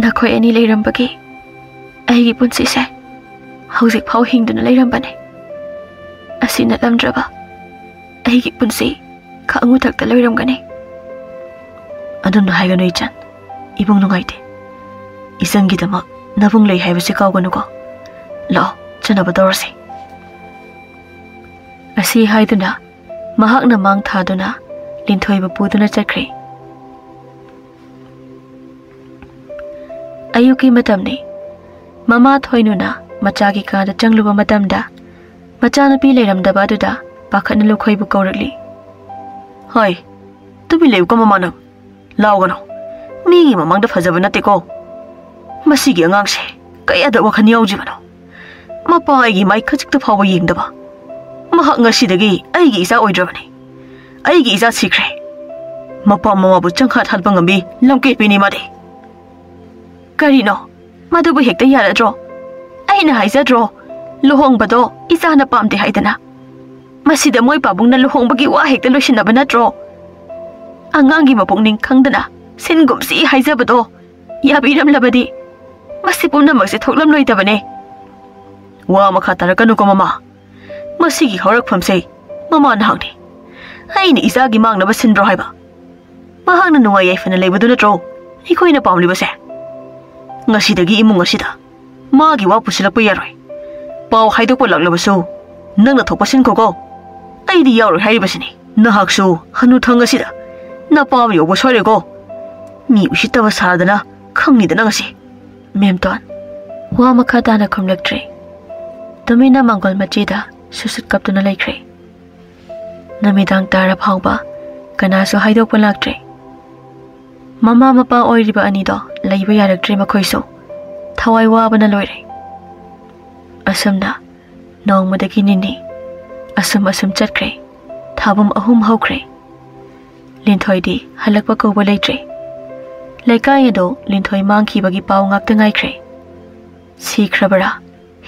ꯅꯈꯣꯏ ꯑꯅꯤ ꯂꯩꯔꯝꯕꯒꯤ ꯑꯩꯒꯤ ꯄꯨꯟꯁꯤꯁꯦ ꯍꯧꯖꯤꯛ ꯐꯥꯎ ꯍꯤꯡꯗꯨꯅ ꯂꯩꯔꯝꯕꯅꯦ꯫ ꯑꯁꯤ ꯅꯠꯂꯝꯗ꯭ꯔꯕ ꯑꯩꯒꯤ ꯄꯨꯟꯁꯤ ꯈꯥꯉꯨ ꯊꯛꯇ ꯂꯣꯏꯔꯝꯒꯅꯤ꯫" "ꯑꯗꯨꯝꯅ ꯍꯥꯏꯒꯅꯨ ꯏꯆꯟ, ꯏꯕꯨꯡ ꯅꯨꯡꯉꯥꯏꯇꯦ꯫ ꯏꯆꯟꯒꯤꯗꯃꯛ ꯅꯕꯨꯡ ꯂꯩ ꯍꯥꯏꯕꯁꯤ ꯀꯥꯎꯒꯅꯨꯀꯣ꯫ ꯂꯥꯛꯑꯣ, ꯆꯠꯅꯕ ꯇꯧꯔꯁꯤ꯫" ꯑꯁꯤ ꯍꯥꯏꯗꯨꯅ ꯃꯍꯥꯛꯅ ꯃꯥꯡ ꯊꯥꯗꯨꯅ ꯂꯤꯟꯊꯣꯏꯕꯨ ꯄꯨꯗꯨꯅ ꯆꯠꯈ꯭ꯔꯦ꯫ ꯑꯌꯨꯛꯀꯤ ꯃꯇꯝꯅꯤ꯫ ꯃꯃꯥ ꯊꯣꯏꯅꯨꯅ ꯃꯆꯥꯒꯤ ꯀꯥꯗ ꯆꯪꯂꯨꯕ ꯃꯇꯝꯗ ꯃꯆꯥꯅꯨꯄꯤ ꯂꯩꯔꯝꯗꯕ ꯑꯗꯨꯗ ꯄꯥꯈꯠꯅ ꯂꯨꯈꯣꯏꯕꯨ ꯀꯧꯔꯛꯂꯤ꯫ "ꯍꯣꯏ, ꯇꯨꯃꯤꯟ ꯂꯩꯌꯨꯀꯣ ꯃꯃꯥ ꯅꯪ꯫ ꯂꯥꯎꯒꯅꯨ꯫ ꯃꯤꯒꯤ ꯃꯃꯥꯡꯗ ꯐꯖꯕ ꯅꯠꯇꯦꯀꯣ꯫ ꯃꯁꯤꯒꯤ ꯑꯉꯥꯡꯁꯦ ꯀꯌꯥꯗ ꯋꯥꯈꯜ ꯌꯥꯎꯗ꯭ꯔꯤꯕꯅꯣ? ꯃꯄꯥ ꯑꯩꯒꯤ ꯃꯥꯏ ꯈꯖꯤꯛꯇ ꯐꯥꯎꯕ ꯌꯦꯡꯗꯕ꯫ ꯃꯍꯥꯛ ꯉꯁꯤꯗꯒꯤ ꯑꯩꯒꯤ ꯏꯆꯥ ꯑꯣꯏꯗ꯭ꯔꯕꯅꯤ꯫ ꯑꯩꯒꯤ ꯏꯆꯥ ꯁꯤꯈ꯭ꯔꯦ꯫ ꯃꯄꯥ ꯃꯃꯥꯕꯨ ꯆꯪꯈꯥ ꯊꯥꯠꯄ ꯉꯝꯕꯤ ꯂꯝꯀꯦꯠꯄꯤꯅꯤ ꯃꯥꯗꯤ꯫" "ꯀꯔꯤꯅꯣ? ꯃꯗꯨꯕꯨ ꯍꯦꯛꯇ ꯌꯥꯔꯗ꯭ꯔꯣ? ꯑꯩꯅ ꯍꯥꯏꯖꯗ꯭ꯔꯣ, ꯂꯨꯍꯣꯡꯕꯗꯣ ꯏꯆꯥꯅ ꯄꯥꯝꯗꯦ ꯍꯥꯏꯗꯅ? ꯃꯁꯤꯗ ꯃꯣꯏ ꯄꯥꯕꯨꯡꯅ ꯂꯨꯍꯣꯡꯕꯒꯤ ꯋꯥ ꯍꯦꯛꯇ ꯂꯣꯏꯁꯤꯟꯅꯕ ꯅꯠꯇ꯭ꯔꯣ? ꯑꯉꯥꯡꯒꯤ ꯃꯄꯨꯛꯅꯤꯡ ꯈꯪꯗꯅ ꯁꯤꯟꯒꯨꯝꯁꯤ ꯍꯥꯏꯖꯕꯗꯣ ꯌꯥꯕꯤꯔꯝꯂꯕꯗꯤ ꯃꯁꯤ ꯄꯨꯝꯅꯃꯛꯁꯦ ꯊꯣꯛꯂꯝꯂꯣꯏꯗꯕꯅꯦ꯫" "ꯋꯥ ꯃꯈꯥ ꯇꯥꯔꯛꯀꯅꯨꯀꯣ ꯃꯃꯥ꯫ ꯃꯁꯤꯒꯤ ꯍꯧꯔꯛꯐꯝꯁꯦ ꯃꯃꯥ ꯅꯍꯥꯛꯅꯤ꯫ ꯑꯩꯅ ꯏꯆꯥꯒꯤ ꯃꯥꯡꯅꯕ ꯁꯤꯟꯕ꯭ꯔꯣ ꯍꯥꯏꯕ? ꯃꯍꯥꯛꯅ ꯅꯨꯡꯉꯥꯏ ꯌꯥꯏꯐꯅ ꯂꯩꯕꯗꯨ ꯅꯠꯇ꯭ꯔꯣ ꯑꯩꯈꯣꯏꯅ ꯄꯥꯝꯂꯤꯕꯁꯦ? ꯉꯁꯤꯗꯒꯤ ꯏꯃꯨꯡ ꯑꯁꯤꯗ ꯃꯥꯒꯤ ꯋꯥ ꯄꯨꯁꯤꯜꯂꯛꯄ ꯌꯥꯔꯣꯏ꯫ ꯄꯥꯎ ꯍꯥꯏꯗꯣꯛꯄ ꯂꯥꯛꯂꯕꯁꯨ ꯅꯪꯅ ꯊꯣꯛꯄ ꯁꯤꯟꯈꯣꯀꯣ꯫ ꯑꯩꯗꯤ ꯌꯥꯎꯔꯣꯏ ꯍꯥꯏꯔꯤꯕꯁꯤꯅꯤ꯫ ꯅꯍꯥꯛꯁꯨ ꯍꯅꯨꯊꯪ ꯑꯁꯤꯗ ꯅꯄꯥ ꯑꯃ ꯌꯧꯕ ꯁꯣꯏꯔꯦꯀꯣ꯫ ꯃꯤ ꯎꯁꯤꯠꯇꯕ ꯁꯥꯗꯅ ꯈꯪꯅꯤꯗꯅ ꯉꯁꯤ꯫" ꯃꯦꯝꯇꯣꯟ ꯋꯥ ꯃꯈꯥ ꯇꯥꯅ ꯈꯨꯝꯂꯛꯇ꯭ꯔꯦ꯫ ꯇꯨꯃꯤꯟꯅ ꯃꯥꯡꯒꯣꯜ ꯃꯆꯤꯗ ꯁꯨꯁꯨꯠ ꯀꯞꯇꯨꯅ ꯂꯩꯈ꯭ꯔꯦ꯫ ꯅꯨꯃꯤꯗꯥꯡ ꯇꯥꯔ ꯐꯥꯎꯕ ꯀꯅꯥꯁꯨ ꯍꯥꯏꯗꯣꯛꯄ ꯂꯥꯛꯇ꯭ꯔꯦ꯫ ꯃꯃꯥ ꯃꯄꯥ ꯑꯣꯏꯔꯤꯕ ꯑꯅꯤꯗꯣ ꯂꯩꯕ ꯌꯥꯔꯛꯇ꯭ꯔꯦ ꯃꯈꯣꯏꯁꯨ꯫ ꯊꯋꯥꯏ ꯋꯥꯕꯅ ꯂꯣꯏꯔꯦ꯫ ꯑꯁꯨꯝꯅ ꯅꯣꯡꯃꯗꯒꯤ ꯅꯤꯅꯤ ꯑꯁꯨꯝ ꯑꯁꯨꯝ ꯆꯠꯈ꯭ꯔꯦ꯫ ꯊꯥꯕꯨꯝ ꯑꯍꯨꯝ ꯍꯧꯈ꯭ꯔꯦ꯫ ꯂꯤꯟꯊꯣꯏꯗꯤ ꯍꯜꯂꯛꯄ ꯀꯧꯕ ꯂꯩꯇ꯭ꯔꯦ꯫ ꯂꯩꯀꯥꯏ ꯑꯗꯣ ꯂꯤꯟꯊꯣꯏ ꯃꯥꯡꯈꯤꯕꯒꯤ ꯄꯥꯎ ꯉꯥꯛꯇ ꯉꯥꯏꯈ꯭ꯔꯦ꯫ ꯁꯤꯈ꯭ꯔꯕꯔꯥ,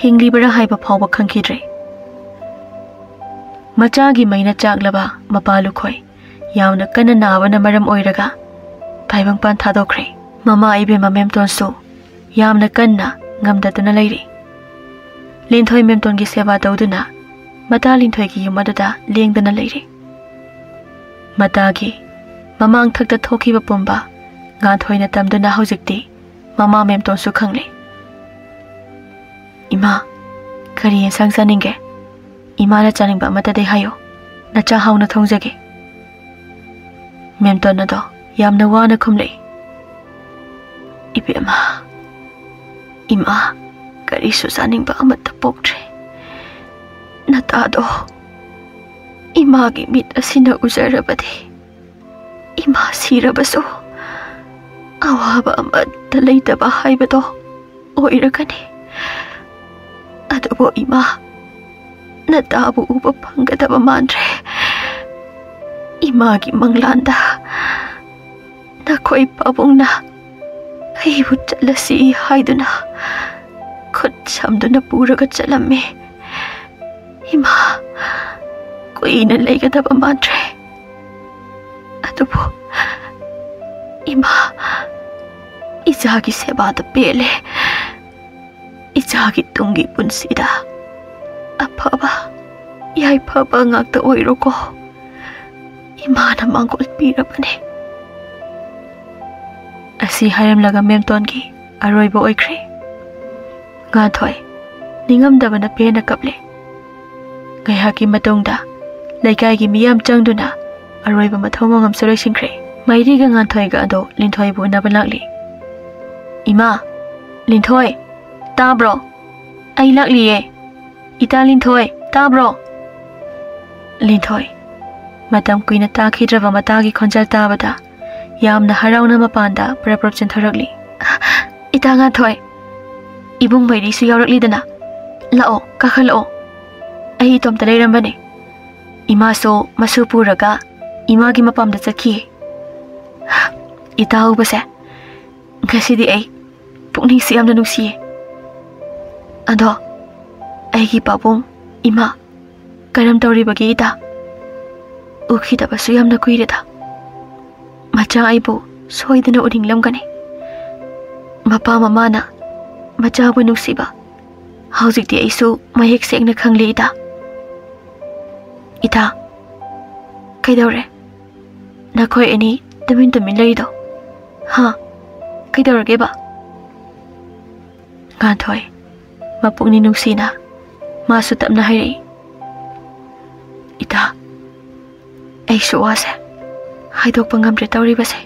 ꯍꯤꯡꯂꯤꯕꯔꯥ ꯍꯥꯏꯕ ꯐꯥꯎꯕ ꯈꯪꯈꯤꯗ꯭ꯔꯦ꯫ ꯃꯆꯥꯒꯤ ꯃꯩꯅ ꯆꯥꯛꯂꯕ ꯃꯄꯥ ꯂꯨꯈꯣꯏ ꯌꯥꯝꯅ ꯀꯟꯅ ꯅꯥꯕꯅ ꯃꯔꯝ ꯑꯣꯏꯔꯒ ꯇꯥꯏꯕꯪꯄꯥꯟ ꯊꯥꯗꯣꯛꯈ꯭ꯔꯦ꯫ ꯃꯃꯥ ꯏꯕꯦꯝꯃ ꯃꯦꯝꯇꯣꯟꯁꯨ ꯌꯥꯝꯅ ꯀꯟꯅ ꯉꯝꯗꯗꯨꯅ ꯂꯩꯔꯤ꯫ ꯂꯤꯟꯊꯣꯏ ꯃꯦꯝꯇꯣꯟꯒꯤ ꯁꯦꯕꯥ ꯇꯧꯗꯨꯅ ꯃꯇꯥ ꯂꯤꯟꯊꯣꯏꯒꯤ ꯌꯨꯝ ꯑꯗꯨꯗ ꯂꯦꯡꯗꯅ ꯂꯩꯔꯤ꯫ ꯃꯇꯥꯒꯤ ꯃꯃꯥꯡꯊꯛꯇ ꯊꯣꯛꯈꯤꯕ ꯄꯨꯝꯕ ꯉꯥꯟꯊꯣꯏꯅ ꯇꯝꯗꯨꯅ ꯍꯧꯖꯤꯛꯇꯤ ꯃꯃꯥ ꯃꯦꯝꯇꯣꯟꯁꯨ ꯈꯪꯂꯦ꯫ "ꯏꯃꯥ, ꯀꯔꯤ ꯌꯦꯟꯁꯥꯡ ꯆꯥꯅꯤꯡꯒꯦ? ꯏꯃꯥꯅ ꯆꯥꯅꯤꯡꯕ ꯑꯃꯠꯇꯗꯤ ꯍꯥꯏꯌꯨ꯫ ꯅꯆꯥ ꯍꯥꯎꯅ ꯊꯣꯡꯖꯒꯦ꯫" ꯃꯦꯝꯇꯣꯟ ꯑꯗꯣ ꯌꯥꯝꯅ ꯋꯥꯅ ꯈꯨꯝꯂꯛꯏ꯫ "ꯏꯕꯦꯝꯃ, ꯏꯃꯥ, ꯀꯔꯤꯁꯨ ꯆꯥꯅꯤꯡꯕ ꯑꯃꯠꯇ ꯄꯣꯛꯇ꯭ꯔꯦ꯫ ꯅꯇꯥꯗꯣ ꯏꯃꯥꯒꯤ ꯃꯤꯠ ꯑꯁꯤꯅ ꯎꯖꯔꯕꯗꯤ ꯏꯃꯥ ꯁꯤꯔꯕꯁꯨ ꯑꯋꯥꯕ ꯑꯃꯠꯇ ꯂꯩꯇꯕ ꯍꯥꯏꯕꯗꯣ ꯑꯣꯏꯔꯒꯅꯤ꯫ ꯑꯗꯨꯕꯨ ꯏꯃꯥ, ꯅꯇꯥꯕꯨ ꯎꯕ ꯐꯪꯒꯗꯕ ꯃꯥꯟꯗ꯭ꯔꯦ꯫ ꯏꯃꯥꯒꯤ ꯃꯪꯂꯥꯟꯗ ꯅꯈꯣꯏ ꯄꯥꯕꯨꯡꯅ ꯑꯩꯕꯨ ꯆꯠꯂꯁꯤ ꯍꯥꯏꯗꯨꯅ ꯈꯨꯠ ꯁꯝꯗꯨꯅ ꯄꯨꯔꯒ ꯆꯠꯂꯝꯃꯤ꯫ ꯏꯃꯥ, ꯀꯨꯏꯅ ꯂꯩꯒꯗꯕ ꯃꯥꯟꯗ꯭ꯔꯦ꯫ ꯑꯗꯨꯕꯨ ꯏꯃꯥ, ꯏꯆꯥꯒꯤ ꯁꯦꯕꯥꯗ ꯄꯦꯜꯂꯦ꯫ ꯏꯆꯥꯒꯤ ꯇꯨꯡꯒꯤ ꯄꯨꯟꯁꯤꯗ ꯑꯐꯕ ꯌꯥꯏꯐꯕ ꯉꯥꯛꯇ ꯑꯣꯏꯔꯣꯀꯣ꯫ ꯏꯃꯥꯅ ꯃꯥꯡꯒꯣꯜ ꯄꯤꯔꯕꯅꯦ꯫" ꯑꯁꯤ ꯍꯥꯏꯔꯝꯂꯒ ꯃꯦꯝꯇꯣꯟꯒꯤ ꯑꯔꯣꯏꯕ ꯑꯣꯏꯈ꯭ꯔꯦ꯫ ꯉꯥꯟꯊꯣꯏ ꯅꯤꯡꯉꯝꯗꯕꯅ ꯄꯦꯟꯅ ꯀꯞꯂꯦ꯫ ꯉꯥꯏꯍꯥꯛꯀꯤ ꯃꯇꯨꯡꯗ ꯂꯩꯀꯥꯏꯒꯤ ꯃꯤꯌꯥꯝ ꯆꯪꯗꯨꯅ ꯑꯔꯣꯏꯕ ꯃꯊꯧ ꯃꯉꯝꯁꯨ ꯂꯣꯏꯁꯤꯟꯈ꯭ꯔꯦ꯫ ꯃꯩꯔꯤꯒ ꯉꯥꯟꯊꯣꯏꯒ ꯑꯗꯣ ꯂꯤꯟꯊꯣꯏꯕꯨ ꯎꯅꯕ ꯂꯥꯛꯂꯤ꯫ "ꯏꯃꯥ, ꯂꯤꯟꯊꯣꯏ, ꯇꯥꯕ꯭ꯔꯣ? ꯑꯩ ꯂꯥꯛꯂꯤꯌꯦ꯫ ꯏꯇꯥ ꯂꯤꯟꯊꯣꯏ, ꯇꯥꯕ꯭ꯔꯣ?" ꯂꯤꯟꯊꯣꯏ ꯃꯇꯝ ꯀꯨꯏꯅ ꯇꯥꯈꯤꯗ꯭ꯔꯕ ꯃꯇꯥꯒꯤ ꯈꯣꯟꯖꯦꯜ ꯇꯥꯕꯗ ꯌꯥꯝꯅ ꯍꯔꯥꯎꯅ ꯃꯄꯥꯟꯗ ꯄ꯭ꯔꯞ ꯄ꯭ꯔꯞ ꯆꯦꯟꯊꯣꯔꯛꯂꯤ꯫ "ꯏꯇꯥ ꯉꯥꯟꯊꯣꯏ, ꯏꯕꯨꯡ ꯃꯩꯔꯤꯁꯨ ꯌꯥꯎꯔꯛꯂꯤꯗꯅ꯫ ꯂꯥꯛꯑꯣ, ꯀꯥꯈꯠꯂꯛꯑꯣ꯫ ꯑꯩ ꯏꯇꯣꯝꯇ ꯂꯩꯔꯝꯕꯅꯦ꯫ ꯏꯃꯥꯁꯨ ꯃꯁꯨ ꯄꯨꯔꯒ ꯏꯃꯥꯒꯤ ꯃꯄꯥꯝꯗ ꯆꯠꯈꯤ꯫ ꯏꯇꯥ ꯎꯕꯁꯦ ꯉꯁꯤꯗꯤ ꯑꯩ ꯄꯨꯛꯅꯤꯡꯁꯤ ꯌꯥꯝꯅ ꯅꯨꯡꯁꯤꯌꯦ꯫ ꯑꯗꯣ ꯑꯩꯒꯤ ꯄꯥꯕꯨꯡ, ꯏꯃꯥ ꯀꯔꯝ ꯇꯧꯔꯤꯕꯒꯦ ꯏꯇꯥ? ꯎꯈꯤꯗꯕꯁꯨ ꯌꯥꯝꯅ ꯀꯨꯏꯔꯦꯗ꯫ ꯃꯆꯥ ꯑꯩꯕꯨ ꯁꯣꯏꯗꯅ ꯎꯅꯤꯡꯂꯝꯒꯅꯤ꯫ ꯃꯄꯥ ꯃꯃꯥꯅ ꯃꯆꯥꯕꯨ ꯅꯨꯡꯁꯤꯕ ꯍꯧꯖꯤꯛꯇꯤ ꯑꯩꯁꯨ ꯃꯌꯦꯛ ꯁꯦꯡꯅ ꯈꯪꯂꯦ ꯏꯇꯥ꯫ ꯏꯇꯥ, ꯀꯩꯗꯧꯔꯦ? ꯅꯈꯣꯏ ꯑꯅꯤ ꯇꯨꯃꯤꯟ ꯇꯨꯃꯤꯟ ꯂꯩꯔꯤꯗꯣ? ꯍꯥ? ꯀꯩꯗꯧꯔꯒꯦꯕ? ꯉꯥꯟꯊꯣꯏ, ꯃꯄꯨꯛꯅꯤꯡ ꯅꯨꯡꯁꯤꯅ ꯃꯥꯁꯨ ꯇꯞꯅ ꯍꯥꯏꯔꯛꯏ꯫ ꯏꯇꯥ, ꯑꯩꯁꯨ ꯋꯥꯁꯦ ꯍꯥꯏꯗꯣꯛꯄ ꯉꯝꯗ꯭ꯔꯦ ꯇꯧꯔꯤꯕꯁꯦ꯫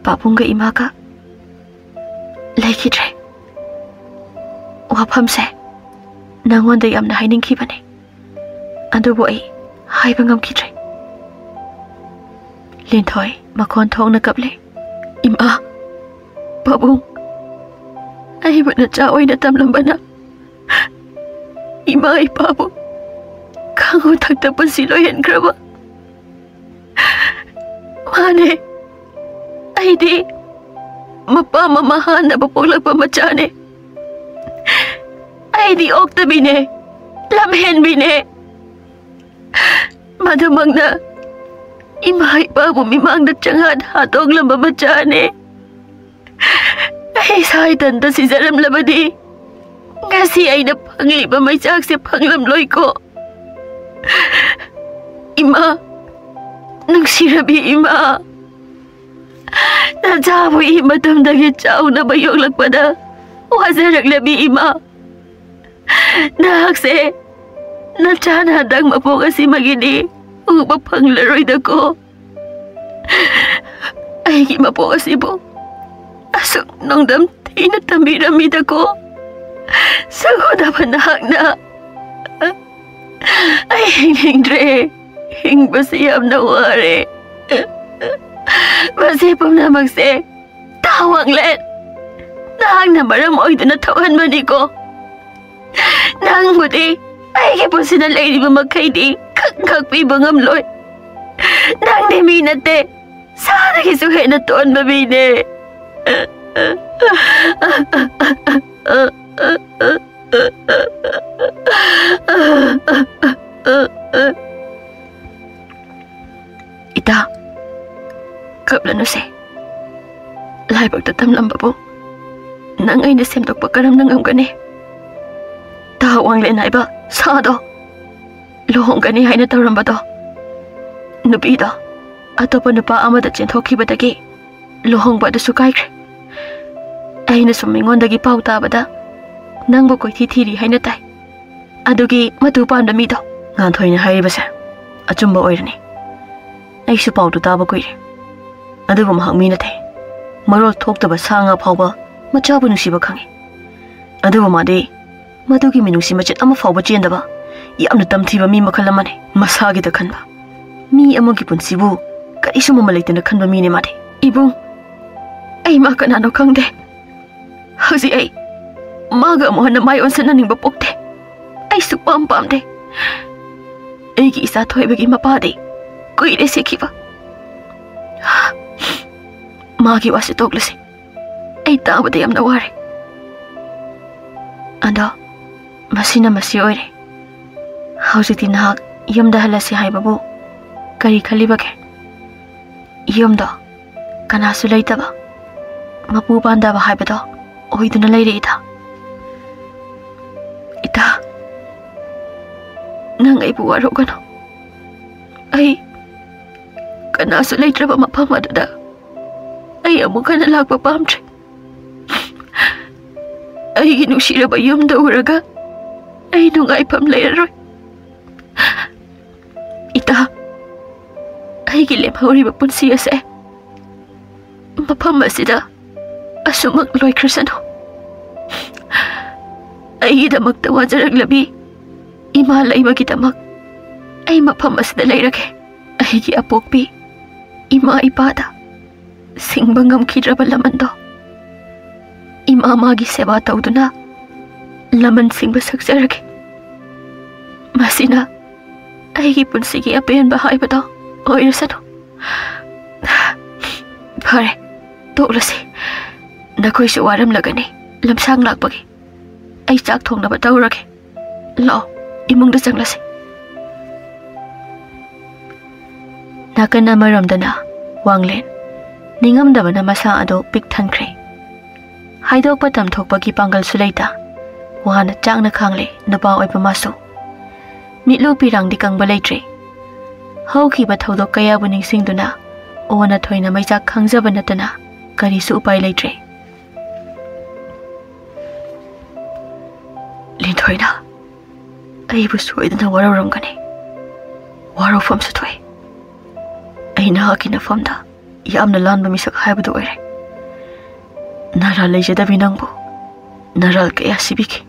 ꯄꯥꯕꯨꯡꯒ ꯏꯃꯥꯒ ꯂꯩꯈꯤꯗ꯭ꯔꯦ꯫ ꯋꯥꯐꯝꯁꯦ ꯅꯉꯣꯟꯗ ꯌꯥꯝꯅ ꯍꯥꯏꯅꯤꯡꯈꯤꯕꯅꯦ, ꯑꯗꯨꯕꯨ ꯑꯩ ꯍꯥꯏꯕ ꯉꯝꯈꯤꯗ꯭ꯔꯦ꯫ ꯂꯤꯟꯊꯣꯏ ꯃꯈꯣꯟ ꯊꯣꯛꯅ ꯀꯞꯂꯦ꯫ ꯏꯃꯥ, ꯄꯥꯕꯨꯡ, ꯑꯩꯕꯨ ꯅꯆꯥ ꯑꯣꯏꯅ ꯇꯝꯂꯝꯕꯅ ꯏꯃꯥ ꯏꯄꯥꯕꯨ ꯈꯪꯉꯨ ꯊꯛꯇ ꯄꯨꯟꯁꯤ ꯂꯣꯏꯍꯟꯈ꯭ꯔꯕ꯫ ꯃꯥꯅꯦ, ꯑꯩꯗꯤ ꯃꯄꯥ ꯃꯃꯥ ꯍꯥꯟꯅꯕ ꯄꯣꯛꯂꯛꯄ ꯃꯆꯥꯅꯦ꯫ ꯑꯩꯗꯤ ꯑꯣꯛꯇꯕꯤꯅꯦ, ꯂꯝꯍꯦꯟꯕꯤꯅꯦ꯫ ꯃꯗꯨꯃꯛꯅ ꯏꯃꯥ ꯏꯄꯥꯕꯨ ꯃꯤꯃꯥꯡꯗ ꯆꯪꯍꯟ ꯍꯥꯠꯇꯣꯛꯂꯝꯕ ꯃꯆꯥꯅꯦ꯫ ꯑꯩ ꯏꯁꯥ ꯏꯊꯟꯇ ꯁꯤꯖꯔꯝꯂꯕꯗꯤ ꯉꯁꯤ ꯑꯩꯅ ꯐꯪꯂꯤꯕ ꯃꯩꯆꯥꯛꯁꯦ ꯐꯪꯂꯝꯂꯣꯏꯀꯣ꯫ ꯏꯃꯥ, ꯅꯨꯡꯁꯤꯔꯕꯤ ꯏꯃꯥ, ꯅꯆꯥꯕꯨ ꯏ ꯃꯇꯨꯝꯗꯒꯤ ꯆꯥꯎꯅꯕ ꯌꯣꯛꯂꯛꯄꯗ ꯋꯥꯖꯔꯛꯂꯕꯤ ꯏꯃꯥ, ꯅꯍꯥꯛꯁꯦ ꯅꯆꯥꯅ ꯍꯟꯗꯛ ꯃꯄꯣꯛ ꯑꯁꯤꯃꯒꯤꯗꯤ ꯎꯕ ꯐꯪꯂꯔꯣꯏꯗꯀꯣ꯫ ꯑꯩꯒꯤ ꯃꯄꯣꯛ ꯑꯁꯤꯕꯨ ꯑꯁꯨꯛ ꯅꯣꯡꯗꯝ ꯊꯤꯅ ꯇꯝꯕꯤꯔꯝꯃꯤꯗꯀꯣ꯫ ꯁꯛ ꯎꯗꯕ ꯅꯍꯥꯛꯅ꯫ ꯑꯩ ꯍꯤꯡꯅꯤꯡꯗ꯭ꯔꯦ꯫ ꯍꯤꯡꯕꯁꯤ ꯌꯥꯝꯅ ꯋꯥꯔꯦ꯫ ꯃꯁꯤ ꯄꯨꯝꯅꯃꯛꯁꯦ ꯇꯥ ꯋꯥꯡꯂꯦꯟ, ꯅꯍꯥꯛꯅ ꯃꯔꯝ ꯑꯣꯏꯗꯨꯅ ꯊꯣꯛꯍꯟꯕꯅꯤꯀꯣ꯫ ꯅꯪꯕꯨꯗꯤ ꯑꯩꯒꯤ ꯄꯨꯟꯁꯤꯗ ꯂꯩꯔꯤꯕ ꯃꯈꯩꯗꯤ ꯈꯛ ꯈꯛ ꯄꯤꯕ ꯉꯝꯂꯣꯏ꯫ ꯅꯪꯗꯤ ꯃꯤ ꯅꯠꯇꯦ, ꯁꯥꯗꯒꯤꯁꯨ ꯍꯦꯟꯅ ꯇꯣꯟꯕ ꯃꯤꯅꯦ꯫ ꯏꯇꯥ, ꯀꯞꯂꯅꯨꯁꯦ꯫ ꯂꯥꯏꯕꯛꯇ ꯇꯝꯂꯝꯕꯕꯨ ꯅꯪ ꯑꯩꯅ ꯁꯦꯝꯗꯣꯛꯄ ꯀꯔꯝꯅ ꯉꯝꯒꯅꯤ? ꯇꯥ, ꯋꯥꯡꯂꯦꯟ ꯍꯥꯏꯕ ꯁꯥꯗꯣ, ꯂꯨꯍꯣꯡꯒꯅꯤ ꯍꯥꯏꯅ ꯇꯧꯔꯝꯕꯗꯣ, ꯅꯨꯄꯤꯗꯣ ꯑꯇꯣꯞꯄ ꯅꯨꯄꯥ ꯑꯃꯗ ꯆꯦꯟꯊꯣꯛꯈꯤꯕꯗꯒꯤ ꯂꯨꯍꯣꯡꯕ ꯑꯗꯨꯁꯨ ꯀꯥꯏꯈ꯭ꯔꯦ꯫ ꯑꯩꯅ ꯁꯨꯝ ꯃꯤꯉꯣꯟꯗꯒꯤ ꯄꯥꯎ ꯇꯥꯕꯗ ꯅꯪꯕꯨ ꯀꯣꯏꯊꯤ ꯊꯤꯔꯤ ꯍꯥꯏꯅ ꯇꯥꯏ꯫ ꯑꯗꯨꯒꯤ ꯃꯇꯨ ꯄꯥꯟꯕ ꯃꯤꯗꯣ꯫ ꯉꯥꯟꯊꯣꯏꯅ ꯍꯥꯏꯔꯤꯕꯁꯦ ꯑꯆꯨꯝꯕ ꯑꯣꯏꯔꯅꯤ꯫ ꯑꯩꯁꯨ ꯄꯥꯎꯗꯨ ꯇꯥꯕ ꯀꯨꯏꯔꯦ꯫ ꯑꯗꯨꯕꯨ ꯃꯍꯥꯛ ꯃꯤ ꯅꯠꯇꯦ꯫ ꯃꯔꯣꯜ ꯊꯣꯛꯇꯕ ꯁꯥ ꯉꯥ ꯐꯥꯎꯕ ꯃꯆꯥꯕꯨ ꯅꯨꯡꯁꯤꯕ ꯈꯪꯏ꯫ ꯑꯗꯨꯕꯨ ꯃꯥꯗꯤ ꯃꯗꯨꯒꯤ ꯃꯤꯅꯨꯡꯁꯤ ꯃꯆꯦꯠ ꯑꯃ ꯐꯥꯎꯕ ꯆꯦꯟꯗꯕ ꯌꯥꯝꯅ ꯇꯝꯊꯤꯕ ꯃꯤ ꯃꯈꯜ ꯑꯃꯅꯤ꯫ ꯃꯁꯥꯒꯤꯗ ꯈꯟꯕ, ꯃꯤ ꯑꯃꯒꯤ ꯄꯨꯟꯁꯤꯕꯨ ꯀꯔꯤꯁꯨ ꯃꯃꯜ ꯂꯩꯇꯅ ꯈꯟꯕ ꯃꯤꯅꯤ ꯃꯥꯗꯤ꯫ ꯏꯕꯨꯡ, ꯑꯩ ꯃꯥ ꯀꯅꯥꯅꯣ ꯈꯪꯗꯦ꯫ ꯍꯧꯖꯤꯛ ꯑꯩ ꯃꯥꯒ ꯑꯃꯨꯛ ꯍꯟꯅ ꯃꯥꯏ ꯑꯣꯟꯁꯤꯟꯅꯅꯤꯡꯕ ꯄꯣꯛꯇꯦ꯫ ꯑꯩ ꯁꯨꯛꯄꯥꯝ ꯄꯥꯝꯗꯦ꯫ ꯑꯩꯒꯤ ꯏꯆꯥ ꯊꯣꯏꯕꯒꯤ ꯃꯄꯥꯗꯤ ꯀꯨꯏꯔꯦ ꯁꯤꯈꯤꯕ꯫ ꯃꯥꯒꯤ ꯋꯥꯁꯤ ꯇꯣꯛꯂꯁꯤ꯫ ꯑꯩ ꯇꯥꯕꯗ ꯌꯥꯝꯅ ꯋꯥꯔꯦ꯫ ꯑꯗꯣ ꯃꯁꯤꯅ ꯃꯁꯤ ꯑꯣꯏꯔꯦ꯫ ꯍꯧꯖꯤꯛꯇꯤ ꯅꯍꯥꯛ ꯌꯨꯝꯗ ꯍꯜꯂꯁꯤ ꯍꯥꯏꯕꯕꯨ ꯀꯔꯤ ꯈꯜꯂꯤꯕꯒꯦ? ꯌꯨꯝꯗꯣ ꯀꯅꯥꯁꯨ ꯂꯩꯇꯕ, ꯃꯄꯨ ꯄꯥꯟꯗꯕ ꯍꯥꯏꯕꯗꯣ ꯑꯣꯏꯗꯨꯅ ꯂꯩꯔꯦ ꯏꯇꯥ꯫ ꯏꯇꯥ, ꯅꯪ ꯑꯩꯕꯨ ꯋꯥꯔꯧꯒꯅꯨ꯫ ꯑꯩ ꯀꯅꯥꯁꯨ ꯂꯩꯇ꯭ꯔꯕ ꯃꯐꯝ ꯑꯗꯨꯗ ꯑꯩ ꯑꯃꯨꯛ ꯍꯟꯅ ꯂꯥꯛꯄ ꯄꯥꯝꯗ꯭ꯔꯦ꯫ ꯑꯩꯒꯤ ꯅꯨꯡꯁꯤꯔꯕ ꯌꯨꯝꯗ ꯎꯔꯒ ꯑꯩ ꯅꯨꯡꯉꯥꯏꯐꯝ ꯂꯩꯔꯔꯣꯏ꯫ ꯏꯇꯥ, ꯑꯩꯒꯤ ꯂꯦꯝꯍꯧꯔꯤꯕ ꯄꯨꯟꯁꯤ ꯑꯁꯦ ꯃꯐꯝ ꯑꯁꯤꯗ ꯑꯁꯨꯃꯛ ꯂꯣꯏꯈ꯭ꯔꯁꯅꯨ꯫ ꯑꯩꯒꯤꯗꯃꯛꯇ ꯋꯥꯖꯔꯛꯂꯕꯤ ꯏꯃꯥ ꯂꯩꯃꯒꯤꯗꯃꯛ ꯑꯩ ꯃꯐꯝ ꯑꯁꯤꯗ ꯂꯩꯔꯒꯦ꯫ ꯑꯩꯒꯤ ꯑꯄꯣꯛꯄꯤ ꯏꯃꯥ ꯏꯄꯥꯗ ꯁꯤꯡꯕ ꯉꯝꯈꯤꯗ꯭ꯔꯕ ꯂꯃꯟꯗꯣ, ꯏꯃꯥ ꯃꯥꯒꯤ ꯁꯦꯕꯥ ꯇꯧꯗꯨꯅ ꯂꯃꯟ ꯁꯤꯡꯕ ꯁꯛꯆꯔꯒꯦ꯫ ꯁꯤꯅ ꯑꯩꯒꯤ ꯄꯨꯟꯁꯤꯒꯤ ꯑꯄꯦꯟꯕ ꯍꯥꯏꯕꯗꯣ ꯑꯣꯏꯔꯁꯅꯨ꯫ ꯐꯔꯦ, ꯇꯣꯛꯂꯁꯤ꯫ ꯅꯈꯣꯏꯁꯨ ꯋꯥꯔꯝꯂꯒꯅꯤ ꯂꯝꯁꯥꯡ ꯂꯥꯛꯄꯒꯤ꯫ ꯑꯩ ꯆꯥꯛ ꯊꯣꯡꯅꯕ ꯇꯧꯔꯒꯦ꯫ ꯂꯥꯛꯑꯣ, ꯏꯃꯨꯡꯗ ꯆꯪꯂꯁꯤ꯫ ꯅꯥꯀꯟ ꯑꯃꯔꯣꯝꯗꯅ ꯋꯥꯡꯂꯦꯟ ꯅꯤꯡꯉꯝꯗꯕꯅ ꯃꯁꯥ ꯑꯗꯨ ꯄꯤꯛ ꯊꯟꯈ꯭ꯔꯦ꯫ ꯍꯥꯏꯗꯣꯛꯄ ꯇꯝꯊꯣꯛꯄꯒꯤ ꯄꯥꯡꯒꯜꯁꯨ ꯂꯩꯇ, ꯋꯥꯅ ꯆꯥꯛꯅ ꯈꯥꯡꯂꯦ ꯅꯨꯄꯥ ꯑꯣꯏꯕ ꯃꯥꯁꯨ꯫ ꯃꯤꯠꯂꯨ ꯄꯤꯔꯥꯡꯗꯤ ꯀꯪꯕ ꯂꯩꯇ꯭ꯔꯦ꯫ ꯍꯧꯈꯤꯕ ꯊꯧꯗꯣꯛ ꯀꯌꯥꯕꯨ ꯅꯤꯡꯁꯤꯡꯗꯨꯅ ꯑꯣꯟꯅ ꯊꯣꯏꯅ ꯃꯩꯆꯥꯛ ꯈꯥꯡꯖꯕ ꯅꯠꯇꯅ ꯀꯔꯤꯁꯨ ꯎꯄꯥꯏ ꯂꯩꯇ꯭ꯔꯦ꯫ ꯂꯤꯟꯊꯣꯏꯅ ꯑꯩꯕꯨ ꯁꯣꯏꯗꯅ ꯋꯥꯔꯧꯔꯝꯒꯅꯤ꯫ ꯋꯥꯔꯧꯐꯝꯁꯨ ꯊꯣꯛꯏ꯫ ꯑꯩ ꯅꯍꯥꯛꯀꯤ ꯅꯐꯝꯗ ꯌꯥꯝꯅ ꯂꯥꯟꯕ ꯃꯤꯁꯛ ꯍꯥꯏꯕꯗꯨ ꯑꯣꯏꯔꯦ꯫ ꯅꯔꯥꯜ ꯂꯩꯖꯗꯕꯤ ꯅꯪꯕꯨ ꯅꯔꯥꯜ ꯀꯌꯥ ꯁꯤꯕꯤꯈꯤ꯫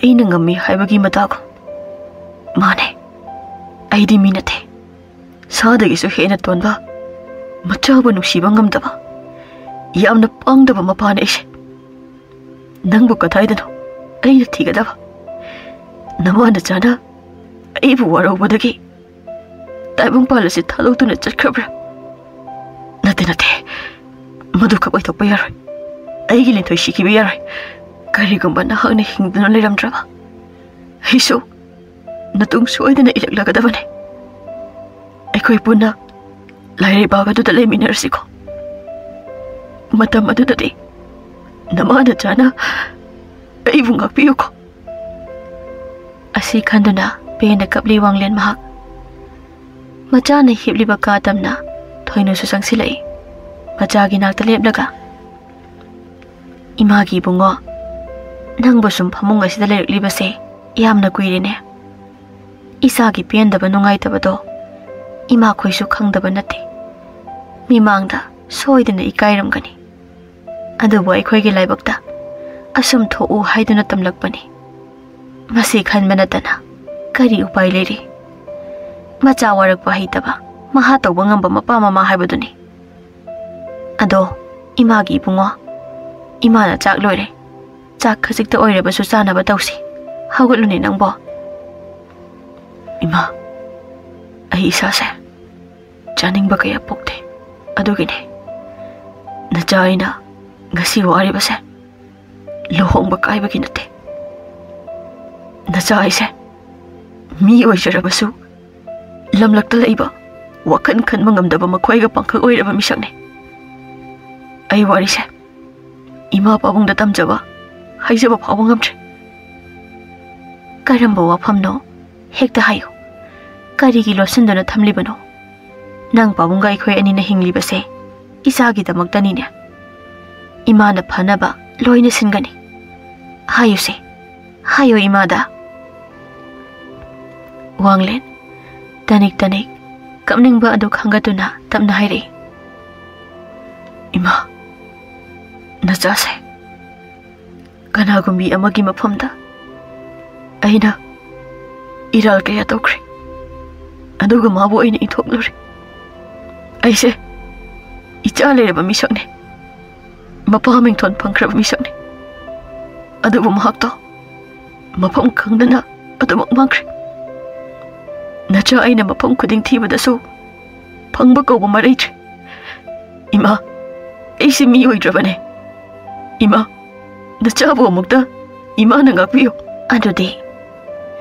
ꯑꯩꯅ ꯉꯝꯃꯤ ꯍꯥꯏꯕꯒꯤ ꯃꯇꯥꯒꯨꯝ꯫ ꯃꯥꯅꯦ, ꯑꯩꯗꯤ ꯃꯤ ꯅꯠꯇꯦ꯫ ꯁꯥꯗꯒꯤꯁꯨ ꯍꯦꯟꯅ ꯇꯣꯟꯕ, ꯃꯆꯥꯕꯨ ꯅꯨꯡꯁꯤꯕ ꯉꯝꯗꯕ, ꯌꯥꯝꯅ ꯄꯪꯗꯕ ꯃꯄꯥꯅꯦ ꯑꯩꯁꯦ꯫ ꯅꯪꯕꯨ ꯀꯗꯥꯏꯗꯅꯣ ꯑꯩꯅ ꯊꯤꯒꯗꯕ? ꯅꯃꯥ ꯅꯆꯥꯅ ꯑꯩꯕꯨ ꯋꯥꯔꯧꯕꯗꯒꯤ ꯇꯥꯏꯕꯪꯄꯥꯜ ꯑꯁꯤ ꯊꯥꯗꯣꯛꯇꯨꯅ ꯆꯠꯈ꯭ꯔꯕ꯭ꯔꯥ? ꯅꯠꯇꯦ, ꯅꯠꯇꯦ, ꯃꯗꯨ ꯈꯛ ꯑꯣꯏꯊꯣꯛꯄ ꯌꯥꯔꯣꯏ꯫ ꯑꯩꯒꯤ ꯂꯤꯟꯊꯣꯏ ꯁꯤꯈꯤꯕ ꯌꯥꯔꯣꯏ꯫ ꯀꯔꯤꯒꯨꯝꯕ ꯅꯍꯥꯛꯅ ꯍꯤꯡꯗꯨꯅ ꯂꯩꯔꯝꯗ꯭ꯔꯕ, ꯑꯩꯁꯨ ꯅꯇꯨꯡ ꯁꯣꯏꯗꯅ ꯏꯜꯂꯛꯂꯒꯗꯕꯅꯤ꯫ ꯑꯩꯈꯣꯏ ꯄꯨꯟꯅ ꯂꯥꯏꯔꯩꯕꯥꯛ ꯑꯗꯨꯗ ꯂꯩꯃꯤꯟꯅꯔꯁꯤꯀꯣ꯫ ꯃꯇꯝ ꯑꯗꯨꯗꯗꯤ ꯅꯃꯥ ꯅꯆꯥꯅ ꯑꯩꯕꯨ ꯉꯥꯛꯄꯤꯌꯨꯀꯣ꯫ ꯑꯁꯤ ꯈꯟꯗꯨꯅ ꯄꯦꯟꯅ ꯀꯞꯂꯤ ꯋꯥꯡꯂꯦꯟ ꯃꯍꯥꯛ꯫ ꯃꯆꯥꯅ ꯍꯤꯞꯂꯤꯕ ꯀꯥ ꯇꯝꯅ ꯊꯣꯏꯅꯨꯁꯨ ꯆꯪꯁꯤꯜꯂꯛꯏ꯫ ꯃꯆꯥꯒꯤ ꯅꯥꯛꯇ ꯂꯦꯞꯂꯒ, "ꯏꯃꯥꯒꯤ ꯏꯕꯨꯡꯉꯣ, ꯅꯪꯕꯨ ꯁꯨꯝ ꯐꯃꯨꯡ ꯑꯁꯤꯗ ꯂꯩꯔꯛꯂꯤꯕꯁꯦ ꯌꯥꯝꯅ ꯀꯨꯏꯔꯦꯅꯦ꯫ ꯏꯁꯥꯒꯤ ꯄꯦꯟꯗꯕ ꯅꯨꯡꯉꯥꯏꯇꯕꯗꯣ ꯏꯃꯥꯈꯣꯏꯁꯨ ꯈꯪꯗꯕ ꯅꯠꯇꯦ꯫ ꯃꯤꯃꯥꯡꯗ ꯁꯣꯏꯗꯅ ꯏꯀꯥꯏꯔꯝꯒꯅꯤ꯫ ꯑꯗꯨꯕꯨ ꯑꯩꯈꯣꯏꯒꯤ ꯂꯥꯏꯕꯛꯇ ꯑꯁꯨꯝ ꯊꯣꯛꯎ ꯍꯥꯏꯗꯨꯅ ꯇꯝꯂꯛꯄꯅꯤ꯫ ꯃꯁꯤ ꯈꯟꯕ ꯅꯠꯇꯅ ꯀꯔꯤ ꯎꯄꯥꯏ ꯂꯩꯔꯤ? ꯃꯆꯥ ꯋꯥꯔꯛꯄ ꯍꯩꯇꯕ, ꯃꯍꯥ ꯇꯧꯕ ꯉꯝꯕ ꯃꯄꯥ ꯃꯃꯥ ꯍꯥꯏꯕꯗꯨꯅꯤ꯫ ꯑꯗꯣ, ꯏꯃꯥꯒꯤ ꯏꯕꯨꯡꯉꯣ, ꯏꯃꯥꯅ ꯆꯥꯛ ꯂꯣꯏꯔꯦ꯫ ꯆꯥꯛ ꯈꯖꯤꯛꯇ ꯑꯣꯏꯔꯕꯁꯨ ꯆꯥꯅꯕ ꯇꯧꯁꯤ꯫ ꯍꯧꯒꯠꯂꯨꯅꯦ ꯅꯪꯕꯣ꯫" ꯑꯩ ꯏꯁꯥꯁꯦ ꯆꯥꯅꯤꯡꯕ ꯀꯌꯥ ꯄꯣꯛꯇꯦ꯫ ꯑꯗꯨꯒꯤꯅꯦ ꯅꯆꯥ ꯑꯩꯅ ꯉꯁꯤ ꯋꯥꯔꯤꯕꯁꯦ꯫ ꯂꯨꯍꯣꯡꯕ ꯀꯥꯏꯕꯒꯤ ꯅꯠꯇꯦ꯫ ꯅꯆꯥ ꯑꯩꯁꯦ ꯃꯤ ꯑꯣꯏꯖꯔꯕꯁꯨ, ꯂꯝꯂꯛꯇ ꯂꯩꯕ, ꯋꯥꯈꯜ ꯈꯟꯕ ꯉꯝꯗꯕ ꯃꯈꯣꯏꯒ ꯄꯥꯡꯈꯛ ꯑꯣꯏꯔꯕ ꯃꯤꯁꯛꯅꯤ꯫ ꯑꯩ ꯋꯥꯔꯤꯁꯦ ꯏꯃꯥ ꯄꯥꯕꯨꯡꯗ ꯇꯝꯖꯕ, ꯍꯥꯏꯖꯕ ꯐꯥꯎꯕ ꯉꯝꯗ꯭ꯔꯦ꯫ ꯀꯔꯝꯕ ꯋꯥꯐꯝꯅꯣ? ꯍꯦꯛꯇ ꯍꯥꯏꯌꯨ꯫ ꯀꯔꯤꯒꯤ ꯂꯣꯠꯁꯤꯟꯗꯨꯅ ꯊꯝꯂꯤꯕꯅꯣ? ꯅꯪ ꯄꯥꯕꯨꯡꯒ ꯑꯩꯈꯣꯏ ꯑꯅꯤꯅ ꯍꯤꯡꯂꯤꯕꯁꯦ ꯏꯆꯥꯒꯤꯗꯃꯛꯇꯅꯤꯅꯦ꯫ ꯏꯃꯥꯅ ꯐꯅꯕ ꯂꯣꯏꯅ ꯁꯤꯟꯒꯅꯤ꯫ ꯍꯥꯏꯌꯨꯁꯦ, ꯍꯥꯏꯌꯨ ꯏꯃꯥꯗ꯫ ꯋꯥꯡꯂꯦꯟ ꯇꯅꯤꯛ ꯇꯅꯤꯛ ꯀꯞꯅꯤꯡꯕ ꯑꯗꯨ ꯈꯪꯒꯠꯇꯨꯅ ꯇꯞꯅ ꯍꯥꯏꯔꯛꯏ, "ꯏꯃꯥ, ꯅꯆꯥꯁꯦ ꯀꯅꯥꯒꯨꯝꯕꯤ ꯑꯃꯒꯤ ꯃꯐꯝꯗ ꯑꯩꯅ ꯏꯔꯥꯜ ꯀꯌꯥ ꯇꯧꯈ꯭ꯔꯦ, ꯑꯗꯨꯒ ꯃꯥꯕꯨ ꯑꯩꯅ ꯏꯟꯊꯣꯛꯂꯨꯔꯦ꯫ ꯑꯩꯁꯦ ꯏꯆꯥ ꯂꯩꯔꯕ ꯃꯤꯁꯛꯅꯦ, ꯃꯄꯥ ꯃꯤꯡꯊꯣꯟ ꯐꯪꯈ꯭ꯔꯕ ꯃꯤꯁꯛꯅꯦ, ꯑꯗꯨꯕꯨ ꯃꯍꯥꯛꯇꯣ ꯃꯐꯝ ꯈꯪꯗꯅ ꯑꯗꯨꯃꯛ ꯃꯥꯡꯈ꯭ꯔꯦ꯫ ꯅꯆꯥ ꯑꯩꯅ ꯃꯐꯝ ꯈꯨꯗꯤꯡ ꯊꯤꯕꯗꯁꯨ ꯐꯪꯕ ꯀꯧꯕ ꯃꯔꯩꯗ꯭ꯔꯦ꯫ ꯏꯃꯥ, ꯑꯩꯁꯦ ꯃꯤ ꯑꯣꯏꯗ꯭ꯔꯕꯅꯦ꯫ ꯏꯃꯥ, ꯅꯆꯥꯕꯨ ꯑꯃꯨꯛꯇ ꯏꯃꯥꯅ ꯉꯥꯛꯄꯤꯌꯨ꯫" ꯑꯗꯨꯗꯤ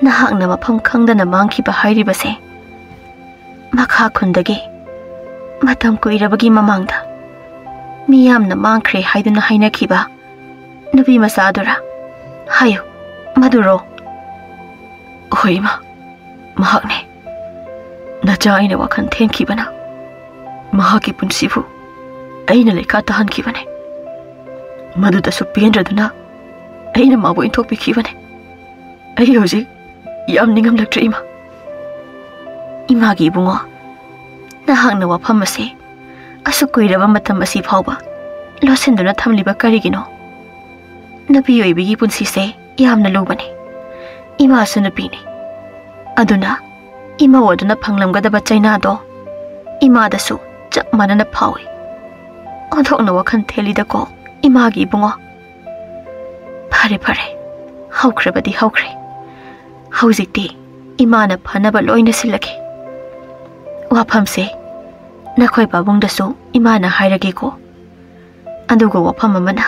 ꯅꯍꯥꯛꯅ ꯃꯐꯝ ꯈꯪꯗꯅ ꯃꯥꯡꯈꯤꯕ ꯍꯥꯏꯔꯤꯕꯁꯦ ꯃꯈꯥ ꯈꯨꯟꯗꯒꯤ ꯃꯇꯝ ꯀꯨꯏꯔꯕꯒꯤ ꯃꯃꯥꯡꯗ ꯃꯤꯌꯥꯝꯅ ꯃꯥꯡꯈ꯭ꯔꯦ ꯍꯥꯏꯗꯨꯅ ꯍꯥꯏꯅꯈꯤꯕ ꯅꯨꯄꯤ ꯃꯆꯥꯗꯨꯔꯥ? ꯍꯥꯏꯌꯨ, ꯃꯗꯨꯔꯣ? ꯍꯣꯏ ꯏꯃꯥ, ꯃꯍꯥꯛꯅꯦ꯫ ꯅꯆꯥ ꯑꯩꯅ ꯋꯥꯈꯜ ꯊꯦꯟꯈꯤꯕꯅ ꯃꯍꯥꯛꯀꯤ ꯄꯨꯟꯁꯤꯕꯨ ꯑꯩꯅ ꯂꯩꯈꯥ ꯇꯥꯍꯟꯈꯤꯕꯅꯦ꯫ ꯃꯗꯨꯗꯁꯨ ꯄꯦꯟꯗ꯭ꯔꯗꯨꯅ ꯑꯩꯅ ꯃꯥꯕꯨ ꯏꯟꯊꯣꯛꯄꯤꯈꯤꯕꯅꯦ꯫ ꯑꯩ ꯍꯧꯖꯤꯛ ꯌꯥꯝ ꯅꯤꯡꯉꯝꯂꯛꯇ꯭ꯔꯦ ꯏꯃꯥ꯫ ꯏꯃꯥꯒꯤ ꯏꯕꯨꯡꯉꯣ, ꯅꯍꯥꯛꯅ ꯋꯥꯐꯝ ꯑꯁꯤ ꯑꯁꯨꯛ ꯀꯨꯏꯔꯕ ꯃꯇꯝ ꯑꯁꯤ ꯐꯥꯎꯕ ꯂꯣꯠꯁꯤꯟꯗꯨꯅ ꯊꯝꯂꯤꯕ ꯀꯔꯤꯒꯤꯅꯣ? ꯅꯨꯄꯤ ꯑꯣꯏꯕꯤꯒꯤ ꯄꯨꯟꯁꯤꯁꯦ ꯌꯥꯝꯅ ꯂꯨꯕꯅꯤ꯫ ꯏꯃꯥꯁꯨ ꯅꯨꯄꯤꯅꯤ꯫ ꯑꯗꯨꯅ ꯏꯃꯧ ꯑꯗꯨꯅ ꯐꯪꯂꯝꯒꯗꯕ ꯆꯩꯅꯥꯗꯣ ꯏꯃꯥꯗꯁꯨ ꯆꯞ ꯃꯥꯟꯅꯅ ꯐꯥꯎꯏ꯫ ꯑꯣꯟꯊꯣꯛꯅ ꯋꯥꯈꯜ ꯊꯦꯜꯂꯤꯗꯀꯣ ꯏꯃꯥꯒꯤ ꯏꯕꯨꯡꯉꯣ꯫ ꯐꯔꯦ, ꯐꯔꯦ, ꯍꯧꯈ꯭ꯔꯕꯗꯤ ꯍꯧꯈ꯭ꯔꯦ꯫ ꯍꯧꯖꯤꯛꯇꯤ ꯏꯃꯥꯅ ꯐꯅꯕ ꯂꯣꯏꯅ ꯁꯤꯜꯂꯒꯦ꯫ ꯋꯥꯐꯝꯁꯦ ꯅꯈꯣꯏ ꯄꯥꯕꯨꯡꯗꯁꯨ ꯏꯃꯥꯅ ꯍꯥꯏꯔꯒꯦꯀꯣ꯫ ꯑꯗꯨꯒ ꯋꯥꯐꯝ ꯑꯃꯅ,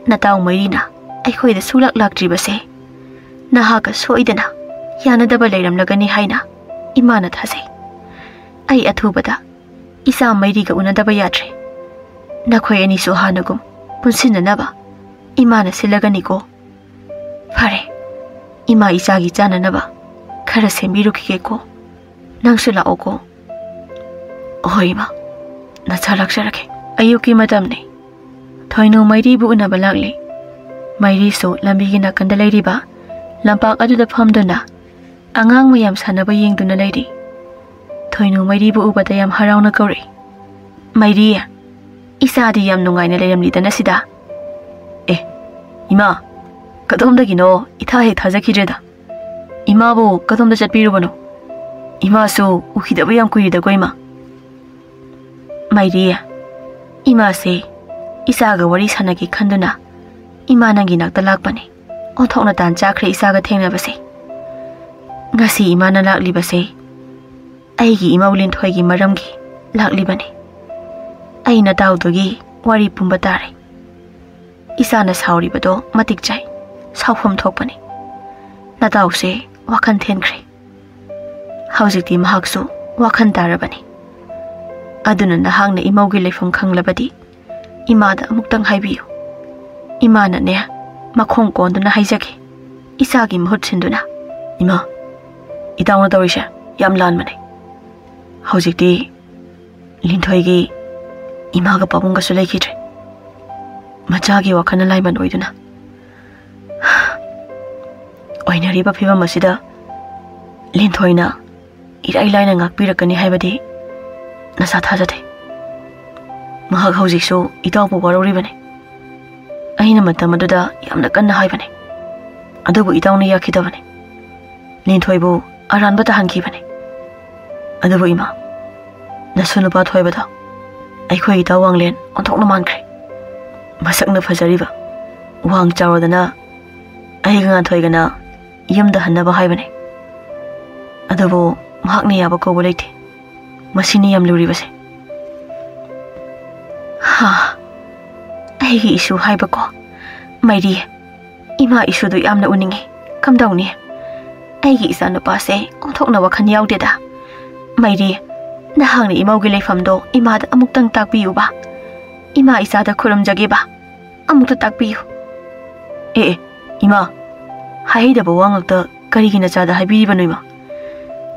ꯅꯇꯥꯎ ꯃꯩꯔꯤꯅ ꯑꯩꯈꯣꯏꯗ ꯁꯨꯡꯂꯥꯛ ꯂꯥꯛꯇ꯭ꯔꯤꯕꯁꯦ ꯅꯍꯥꯛꯀ ꯁꯣꯏꯗꯅ ꯌꯥꯅꯗꯕ ꯂꯩꯔꯝꯂꯒꯅꯤ ꯍꯥꯏꯅ ꯏꯃꯥꯅ ꯊꯥꯖꯩ꯫ ꯑꯩ ꯑꯊꯨꯕꯗ ꯏꯆꯥ ꯃꯩꯔꯤꯒ ꯎꯅꯗꯕ ꯌꯥꯗ꯭ꯔꯦ꯫ ꯅꯈꯣꯏ ꯑꯅꯤꯁꯨ ꯍꯥꯟꯅꯒꯨꯝ ꯄꯨꯟꯁꯤꯟꯅꯅꯕ ꯏꯃꯥꯅ ꯁꯤꯜꯂꯒꯅꯤꯀꯣ꯫ ꯐꯔꯦ, ꯏꯃꯥ ꯏꯆꯥꯒꯤ ꯆꯥꯅꯅꯕ ꯈꯔ ꯁꯦꯝꯕꯤꯔꯨꯈꯤꯒꯦꯀꯣ꯫ ꯅꯪꯁꯨ ꯂꯥꯛꯑꯣꯀꯣ꯫ ꯍꯣꯏ ꯏꯃꯥ, ꯅꯆꯥ ꯂꯥꯛꯆꯔꯒꯦ꯫ ꯑꯌꯨꯛꯀꯤ ꯃꯇꯝꯅꯤ꯫ ꯊꯣꯏꯅꯨ ꯃꯩꯔꯤꯕꯨ ꯎꯅꯕ ꯂꯥꯛꯂꯤ꯫ ꯃꯩꯔꯤꯁꯨ ꯂꯝꯕꯤꯒꯤ ꯅꯥꯀꯟꯗ ꯂꯩꯔꯤꯕ ꯂꯝꯄꯥꯛ ꯑꯗꯨꯗ ꯐꯝꯗꯨꯅ ꯑꯉꯥꯡ ꯃꯌꯥꯝ ꯁꯥꯟꯅꯕ ꯌꯦꯡꯗꯨꯅ ꯂꯩꯔꯤ꯫ ꯊꯣꯏꯅꯨ ꯃꯩꯔꯤꯕꯨ ꯎꯕꯗ ꯌꯥꯝ ꯍꯔꯥꯎꯅ ꯀꯧꯔꯛꯏ, "ꯃꯩꯔꯤ, ꯏꯆꯥꯗꯤ ꯌꯥꯝ ꯅꯨꯡꯉꯥꯏꯅ ꯂꯩꯔꯝꯂꯤꯗꯅ ꯁꯤꯗ?" "ꯑꯦ, ꯏꯃꯥ, ꯀꯗꯣꯝꯗꯒꯤꯅꯣ ꯏꯊꯥ ꯍꯦꯛ ꯊꯥꯖꯈꯤꯗ꯭ꯔꯦꯗ꯫ ꯏꯃꯥꯕꯨ ꯀꯗꯣꯝꯗ ꯆꯠꯄꯤꯔꯨꯕꯅꯣ? ꯏꯃꯥꯁꯨ ꯎꯈꯤꯗꯕ ꯌꯥꯝ ꯀꯨꯏꯔꯦꯗꯀꯣ, ꯏꯃꯥ꯫" "ꯃꯩꯔꯤ, ꯏꯃꯥꯁꯦ ꯏꯆꯥꯒ ꯋꯥꯔꯤ ꯁꯥꯟꯅꯒꯦ ꯈꯟꯗꯨꯅ ꯏꯃꯥ ꯅꯪꯒꯤ ꯅꯥꯛꯇ ꯂꯥꯛꯄꯅꯦ꯫ ꯑꯣꯟꯊꯣꯛꯅ ꯇꯥꯟ ꯆꯥꯈ꯭ꯔꯦ ꯏꯆꯥꯒ ꯊꯦꯡꯅꯕꯁꯦ꯫ ꯉꯁꯤ ꯏꯃꯥꯅ ꯂꯥꯛꯂꯤꯕꯁꯦ ꯑꯩꯒꯤ ꯏꯃꯧ ꯂꯤꯟꯊꯣꯏꯒꯤ ꯃꯔꯝꯒꯤ ꯂꯥꯛꯂꯤꯕꯅꯤ꯫ ꯑꯩ ꯅꯇꯥꯎꯗꯨꯒꯤ ꯋꯥꯔꯤ ꯄꯨꯝꯕ ꯇꯥꯔꯦ꯫ ꯏꯆꯥꯅ ꯁꯥꯎꯔꯤꯕꯗꯣ ꯃꯇꯤꯛ ꯆꯥꯏ꯫ ꯁꯥꯎꯐꯝ ꯊꯣꯛꯄꯅꯤ꯫ ꯅꯇꯥꯎꯁꯦ ꯋꯥꯈꯜ ꯊꯦꯟꯈ꯭ꯔꯦ꯫ ꯍꯧꯖꯤꯛꯇꯤ ꯃꯍꯥꯛꯁꯨ ꯋꯥꯈꯜ ꯇꯥꯔꯕꯅꯤ꯫ ꯑꯗꯨꯅ ꯅꯍꯥꯛꯅ ꯏꯃꯧꯒꯤ ꯂꯩꯐꯝ ꯈꯪꯂꯕꯗꯤ ꯏꯃꯥꯗ ꯑꯃꯨꯛꯇꯪ ꯍꯥꯏꯕꯤꯌꯨ꯫ ꯏꯃꯥꯅꯅꯦ, ꯃꯈꯣꯡ ꯀꯣꯟꯗꯨꯅ ꯍꯥꯏꯖꯒꯦ, ꯏꯆꯥꯒꯤ ꯃꯍꯨꯠ ꯁꯤꯟꯗꯨꯅ꯫" "ꯏꯃꯥ, ꯏꯇꯥꯎꯅ ꯇꯧꯔꯤꯁꯦ ꯌꯥꯝ ꯂꯥꯟꯕꯅꯦ꯫ ꯍꯧꯖꯤꯛꯇꯤ ꯂꯤꯟꯊꯣꯏꯒꯤ ꯏꯃꯥꯒ ꯄꯥꯕꯨꯡꯒꯁꯨ ꯂꯩꯈꯤꯗ꯭ꯔꯦ꯫ ꯃꯆꯥꯒꯤ ꯋꯥꯈꯜꯅ ꯂꯥꯏꯃꯟ ꯑꯣꯏꯗꯨꯅ ꯑꯣꯏꯅꯔꯤꯕ ꯐꯤꯕꯝ ꯑꯁꯤꯗ ꯂꯤꯟꯊꯣꯏꯅ ꯏꯔꯥꯏ ꯂꯥꯏꯅ ꯉꯥꯛꯄꯤꯔꯛꯀꯅꯤ ꯍꯥꯏꯕꯗꯤ ꯅꯁꯥ ꯊꯥꯖꯗꯦ꯫ ꯃꯍꯥꯛ ꯍꯧꯖꯤꯛꯁꯨ ꯏꯇꯥꯎꯕꯨ ꯋꯥꯔꯧꯔꯤꯕꯅꯤ꯫ ꯑꯩꯅ ꯃꯇꯝ ꯑꯗꯨꯗ ꯌꯥꯝꯅ ꯀꯟꯅ ꯍꯥꯏꯕꯅꯤ, ꯑꯗꯨꯕꯨ ꯏꯇꯥꯎꯅ ꯌꯥꯈꯤꯗꯕꯅꯤ꯫ ꯂꯤꯟꯊꯣꯏꯕꯨ ꯑꯔꯥꯟꯕ ꯇꯥꯍꯟꯈꯤꯕꯅꯤ꯫ ꯑꯗꯨꯕꯨ ꯏꯃꯥ, ꯅꯁꯨ ꯅꯨꯄꯥ ꯊꯣꯏꯕꯗꯣ ꯑꯩꯈꯣꯏ ꯏꯇꯥꯎ ꯋꯥꯡꯂꯦꯟ ꯑꯣꯟꯊꯣꯛꯅ ꯃꯥꯟꯈ꯭ꯔꯦ꯫ ꯃꯁꯛꯅ ꯐꯖꯔꯤꯕ, ꯋꯥꯡ ꯆꯥꯎꯔꯗꯅ ꯑꯩꯒ ꯉꯥꯟꯊꯣꯏꯒꯅ ꯌꯨꯝꯗ ꯍꯟꯅꯕ ꯍꯥꯏꯕꯅꯤ꯫ ꯑꯗꯨꯕꯨ ꯃꯍꯥꯛꯅ ꯌꯥꯕ ꯀꯧꯕ ꯂꯩꯇꯦ꯫ ꯃꯁꯤꯅꯤ ꯌꯥꯝ ꯂꯨꯔꯤꯕꯁꯦ꯫ ꯍꯥ, ꯑꯩꯒꯤ ꯏꯁꯨ ꯍꯥꯏꯕꯀꯣ꯫ ꯃꯩꯔꯤ, ꯏꯃꯥ ꯏꯁꯨꯗꯨ ꯌꯥꯝꯅ ꯎꯅꯤꯡꯉꯤ꯫ ꯀꯝꯗꯧꯅꯤ? ꯑꯩꯒꯤ ꯏꯆꯥꯅꯨꯄꯥꯁꯦ ꯑꯣꯟꯊꯣꯛꯅ ꯋꯥꯈꯜ ꯌꯥꯎꯗꯦꯗ꯫ ꯃꯩꯔꯤ, ꯅꯍꯥꯛꯅ ꯏꯃꯧꯒꯤ ꯂꯩꯐꯝꯗꯣ ꯏꯃꯥꯗ ꯑꯃꯨꯛꯇꯪ ꯇꯥꯛꯄꯤꯌꯨꯕ꯫ ꯏꯃꯥ ꯏꯆꯥꯗ ꯈꯨꯔꯨꯝꯖꯒꯦꯕ꯫ ꯑꯃꯨꯛꯇ ꯇꯥꯛꯄꯤꯌꯨ꯫ ꯑꯦ, ꯑꯦ, ꯏꯃꯥ, ꯍꯥꯏꯍꯩꯗꯕ ꯋꯥ ꯉꯥꯛꯇ ꯀꯔꯤꯒꯤ ꯅꯆꯥꯗ ꯍꯥꯏꯕꯤꯔꯤꯕꯅꯣ, ꯏꯃꯥ?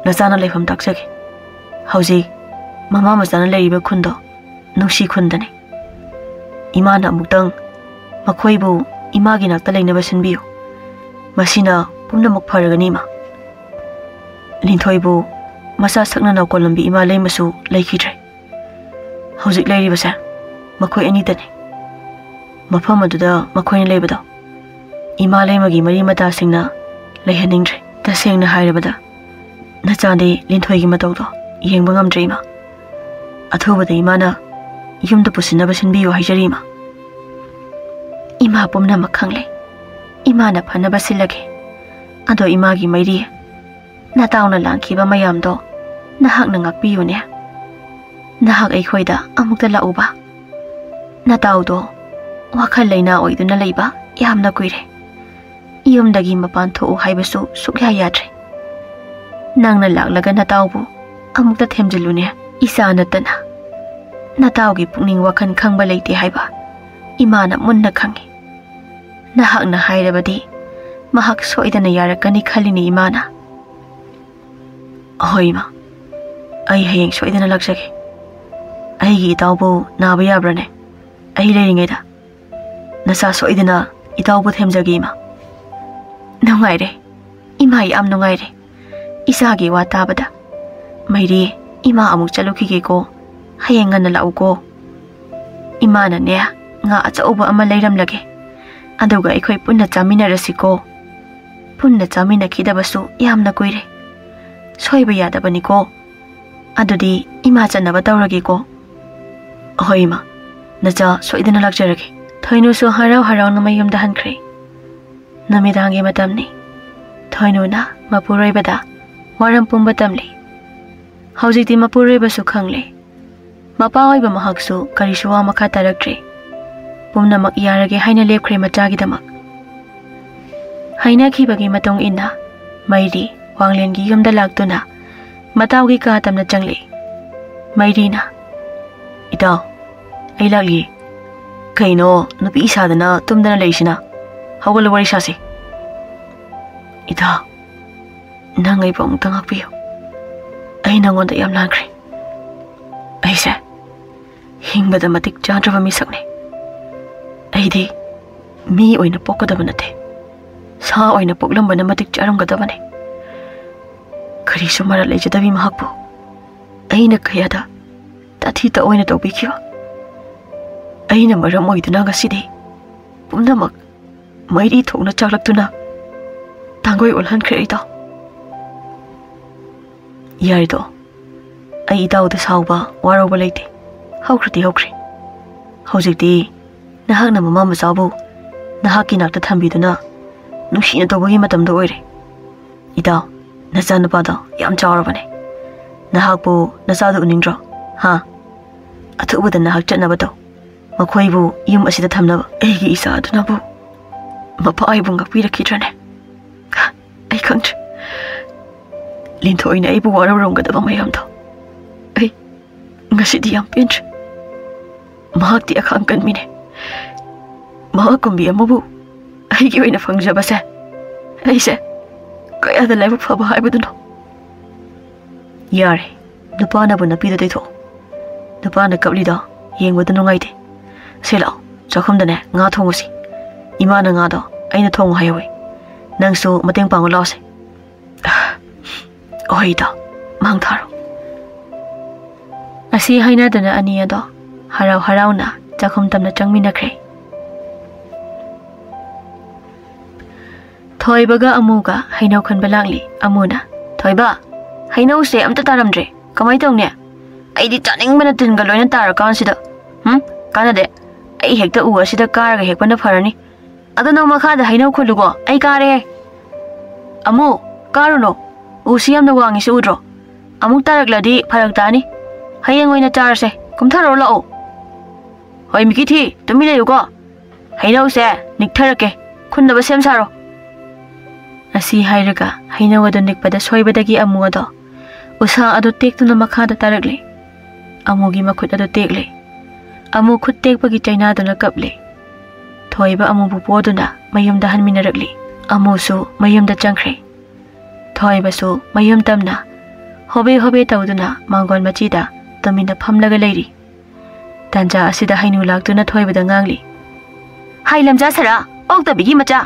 ꯅꯆꯥꯅ ꯂꯩꯐꯝ ꯇꯥꯛꯆꯒꯦ꯫ ꯍꯧꯖꯤꯛ ꯃꯃꯥ ꯃꯆꯥꯅ ꯂꯩꯔꯤꯕ ꯈꯨꯟꯗꯣ ꯅꯨꯡꯁꯤ ꯈꯨꯟꯗꯅꯤ꯫ ꯏꯃꯥꯅ ꯑꯃꯨꯛꯇꯪ ꯃꯈꯣꯏꯕꯨ ꯏꯃꯥꯒꯤ ꯅꯥꯛꯇ ꯂꯩꯅꯕ ꯁꯤꯟꯕꯤꯌꯨ꯫ ꯃꯁꯤꯅ ꯄꯨꯝꯅꯃꯛ ꯐꯔꯒꯅꯤ, ꯏꯃꯥ꯫ ꯂꯤꯟꯊꯣꯏꯕꯨ ꯃꯆꯥ ꯁꯛꯅ ꯅꯥꯎꯀꯣꯜꯂꯝꯕꯤ ꯏꯃꯥ ꯂꯩꯃꯁꯨ ꯂꯩꯈꯤꯗ꯭ꯔꯦ꯫ ꯍꯧꯖꯤꯛ ꯂꯩꯔꯤꯕꯁꯦ ꯃꯈꯣꯏ ꯑꯅꯤꯗꯅꯤ꯫ ꯃꯐꯝ ꯑꯗꯨꯗ ꯃꯈꯣꯏꯅ ꯂꯩꯕꯗꯣ ꯏꯃꯥ ꯂꯩꯃꯒꯤ ꯃꯔꯤ ꯃꯇꯥꯁꯤꯡꯅ ꯂꯩꯍꯟꯅꯤꯡꯗ꯭ꯔꯦ꯫ ꯇꯁꯦꯡꯅ ꯍꯥꯏꯔꯕꯗ, ꯅꯆꯥꯗꯤ ꯂꯤꯟꯊꯣꯏꯒꯤ ꯃꯇꯧꯗꯣ ꯌꯦꯡꯕ ꯉꯝꯗ꯭ꯔꯦ, ꯏꯃꯥ꯫ ꯑꯊꯨꯕꯗ ꯏꯃꯥꯅ ꯌꯨꯝꯗ ꯄꯨꯁꯤꯟꯅꯕ ꯁꯤꯟꯕꯤꯌꯨ ꯍꯥꯏꯖꯔꯤ, ꯏꯃꯥ꯫ ꯏꯃꯥ ꯄꯨꯝꯅꯃꯛ ꯈꯪꯂꯦ꯫ ꯏꯃꯥꯅ ꯐꯅꯕ ꯁꯤꯜꯂꯒꯦ꯫ ꯑꯗꯣ ꯏꯃꯥꯒꯤ ꯃꯩꯔꯤ, ꯅꯇꯥꯎꯅ ꯂꯥꯡꯈꯤꯕ ꯃꯌꯥꯝꯗꯣ ꯅꯍꯥꯛꯅ ꯉꯥꯛꯄꯤꯌꯨꯅꯦ꯫ ꯅꯍꯥꯛ ꯑꯩꯈꯣꯏꯗ ꯑꯃꯨꯛꯇ ꯂꯥꯛꯎꯕ꯫ ꯅꯇꯥꯎꯗꯣ ꯋꯥꯈꯜ ꯂꯩꯅꯥ ꯑꯣꯏꯗꯨꯅ ꯂꯩꯕ ꯌꯥꯝꯅ ꯀꯨꯏꯔꯦ꯫ ꯌꯨꯝꯗꯒꯤ ꯃꯄꯥꯟ ꯊꯣꯛꯎ ꯍꯥꯏꯕꯁꯨ ꯁꯨꯛꯌꯥ ꯌꯥꯗ꯭ꯔꯦ꯫ ꯅꯪꯅ ꯂꯥꯛꯂꯒ ꯅꯇꯥꯎꯕꯨ ꯑꯃꯨꯛꯇ ꯊꯦꯝꯖꯤꯜꯂꯨꯅꯦ꯫ ꯏꯆꯥ ꯅꯠꯇꯅ ꯅꯇꯥꯎꯒꯤ ꯄꯨꯛꯅꯤꯡ ꯋꯥꯈꯜ ꯈꯪꯕ ꯂꯩꯇꯦ ꯍꯥꯏꯕ ꯏꯃꯥꯅ ꯃꯨꯟꯅ ꯈꯪꯏ꯫ ꯅꯍꯥꯛꯅ ꯍꯥꯏꯔꯕꯗꯤ ꯃꯍꯥꯛ ꯁꯣꯏꯗꯅ ꯌꯥꯔꯛꯀꯅꯤ ꯈꯜꯂꯤꯅꯤ, ꯏꯃꯥꯅ꯫ ꯍꯣꯏ, ꯏꯃꯥ꯫ ꯑꯩ ꯍꯌꯦꯡ ꯁꯣꯏꯗꯅ ꯂꯥꯛꯆꯒꯦ꯫ ꯑꯩꯒꯤ ꯏꯇꯥꯎꯕꯨ ꯅꯥꯕ ꯌꯥꯕ꯭ꯔꯅꯦ? ꯑꯩ ꯂꯩꯔꯤꯉꯩꯗ꯫ ꯅꯆꯥ ꯁꯣꯏꯗꯅ ꯏꯇꯥꯎꯕꯨ ꯊꯦꯝꯖꯒꯦ, ꯏꯃꯥ꯫ ꯅꯨꯡꯉꯥꯏꯔꯦ꯫ ꯏꯃꯥ ꯌꯥꯝ ꯅꯨꯡꯉꯥꯏꯔꯦ ꯏꯆꯥꯒꯤ ꯋꯥ ꯇꯥꯕꯗ꯫ ꯃꯩꯔꯤ, ꯏꯃꯥ ꯑꯃꯨꯛ ꯆꯠꯂꯨꯈꯤꯒꯦꯀꯣ꯫ ꯍꯌꯦꯡ ꯉꯟꯅ ꯂꯥꯛꯎꯀꯣ꯫ ꯏꯃꯥꯅꯅꯦ, ꯉꯥ ꯑꯆꯧꯕ ꯑꯃ ꯂꯩꯔꯝꯂꯒꯦ꯫ ꯑꯗꯨꯒ ꯑꯩꯈꯣꯏ ꯄꯨꯟꯅ ꯆꯥꯃꯤꯟꯅꯔꯁꯤꯀꯣ꯫ ꯄꯨꯟꯅ ꯆꯥꯃꯤꯟꯅꯈꯤꯗꯕꯁꯨ ꯌꯥꯝꯅ ꯀꯨꯏꯔꯦ꯫ ꯁꯣꯏꯕ ꯌꯥꯗꯕꯅꯤꯀꯣ꯫ ꯑꯗꯨꯗꯤ ꯏꯃꯥ ꯆꯠꯅꯕ ꯇꯧꯔꯒꯦꯀꯣ꯫ ꯍꯣꯏ, ꯏꯃꯥ꯫ ꯅꯆꯥ ꯁꯣꯏꯗꯅ ꯂꯥꯛꯆꯔꯒꯦ꯫ ꯊꯣꯏꯅꯨꯁꯨ ꯍꯔꯥꯎ ꯍꯔꯥꯎꯅ ꯃꯌꯨꯝꯗ ꯍꯟꯈ꯭ꯔꯦ꯫ ꯅꯨꯃꯤꯗꯥꯡꯒꯤ ꯃꯇꯝꯅꯤ꯫ ꯊꯣꯏꯅꯨꯅ ꯃꯄꯨꯔꯣꯏꯕꯗ ꯋꯥꯔꯝ ꯄꯨꯝꯕ ꯇꯝꯂꯤ꯫ ꯍꯧꯖꯤꯛꯇꯤ ꯃꯄꯨꯔꯣꯏꯕꯁꯨ ꯈꯪꯂꯦ꯫ ꯃꯄꯥ ꯑꯣꯏꯕ ꯃꯍꯥꯛꯁꯨ ꯀꯔꯤꯁꯨ ꯋꯥ ꯃꯈꯥ ꯇꯥꯔꯛꯇ꯭ꯔꯦ꯫ ꯄꯨꯝꯅꯃꯛ ꯌꯥꯔꯒꯦ ꯍꯥꯏꯅ ꯂꯦꯞꯈ꯭ꯔꯦ ꯃꯆꯥꯒꯤꯗꯃꯛ꯫ ꯍꯥꯏꯅꯈꯤꯕꯒꯤ ꯃꯇꯨꯡ ꯏꯟꯅ ꯃꯩꯔꯤ ꯋꯥꯡꯂꯦꯟꯒꯤ ꯌꯨꯝꯗ ꯂꯥꯛꯇꯨꯅ ꯃꯇꯥꯎꯒꯤ ꯀꯥ ꯇꯝꯅ ꯆꯪꯂꯛꯏ꯫ ꯃꯩꯔꯤꯅ, "ꯏꯇꯥꯎ, ꯑꯩ ꯂꯥꯛꯂꯤ꯫ ꯀꯩꯅꯣ ꯅꯨꯄꯤ ꯁꯥꯗꯅ ꯇꯨꯝꯗꯅ ꯂꯩꯁꯤꯅ? ꯍꯧꯒꯠꯂꯣ, ꯋꯥꯔꯤ ꯁꯥꯁꯤ꯫" "ꯏꯇꯥꯎ, ꯅꯪ ꯑꯩꯕꯨ ꯑꯃꯨꯛꯇ ꯉꯥꯛꯄꯤꯌꯨ꯫ ꯑꯩ ꯅꯉꯣꯟꯗ ꯌꯥꯝ ꯂꯥꯟꯈ꯭ꯔꯦ꯫ ꯑꯩꯁꯦ ꯍꯤꯡꯕꯗ ꯃꯇꯤꯛ ꯆꯥꯗ꯭ꯔꯕ ꯃꯤꯁꯛꯅꯤ꯫ ꯑꯩꯗꯤ ꯃꯤ ꯑꯣꯏꯅ ꯄꯣꯛꯀꯗꯕ ꯅꯠꯇꯦ, ꯁꯥ ꯑꯣꯏꯅ ꯄꯣꯛꯂꯝꯕꯅ ꯃꯇꯤꯛ ꯆꯥꯔꯝꯒꯗꯕꯅꯤ꯫ ꯀꯔꯤꯁꯨ ꯃꯔꯜ ꯂꯩꯖꯗꯕꯤ ꯃꯍꯥꯛꯄꯨ ꯑꯩꯅ ꯀꯌꯥꯗ ꯇꯥꯊꯤ ꯇꯥꯑꯣꯏꯅ ꯇꯧꯕꯤꯈꯤꯕ꯫ ꯑꯩꯅ ꯃꯔꯝ ꯑꯣꯏꯗꯨꯅ ꯉꯁꯤꯗꯤ ꯄꯨꯝꯅꯃꯛ ꯃꯩꯔꯤ ꯊꯣꯛꯅ ꯆꯥꯛꯂꯛꯇꯨꯅ ꯇꯥꯡꯒꯣꯏ ꯑꯣꯜꯍꯟꯈ꯭ꯔꯦ ꯑꯩꯗꯣ꯫" "ꯌꯥꯔꯦꯗꯣ, ꯑꯩ ꯏꯇꯥꯎꯗ ꯁꯥꯎꯕ ꯋꯥꯔꯧꯕ ꯂꯩꯇꯦ꯫ ꯍꯧꯈ꯭ꯔꯗꯤ ꯍꯧꯈ꯭ꯔꯦ꯫ ꯍꯧꯖꯤꯛꯇꯤ ꯅꯍꯥꯛꯅ ꯃꯃꯥ ꯃꯆꯥꯕꯨ ꯅꯍꯥꯛꯀꯤ ꯅꯥꯛꯇ ꯊꯝꯕꯤꯗꯨꯅ ꯅꯨꯡꯁꯤꯅ ꯇꯧꯕꯒꯤ ꯃꯇꯝꯗꯣ ꯑꯣꯏꯔꯦ꯫ ꯏꯇꯥꯎ, ꯅꯆꯥꯅꯨꯄꯥꯗꯣ ꯌꯥꯝ ꯆꯥꯎꯔꯕꯅꯦ꯫ ꯅꯍꯥꯛꯄꯨ ꯅꯆꯥꯗꯨ ꯎꯅꯤꯡꯗ꯭ꯔꯣ? ꯍꯥ? ꯑꯊꯨꯕꯗ ꯅꯍꯥꯛ ꯆꯠꯅꯕ ꯇꯧ꯫ ꯃꯈꯣꯏꯕꯨ ꯌꯨꯝ ꯑꯁꯤꯗ ꯊꯝꯅꯕ꯫" "ꯑꯩꯒꯤ ꯏꯆꯥ ꯑꯗꯨꯅꯕꯨ ꯃꯄꯥ ꯑꯩꯕꯨ ꯉꯥꯛꯄꯤꯔꯛꯈꯤꯗ꯭ꯔꯅꯦ? ꯑꯩ ꯈꯪꯗ꯭ꯔꯦ꯫ ꯂꯤꯟꯊꯣꯏꯅ ꯑꯩꯕꯨ ꯋꯥꯔꯧꯔꯝꯒꯗꯕ ꯃꯌꯥꯝꯗꯣ ꯑꯩ ꯉꯁꯤꯗꯤ ꯌꯥꯝ ꯄꯦꯟꯗ꯭ꯔꯦ꯫ ꯃꯍꯥꯛꯇꯤ ꯑꯈꯥꯡ ꯀꯟꯕꯤꯅꯦ꯫ ꯃꯍꯥꯛ ꯀꯨꯝꯕꯤ ꯑꯃꯕꯨ ꯑꯩꯒꯤ ꯑꯣꯏꯅ ꯐꯪꯖꯕꯁꯦ ꯑꯩꯁꯦ ꯀꯌꯥꯗ ꯂꯥꯏꯕꯛ ꯐꯕ ꯍꯥꯏꯕꯗꯨꯅꯣ꯫" "ꯌꯥꯔꯦ, ꯅꯨꯄꯥꯅꯕꯨ ꯅꯨꯄꯤꯗ ꯇꯩꯊꯣꯛꯑꯣ꯫ ꯅꯨꯄꯥꯅ ꯀꯞꯂꯤꯗꯣ ꯌꯦꯡꯕꯗ ꯅꯨꯡꯉꯥꯏꯇꯦ꯫ ꯁꯤ ꯂꯥꯛꯑꯣ, ꯆꯥꯛꯈꯨꯝꯗꯅꯦ ꯉꯥ ꯊꯣꯡꯉꯨꯁꯤ꯫ ꯏꯃꯥꯅ ꯉꯥꯗꯣ ꯑꯩꯅ ꯊꯣꯡꯉꯨ ꯍꯥꯏꯍꯧꯋꯤ꯫ ꯅꯪꯁꯨ ꯃꯇꯦꯡ ꯄꯥꯡꯉꯨ ꯂꯥꯛꯑꯣꯁꯦ꯫" "ꯍꯣꯏ ꯏꯇꯥꯎ, ꯃꯥꯡ ꯊꯥꯔꯣ꯫" ꯑꯁꯤ ꯍꯥꯏꯅꯗꯨꯅ ꯑꯅꯤ ꯑꯗꯣ ꯍꯔꯥꯎ ꯍꯔꯥꯎꯅ ꯆꯥꯛꯈꯨꯝ ꯇꯝꯅ ꯆꯪꯃꯤꯟꯅꯈ꯭ꯔꯦ꯫ ꯊꯣꯏꯕꯒ ꯑꯃꯨꯒ ꯍꯩꯅꯧ ꯈꯨꯟꯕ ꯂꯥꯛꯂꯤ꯫ ꯑꯃꯨꯅ, "ꯊꯣꯏꯕ, ꯍꯩꯅꯧꯁꯦ ꯑꯝꯇ ꯇꯥꯔꯝꯗ꯭ꯔꯦ꯫ ꯀꯃꯥꯏ ꯇꯧꯅꯤ? ꯑꯩꯗꯤ ꯆꯥꯅꯤꯡꯕꯅ ꯇꯤꯟꯒ ꯂꯣꯏꯅ ꯇꯥꯔꯀꯥꯟꯁꯤꯗ꯫ ꯍꯨꯝ, ꯀꯥꯟꯅꯗꯦ꯫ ꯑꯩ ꯍꯦꯛꯇ ꯎ ꯑꯁꯤꯗ ꯀꯥꯔꯒ ꯍꯦꯛꯄꯅ ꯐꯔꯅꯤ꯫ ꯑꯗꯣ ꯅꯪ ꯃꯈꯥꯗ ꯍꯩꯅꯧ ꯈꯨꯜꯂꯨꯀꯣ, ꯑꯩ ꯀꯥꯔꯦ꯫" "ꯑꯃꯨ, ꯀꯥꯔꯨꯅꯣ꯫ ꯎꯁꯤ ꯌꯥꯝꯅ ꯋꯥꯡꯉꯤꯁꯤ ꯎꯗ꯭ꯔꯣ? ꯑꯃꯨꯛ ꯇꯥꯔꯛꯂꯗꯤ ꯐꯔꯛ ꯇꯥꯅꯤ꯫ ꯍꯌꯦꯡ ꯑꯣꯏꯅ ꯆꯥꯔꯁꯦ꯫ ꯀꯨꯝꯊꯔꯛꯑꯣ ꯂꯥꯛꯑꯣ꯫ ꯍꯣꯏ, ꯃꯤꯀꯤꯊꯤ, ꯇꯨꯃꯤꯟ ꯂꯩꯌꯨꯀꯣ꯫ ꯍꯩꯅꯧꯁꯦ ꯅꯤꯛꯊꯔꯛꯀꯦ꯫ ꯈꯨꯟꯅꯕ ꯁꯦꯝ ꯁꯥꯔꯣ꯫ ꯑꯁꯤ ꯍꯥꯏꯔꯒ ꯍꯩꯅꯧ ꯑꯗꯨ ꯅꯤꯛꯄꯗ ꯁꯣꯏꯕꯗꯒꯤ ꯑꯃꯨ ꯑꯗꯣ ꯎꯁꯥ ꯑꯗꯨ ꯇꯦꯛꯇꯨꯅ ꯃꯈꯥꯗ ꯇꯥꯔꯛꯂꯦ꯫ ꯑꯃꯨꯒꯤ ꯃꯈꯨꯠ ꯑꯗꯨ ꯇꯦꯛꯂꯦ꯫ ꯑꯃꯨ ꯈꯨꯠ ꯇꯦꯛꯄꯒꯤ ꯆꯩꯅꯥꯗꯨꯅ ꯀꯞꯂꯦ꯫ ꯊꯣꯏꯕ ꯑꯃꯨꯕꯨ ꯄꯣꯗꯨꯅ ꯃꯌꯨꯝꯗ ꯍꯟꯃꯤꯟꯅꯔꯛꯂꯤ꯫ ꯑꯃꯨꯁꯨ ꯃꯌꯨꯝꯗ ꯆꯪꯈ꯭ꯔꯦ꯫ ꯊꯣꯏꯕꯁꯨ ꯃꯌꯨꯝ ꯇꯝꯅ ꯍꯣꯕꯦ ꯍꯣꯕꯦ ꯇꯧꯗꯨꯅ ꯃꯥꯡꯒꯣꯟ ꯃꯆꯤꯗ ꯇꯨꯃꯤꯟꯅ ꯐꯝꯂꯒ ꯂꯩꯔꯤ꯫ ꯇꯥꯟꯖꯥ ꯑꯁꯤꯗ ꯍꯩꯅꯨ ꯂꯥꯛꯇꯨꯅ ꯊꯣꯏꯕꯗ ꯉꯥꯡꯂꯤ꯫ "ꯍꯥꯏ ꯂꯝꯖꯥ ꯁꯔꯥ, ꯑꯣꯛꯇꯕꯤꯒꯤ ꯃꯆꯥ!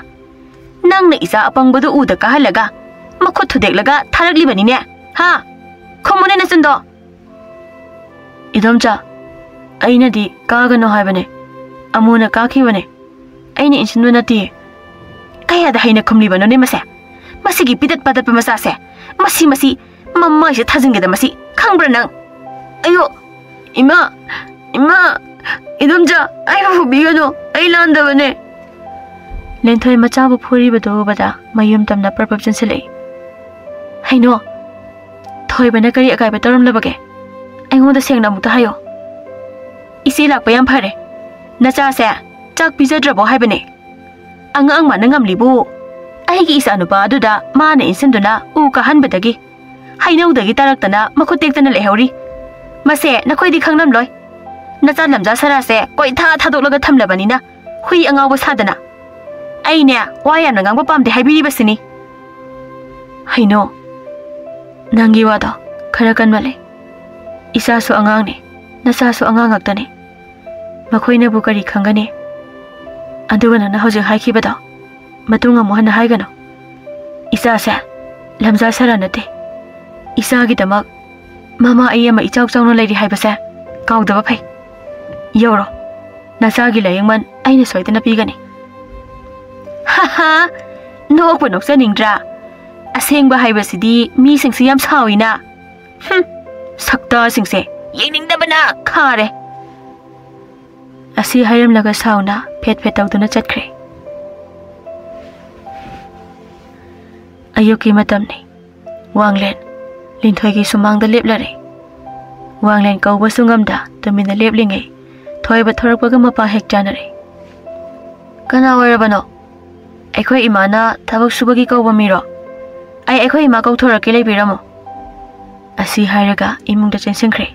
ꯅꯪꯅ ꯏꯆꯥ ꯑꯄꯪꯕꯗꯨ ꯎꯗ ꯀꯥꯍꯜꯂꯒ ꯃꯈꯨꯠ ꯊꯨꯗꯦꯛꯂꯒ ꯊꯥꯔꯛꯂꯤꯕꯅꯤꯅꯦ, ꯍꯥ? ꯈꯨꯝꯃꯨꯅꯦ ꯅꯆꯤꯟꯗꯣ!" "ꯏꯗꯣꯝꯆꯥ, ꯑꯩꯅꯗꯤ ꯀꯥꯒꯅꯣ ꯍꯥꯏꯕꯅꯦ꯫ ꯑꯃꯨꯅ ꯀꯥꯈꯤꯕꯅꯦ꯫ ꯑꯩꯅ ꯏꯟꯁꯤꯟꯕ ꯅꯠꯇꯤꯌꯦ꯫" "ꯀꯌꯥꯗ ꯍꯩꯅ ꯈꯨꯝꯂꯤꯕꯅꯣꯅꯦ ꯃꯁꯦ? ꯃꯁꯤꯒꯤ ꯄꯤꯗꯠ ꯄꯥꯗꯠꯄ ꯃꯆꯥꯁꯦ꯫ ꯃꯁꯤ, ꯃꯁꯤ ꯃꯃꯥꯏꯁꯦ ꯊꯥꯖꯤꯟꯒꯦꯗ ꯃꯁꯤ꯫ ꯈꯪꯕ꯭ꯔꯥ ꯅꯪ?" "ꯑꯌꯣ, ꯏꯃꯥ, ꯏꯃꯥ, ꯏꯗꯣꯝꯆꯥ, ꯑꯩꯕꯨ ꯐꯨꯕꯤꯒꯅꯨ꯫ ꯑꯩ ꯂꯥꯟꯗꯕꯅꯦ꯫" ꯂꯦꯟꯊꯣꯏ ꯃꯆꯥꯕꯨ ꯐꯨꯔꯤꯕꯗꯨ ꯎꯕꯗ ꯃꯌꯨꯝ ꯇꯝꯅ ꯄ꯭ꯔꯞ ꯄ꯭ꯔꯞ ꯆꯦꯟꯁꯤꯜꯂꯛꯏ꯫ "ꯍꯩꯅꯣ, ꯊꯣꯏꯕꯅ ꯀꯔꯤ ꯑꯀꯥꯏꯕ ꯇꯧꯔꯝꯂꯕꯒꯦ? ꯑꯩꯉꯣꯟꯗ ꯁꯦꯡꯅ ꯑꯃꯨꯛꯇ ꯍꯥꯏꯌꯣ꯫" "ꯏꯆꯦ ꯂꯥꯛꯄ ꯌꯥꯝ ꯐꯔꯦ꯫ ꯅꯆꯥꯁꯦ ꯆꯥꯛ ꯄꯤꯖꯗ꯭ꯔꯕꯣ ꯍꯥꯏꯕꯅꯦ? ꯑꯉꯥꯡ ꯃꯥꯅ ꯉꯝꯂꯤꯕꯨ꯫ ꯑꯩꯒꯤ ꯏꯆꯥꯅꯨꯄꯥ ꯑꯗꯨꯗ ꯃꯥꯅ ꯏꯟꯁꯤꯟꯗꯨꯅ ꯎ ꯀꯥꯍꯟꯕꯗꯒꯤ ꯍꯩꯅꯧꯗꯒꯤ ꯇꯥꯔꯛꯇꯅ ꯃꯈꯨꯠ ꯇꯦꯛꯇꯅ ꯂꯩꯍꯧꯔꯤ꯫ ꯃꯁꯦ ꯅꯈꯣꯏꯗꯤ ꯈꯪꯂꯝꯂꯣꯏ꯫ ꯅꯆꯥ ꯂꯝꯖꯥ ꯁꯔꯥꯁꯦ ꯀꯣꯏꯊꯥ ꯊꯥꯗꯣꯛꯂꯒ ꯊꯝꯂꯕꯅꯤꯅ ꯍꯨꯏ ꯑꯉꯥꯎꯕ ꯁꯥꯗꯅ꯫ ꯑꯩꯅꯦ ꯋꯥ ꯌꯥꯝꯅ ꯉꯥꯡꯕ ꯄꯥꯝꯗꯦ ꯍꯥꯏꯕꯤꯔꯤꯕꯁꯤꯅꯤ꯫" "ꯍꯩꯅꯣ, ꯅꯪꯒꯤ ꯋꯥꯗꯣ ꯈꯔ ꯀꯟꯃꯜꯂꯦ꯫ ꯏꯆꯥꯁꯨ ꯑꯉꯥꯡꯅꯦ, ꯅꯆꯥꯁꯨ ꯑꯉꯥꯡ ꯉꯥꯛꯇꯅꯦ꯫ ꯃꯈꯣꯏꯅꯕꯨ ꯀꯔꯤ ꯈꯪꯒꯅꯤ? ꯑꯗꯨꯒ ꯅꯪꯅ ꯍꯧꯖꯤꯛ ꯍꯥꯏꯈꯤꯕꯗꯣ ꯃꯇꯨꯡ ꯑꯃꯨꯛ ꯍꯟꯅ ꯍꯥꯏꯒꯅꯨ꯫ ꯏꯆꯥꯁꯦ ꯂꯝꯖꯥ ꯁꯔꯥ ꯅꯠꯇꯦ꯫ ꯏꯆꯥꯒꯤꯗꯃꯛ ꯃꯃꯥ ꯑꯩ ꯑꯃ ꯏꯆꯥꯎ ꯆꯥꯎꯅ ꯂꯩꯔꯤ ꯍꯥꯏꯕꯁꯦ ꯀꯥꯎꯗꯕ ꯐꯩ꯫ ꯌꯧꯔꯣ, ꯅꯆꯥꯒꯤ ꯂꯥꯏꯌꯦꯡꯃꯟ ꯑꯩꯅ ꯁꯣꯏꯗꯅ ꯄꯤꯒꯅꯤ꯫" "ꯍꯥꯍꯥ, ꯅꯣꯛꯄ ꯅꯣꯛꯆꯅꯤꯡꯗ꯭ꯔꯥ? ꯑꯁꯦꯡꯕ ꯍꯥꯏꯕꯁꯤꯗꯤ ꯃꯤꯁꯤꯡꯁꯤ ꯌꯥꯝ ꯁꯥꯎꯏꯅ꯫ ꯍꯨꯝ, ꯁꯛꯇꯥꯁꯤꯡꯁꯦ ꯌꯦꯡꯅꯤꯡꯗꯕꯅ ꯈꯥꯔꯦ꯫" ꯑꯁꯤ ꯍꯥꯏꯔꯝꯂꯒ ꯁꯥꯎꯅ ꯐꯦꯠ ꯐꯦꯠ ꯇꯧꯗꯨꯅ ꯆꯠꯈ꯭ꯔꯦ꯫ ꯑꯌꯨꯛꯀꯤ ꯃꯇꯝꯅꯤ꯫ ꯋꯥꯡꯂꯦꯟ꯫ ꯂꯤꯟꯊꯣꯏꯒꯤ ꯁꯨꯃꯥꯡꯗ ꯂꯦꯞꯂꯔꯦ꯫ ꯋꯥꯡꯂꯦꯟ ꯀꯧꯕꯁꯨ ꯉꯝꯗ ꯇꯨꯃꯤꯟꯅ ꯂꯦꯞꯂꯤꯉꯩ ꯊꯣꯏꯕ ꯊꯣꯔꯛꯄꯒ ꯃꯄꯥ ꯍꯦꯛ ꯆꯥꯅꯔꯦ꯫ "ꯀꯅꯥ ꯑꯣꯏꯔꯕꯅꯣ? ꯑꯩꯈꯣꯏ ꯏꯃꯥꯅ ꯊꯕꯛ ꯁꯨꯕꯒꯤ ꯀꯧꯕ ꯃꯤꯔꯣ? ꯑꯩ ꯑꯩꯈꯣꯏ ꯏꯃꯥ ꯀꯧꯊꯣꯔꯛꯀꯦ, ꯂꯩꯕꯤꯔꯝꯃꯣ"꯫ ꯑꯁꯤ ꯍꯥꯏꯔꯒ ꯏꯃꯨꯡꯗ ꯆꯦꯟꯁꯤꯟꯈ꯭ꯔꯦ꯫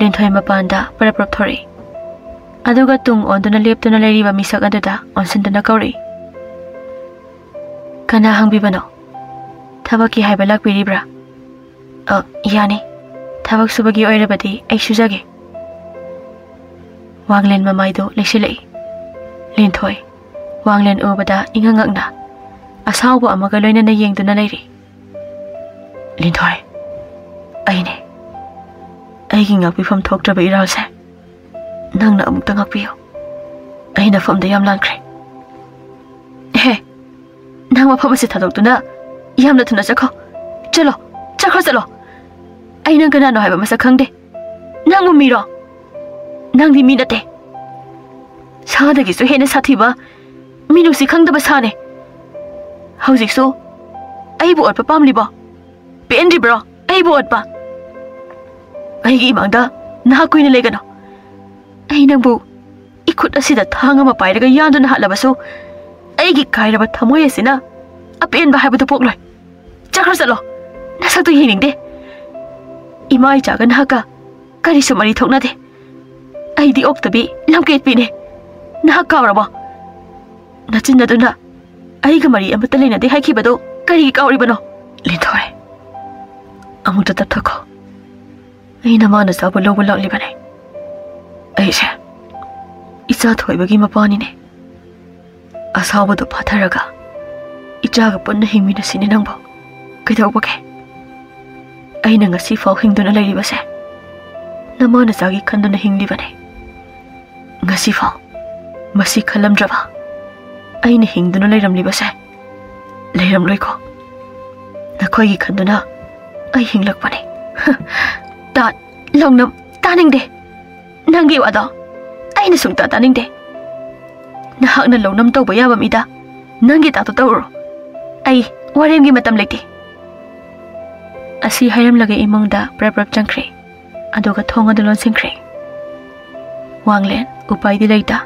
ꯂꯤꯟꯊꯣꯏ ꯃꯄꯥꯟꯗ ꯄꯔꯞ ꯄꯔꯞ ꯊꯣꯔꯛꯏ꯫ ꯑꯗꯨꯒ ꯇꯨꯡ ꯑꯣꯟꯗꯨꯅ ꯂꯦꯞꯇꯨꯅ ꯂꯩꯔꯤꯕ ꯃꯤꯁꯛ ꯑꯗꯨꯗ ꯑꯣꯟꯁꯤꯟꯗꯨꯅ ꯀꯧꯔꯛꯏ꯫ "ꯀꯅꯥ ꯍꯪꯕꯤꯕꯅꯣ? ꯊꯕꯛꯀꯤ ꯍꯥꯏꯕ ꯂꯥꯛꯄꯤꯔꯤꯕ꯭ꯔꯥ?" "ꯑ, ꯌꯥꯅꯤ꯫ ꯊꯕꯛ ꯁꯨꯕꯒꯤ ꯑꯣꯏꯔꯕꯗꯤ ꯑꯩ ꯁꯨꯖꯒꯦ"꯫ ꯋꯥꯡꯂꯦꯟ ꯃꯃꯥꯏꯗꯨ ꯂꯩꯁꯤꯜꯂꯛꯏ꯫ ꯂꯤꯟꯊꯣꯏ ꯋꯥꯡꯂꯦꯟ ꯎꯕꯗ ꯏꯉꯛ ꯉꯛꯅ ꯑꯁꯥꯎꯕ ꯑꯃꯒ ꯂꯣꯏꯅꯅ ꯌꯦꯡꯗꯨꯅ ꯂꯩꯔꯤ꯫ "ꯂꯤꯟꯊꯣꯏ, ꯑꯩꯅꯦ꯫ ꯑꯩꯒꯤ ꯉꯥꯛꯄꯤꯐꯝ ꯊꯣꯛꯇ꯭ꯔꯕ ꯏꯔꯥꯜꯁꯦ ꯅꯪꯅ ꯑꯃꯨꯛꯇ ꯉꯥꯛꯄꯤꯌꯨ꯫ ꯑꯩ ꯅꯐꯝꯗ ꯌꯥꯝ ꯂꯥꯟꯈ꯭ꯔꯦ"꯫ "ꯑꯦꯍꯦ, ꯅꯪ ꯃꯐꯝ ꯑꯁꯤ ꯊꯥꯗꯣꯛꯇꯨꯅ ꯌꯥꯝꯅ ꯊꯨꯅ ꯆꯠꯈꯣ꯫ ꯆꯠꯂꯣ, ꯆꯠꯈ꯭ꯔꯣ, ꯆꯠꯂꯣ꯫ ꯑꯩ ꯅꯪ ꯀꯅꯥꯅꯣ ꯍꯥꯏꯕ ꯃꯁꯛ ꯈꯪꯗꯦ꯫ ꯅꯪꯕꯨ ꯃꯤꯔꯣ? ꯅꯪꯗꯤ ꯃꯤ ꯅꯠꯇꯦ꯫ ꯁꯥꯗꯒꯤꯁꯨ ꯍꯦꯟꯅ ꯁꯥꯊꯤꯕ, ꯃꯤꯅꯨꯡꯁꯤ ꯈꯪꯗꯕ ꯁꯥꯅꯦ꯫ ꯍꯧꯖꯤꯛꯁꯨ ꯑꯩꯕꯨ ꯑꯣꯠꯄ ꯄꯥꯝꯂꯤꯕꯣ? ꯄꯦꯟꯗ꯭ꯔꯤꯕ꯭ꯔꯣ ꯑꯩꯕꯨ ꯑꯣꯠꯄ? ꯑꯩꯒꯤ ꯏꯃꯥꯡꯗ ꯅꯍꯥꯛ ꯀꯨꯏꯅ ꯂꯩꯒꯅꯨ꯫ ꯑꯩ ꯅꯪꯕꯨ ꯏꯈꯨꯠ ꯑꯁꯤꯗ ꯊꯥꯡ ꯑꯃ ꯄꯥꯏꯔꯒ ꯌꯥꯟꯗꯨꯅ ꯍꯥꯠꯂꯕꯁꯨ, ꯑꯩꯒꯤ ꯀꯥꯏꯔꯕ ꯊꯃꯣꯏ ꯑꯁꯤꯅ ꯑꯄꯦꯟꯕ ꯍꯥꯏꯕꯗꯨ ꯄꯣꯛꯂꯣꯏ꯫ ꯆꯠꯈ꯭ꯔꯣ, ꯆꯠꯂꯣ꯫ ꯅꯁꯛꯇꯨ ꯌꯦꯡꯅꯤꯡꯗꯦ꯫ ꯏꯃꯥ ꯏꯆꯥꯒ ꯅꯍꯥꯛꯀ ꯀꯔꯤꯁꯨ ꯃꯔꯤ ꯊꯣꯛꯅꯗꯦ꯫ ꯑꯩꯗꯤ ꯑꯣꯛꯇꯕꯤ ꯂꯝꯀꯦꯠꯄꯤꯅꯦ꯫ ꯅꯍꯥꯛ ꯀꯥꯎꯔꯕꯣ? ꯅꯆꯤꯟ ꯑꯗꯨꯅ ꯑꯩꯒ ꯃꯔꯤ ꯑꯃꯠꯇ ꯂꯩꯅꯗꯦ ꯍꯥꯏꯈꯤꯕꯗꯣ ꯀꯔꯤꯒꯤ ꯀꯥꯎꯔꯤꯕꯅꯣ?" "ꯂꯤꯟꯊꯣꯏ, ꯑꯃꯨꯛꯇ ꯇꯞꯊꯈꯣ꯫ ꯑꯩ ꯅꯃꯥ ꯅꯆꯥꯕꯨ ꯂꯧꯕ ꯂꯥꯛꯂꯤꯕꯅꯦ꯫ ꯑꯩꯁꯦ ꯏꯆꯥ ꯊꯣꯏꯕꯒꯤ ꯃꯄꯥꯅꯤꯅꯦ꯫ ꯑꯁꯥꯎꯕꯗꯨ ꯐꯥꯊꯔꯒ ꯏꯆꯥꯒ ꯄꯨꯟꯅ ꯍꯤꯡꯃꯤꯟꯅꯁꯤꯅꯦ ꯅꯪꯕꯨ꯫ ꯀꯩꯗꯧꯕꯒꯦ? ꯑꯩꯅ ꯉꯁꯤ ꯐꯥꯎ ꯍꯤꯡꯗꯨꯅ ꯂꯩꯔꯤꯕꯁꯦ ꯅꯃꯥ ꯅꯆꯥꯒꯤ ꯈꯟꯗꯨꯅ ꯍꯤꯡꯂꯤꯕꯅꯦ꯫ ꯉꯁꯤ ꯐꯥꯎ ꯃꯁꯤ ꯈꯜꯂꯝꯗ꯭ꯔꯕ ꯑꯩꯅ ꯍꯤꯡꯗꯨꯅ ꯂꯩꯔꯝꯂꯤꯕꯁꯦ? ꯂꯩꯔꯝꯂꯣꯏꯀꯣ꯫ ꯅꯈꯣꯏꯒꯤ ꯈꯟꯗꯨꯅ ꯑꯩ ꯍꯤꯡꯂꯛꯄꯅꯦ"꯫ "ꯇꯥ-, ꯂꯧꯅꯝ, ꯇꯥꯅꯤꯡꯗꯦ꯫ ꯅꯪꯒꯤ ꯋꯥꯗꯣ ꯑꯩꯅ ꯁꯨꯡꯇꯥ ꯇꯥꯅꯤꯡꯗꯦ꯫ ꯅꯍꯥꯛꯅ ꯂꯧꯅꯝ ꯇꯧꯕ ꯌꯥꯕ ꯃꯤꯗ ꯅꯪꯒꯤ ꯇꯥꯛꯇꯣ ꯇꯧꯔꯨꯔꯣ꯫ ꯑꯩ ꯋꯥꯔꯦꯝꯒꯤ ꯃꯇꯝ ꯂꯩꯇꯦ"꯫ ꯑꯁꯤ ꯍꯥꯏꯔꯝꯂꯒ ꯏꯃꯨꯡꯗ ꯄ꯭ꯔꯞ ꯄ꯭ꯔꯞ ꯆꯪꯈ꯭ꯔꯦ꯫ ꯑꯗꯨꯒ ꯊꯣꯡ ꯑꯗꯨ ꯂꯣꯟꯁꯤꯟꯈ꯭ꯔꯦ꯫ ꯋꯥꯡꯂꯦꯟ ꯎꯄꯥꯏꯗꯤ ꯂꯩꯇ,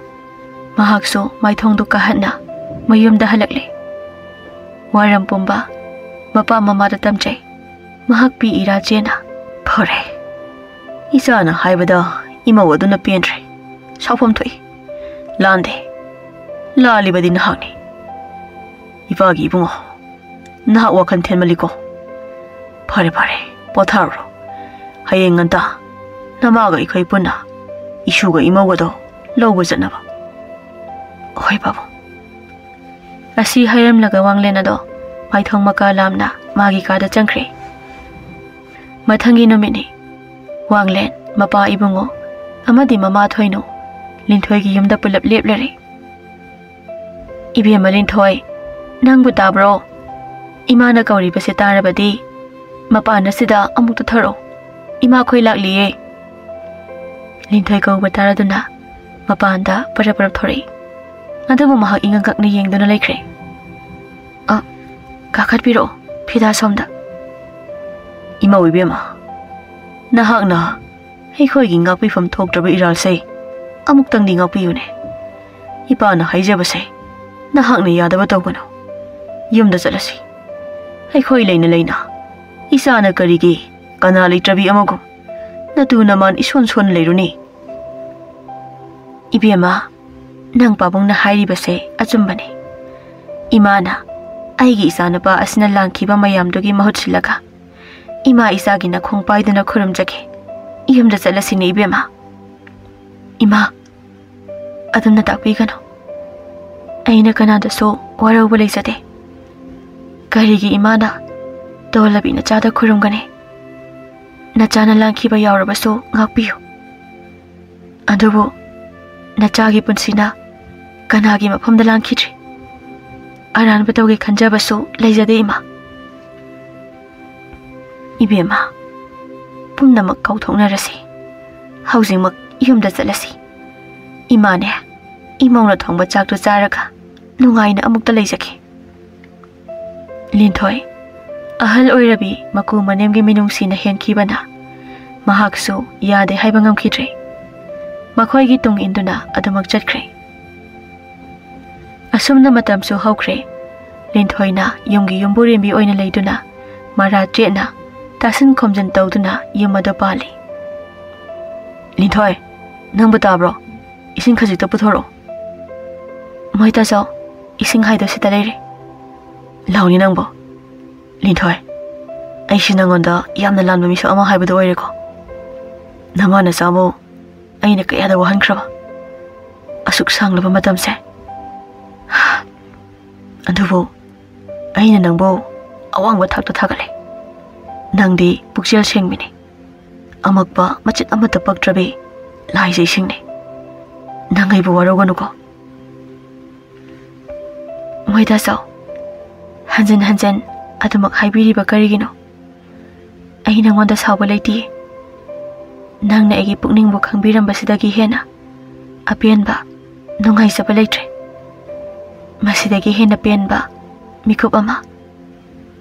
ꯃꯍꯥꯛꯁꯨ ꯃꯥꯏꯊꯣꯡꯗꯨ ꯀꯥꯍꯠꯅ ꯃꯌꯨꯝꯗ ꯍꯜꯂꯛꯂꯦ꯫ ꯋꯥꯔꯝ ꯄꯨꯝꯕ ꯃꯄꯥ ꯃꯃꯥꯗ ꯇꯝꯖꯩ꯫ ꯃꯍꯥꯛ ꯄꯤ ꯏꯔꯥ ꯆꯦꯅ, "ꯐꯔꯦ, ꯏꯆꯥꯅ ꯍꯥꯏꯕꯗ ꯏꯃꯧ ꯑꯗꯨꯅ ꯄꯦꯟꯗ꯭ꯔꯦ꯫ ꯁꯥꯎꯐꯝ ꯊꯣꯛꯏ꯫ ꯂꯥꯟꯗꯦ꯫ ꯂꯥꯜꯂꯤꯕꯗꯤ ꯅꯍꯥꯛꯅꯤ꯫ ꯏꯄꯥꯒꯤ ꯏꯕꯨꯡꯉꯣ, ꯅꯍꯥꯛ ꯋꯥꯈꯜ ꯊꯦꯟꯃꯜꯂꯤꯀꯣ꯫ ꯐꯔꯦ, ꯐꯔꯦ, ꯄꯣꯊꯥꯔꯨꯔꯣ꯫ ꯍꯌꯦꯡ ꯉꯟꯇꯥ ꯅꯃꯥꯒ ꯑꯩꯈꯣꯏ ꯄꯨꯟꯅ ꯏꯁꯨꯒ ꯏꯃꯧꯒꯗꯣ ꯂꯧꯕ ꯆꯠꯅꯕ꯫" "ꯍꯣꯏ, ꯄꯥꯕꯨꯡ꯫" ꯑꯁꯤ ꯍꯥꯏꯔꯝꯂꯒ ꯋꯥꯡꯂꯦꯟ ꯑꯗꯣ ꯃꯥꯏꯊꯣꯡ ꯃꯀꯥ ꯂꯥꯝꯅ ꯃꯥꯒꯤ ꯀꯥꯗ ꯆꯪꯈ꯭ꯔꯦ꯫ ꯃꯊꯪꯒꯤ ꯅꯨꯃꯤꯠꯅꯤ꯫ ꯋꯥꯡꯂꯦꯟ, ꯃꯄꯥ ꯏꯕꯨꯡꯉꯣ ꯑꯃꯗꯤ ꯃꯃꯥ ꯊꯣꯏꯅꯨ ꯂꯤꯟꯊꯣꯏꯒꯤ ꯌꯨꯝꯗ ꯄꯨꯂꯞ ꯂꯦꯞꯂꯔꯦ꯫ "ꯏꯕꯦꯝꯃ ꯂꯤꯟꯊꯣꯏ, ꯅꯪꯕꯨ ꯇꯥꯕ꯭ꯔꯣ? ꯏꯃꯥꯅ ꯀꯧꯔꯤꯕꯁꯦ ꯇꯥꯔꯕꯗꯤ ꯃꯄꯥꯟ ꯑꯁꯤꯗ ꯑꯃꯨꯛꯇ ꯊꯣꯔꯛꯎ꯫ ꯏꯃꯥꯈꯣꯏ ꯂꯥꯛꯂꯤꯌꯦ꯫" ꯂꯤꯟꯊꯣꯏ ꯀꯧꯕ ꯇꯥꯔꯗꯨꯅ ꯃꯄꯥꯟꯗ ꯄꯔꯞ ꯄꯔꯞ ꯊꯣꯔꯛꯏ꯫ ꯑꯗꯨꯕꯨ ꯃꯍꯥꯛ ꯏꯉꯛ ꯉꯛꯅ ꯌꯦꯡꯗꯨꯅ ꯂꯩꯈ꯭ꯔꯦ꯫ "ꯑ, ꯀꯥꯈꯠꯄꯤꯔꯛꯑꯣ, ꯐꯤꯗꯥ ꯁꯣꯝꯗ꯫" "ꯏꯃꯧ ꯏꯕꯦꯝꯃ, ꯅꯍꯥꯛꯅ ꯑꯩꯈꯣꯏꯒꯤ ꯉꯥꯛꯄꯤꯐꯝ ꯊꯣꯛꯇ꯭ꯔꯕ ꯏꯔꯥꯜꯁꯦ ꯑꯃꯨꯛꯇꯪꯗꯤ ꯉꯥꯛꯄꯤꯌꯨꯅꯦ꯫ ꯏꯄꯥꯅ ꯍꯥꯏꯖꯕꯁꯦ ꯅꯍꯥꯛꯅ ꯌꯥꯗꯕ ꯇꯧꯒꯅꯨ꯫ ꯌꯨꯝꯗ ꯆꯠꯂꯁꯤ꯫ ꯑꯩꯈꯣꯏ ꯂꯩꯅ ꯂꯩꯅ ꯏꯆꯥꯅ ꯀꯔꯤꯒꯤ ꯀꯅꯥ ꯂꯩꯇ꯭ꯔꯕꯤ ꯑꯃꯒꯨꯝ ꯅꯇꯨ ꯅꯃꯥꯟ ꯏꯁꯣꯟ ꯁꯣꯟ ꯂꯩꯔꯨꯅꯤ?" "ꯏꯕꯦꯝꯃ, ꯅꯪ ꯄꯥꯕꯨꯡꯅ ꯍꯥꯏꯔꯤꯕꯁꯦ ꯑꯆꯨꯝꯕꯅꯤ꯫ ꯏꯃꯥꯅ ꯑꯩꯒꯤ ꯏꯆꯥꯅꯨꯄꯥ ꯑꯁꯤꯅ ꯂꯥꯟꯈꯤꯕ ꯃꯌꯥꯝꯗꯨꯒꯤ ꯃꯍꯨꯠ ꯁꯤꯜꯂꯒ ꯏꯃꯥ ꯏꯆꯥꯒꯤ ꯅꯈꯣꯡ ꯄꯥꯏꯗꯨꯅ ꯈꯨꯔꯨꯝꯖꯒꯦ꯫ ꯌꯨꯝꯗ ꯆꯠꯂꯁꯤꯅꯦ ꯏꯕꯦꯝꯃ꯫" "ꯏꯃꯥ, ꯑꯗꯨꯝꯅ ꯇꯥꯛꯄꯤꯒꯅꯨ꯫ ꯑꯩꯅ ꯀꯅꯥꯗꯁꯨ ꯋꯥꯔꯧꯕ ꯂꯩꯖꯗꯦ꯫ ꯀꯔꯤꯒꯤ ꯏꯃꯥꯅ ꯇꯣꯜꯂꯕꯤ ꯅꯆꯥꯗ ꯈꯨꯔꯨꯝꯒꯅꯤ? ꯅꯆꯥꯅ ꯂꯥꯟꯈꯤꯕ ꯌꯥꯎꯔꯕꯁꯨ ꯉꯥꯛꯄꯤꯌꯨ꯫ ꯑꯗꯨꯕꯨ ꯅꯆꯥꯒꯤ ꯄꯨꯟꯁꯤꯅ ꯀꯅꯥꯒꯤ ꯃꯐꯝꯗ ꯂꯥꯟꯈꯤꯗ꯭ꯔꯤ? ꯑꯔꯥꯟꯕ ꯇꯧꯒꯦ ꯈꯟꯖꯕꯁꯨ ꯂꯩꯖꯗꯦ ꯏꯃꯥ꯫" "ꯏꯕꯦꯝꯃ, ꯄꯨꯝꯅꯃꯛ ꯀꯥꯎꯊꯣꯛꯅꯔꯁꯤ꯫ ꯍꯧꯖꯤꯛꯃꯛ ꯌꯨꯝꯗ ꯆꯠꯂꯁꯤ꯫ ꯏꯃꯥꯅꯦ, ꯏꯃꯧꯅ ꯊꯣꯡꯕ ꯆꯥꯛꯇꯨ ꯆꯥꯔꯒ ꯅꯨꯡꯉꯥꯏꯅ ꯑꯃꯨꯛꯇ ꯂꯩꯖꯒꯦ꯫" "ꯂꯤꯟꯊꯣꯏ, ꯑꯍꯜ ꯑꯣꯏꯔꯕꯤ ꯃꯀꯨ ꯃꯅꯦꯝꯒꯤ ꯃꯤꯅꯨꯡꯁꯤꯅ ꯍꯦꯟꯈꯤꯕꯅ ꯃꯍꯥꯛꯁꯨ ꯌꯥꯗꯦ ꯍꯥꯏꯕ ꯉꯝꯈꯤꯗ꯭ꯔꯦ꯫ ꯃꯈꯣꯏꯒꯤ ꯇꯨꯡ ꯏꯟꯗꯨꯅ ꯑꯗꯨꯃꯛ ꯆꯠꯈ꯭ꯔꯦ꯫ ꯑꯁꯨꯝꯅ ꯃꯇꯝꯁꯨ ꯍꯧꯈ꯭ꯔꯦ꯫ ꯂꯤꯟꯊꯣꯏꯅ ꯌꯨꯝꯒꯤ ꯌꯨꯝꯕꯨꯔꯦꯝꯕꯤ ꯑꯣꯏꯅ ꯂꯩꯗꯨꯅ ꯃꯔꯥ ꯆꯦꯠꯅ ꯇꯥꯁꯤꯟ ꯈꯣꯝꯖꯤꯟ ꯇꯧꯗꯨꯅ ꯌꯨꯝ ꯑꯗꯨ ꯄꯥꯜꯂꯤ꯫ "ꯂꯤꯟꯊꯣꯏ, ꯅꯪꯕꯨ ꯇꯥꯕ꯭ꯔꯣ? ꯏꯁꯤꯡ ꯈꯖꯤꯛꯇ ꯄꯨꯊꯣꯔꯛꯑꯣ꯫" "ꯃꯣꯏ ꯇꯥꯆꯧ, ꯏꯁꯤꯡ ꯍꯥꯏꯗꯣ ꯁꯤꯗ ꯂꯩꯔꯦ꯫" "ꯂꯥꯎꯅꯤ ꯅꯪꯕꯣ꯫" "ꯂꯤꯟꯊꯣꯏ, ꯑꯩꯁꯤ ꯅꯪꯉꯣꯟꯗ ꯌꯥꯝꯅ ꯂꯥꯟꯕ ꯃꯤꯁꯛ ꯑꯃ ꯍꯥꯏꯕꯗꯨ ꯑꯣꯏꯔꯦꯀꯣ꯫ ꯅꯃꯥ ꯅꯆꯥꯕꯨ ꯑꯩꯅ ꯀꯌꯥꯗ ꯋꯥꯍꯟꯈ꯭ꯔꯕ꯫ ꯑꯁꯨꯛ ꯁꯥꯡꯂꯕ ꯃꯇꯝꯁꯦ꯫ ꯑꯗꯨꯕꯨ ꯑꯩꯅ ꯅꯪꯕꯨ ꯑꯋꯥꯡꯕ ꯊꯥꯛꯇ ꯊꯥꯒꯠꯂꯦ꯫ ꯅꯪꯗꯤ ꯄꯨꯛꯆꯦꯜ ꯁꯦꯡꯕꯤꯅꯤ꯫ ꯑꯃꯛꯄ ꯃꯆꯤꯠ ꯑꯃꯠꯇ ꯄꯛꯇ꯭ꯔꯕꯤ ꯂꯥꯏꯖꯩꯁꯤꯡꯅꯤ꯫ ꯅꯪ ꯑꯩꯕꯨ ꯋꯥꯔꯧꯒꯅꯨꯀꯣ꯫" "ꯃꯣꯏ ꯇꯥꯆꯧ, ꯍꯟꯖꯤꯟ ꯍꯟꯖꯤꯟ ꯑꯗꯨꯃꯛ ꯍꯥꯏꯕꯤꯔꯤꯕ ꯀꯔꯤꯒꯤꯅꯣ? ꯑꯩ ꯅꯉꯣꯟꯗ ꯁꯥꯎꯕ ꯂꯩꯇꯤꯌꯦ꯫ ꯅꯪꯅ ꯑꯩꯒꯤ ꯄꯨꯛꯅꯤꯡꯕꯨ ꯈꯪꯕꯤꯔꯝꯕꯁꯤꯗꯒꯤ ꯍꯦꯟꯅ ꯑꯄꯦꯟꯕ, ꯅꯨꯡꯉꯥꯏꯖꯕ ꯂꯩꯇ꯭ꯔꯦ꯫ ꯃꯁꯤꯗꯒꯤ ꯍꯦꯟꯅ ꯄꯦꯟꯕ ꯃꯤꯀꯨꯞ ꯑꯃ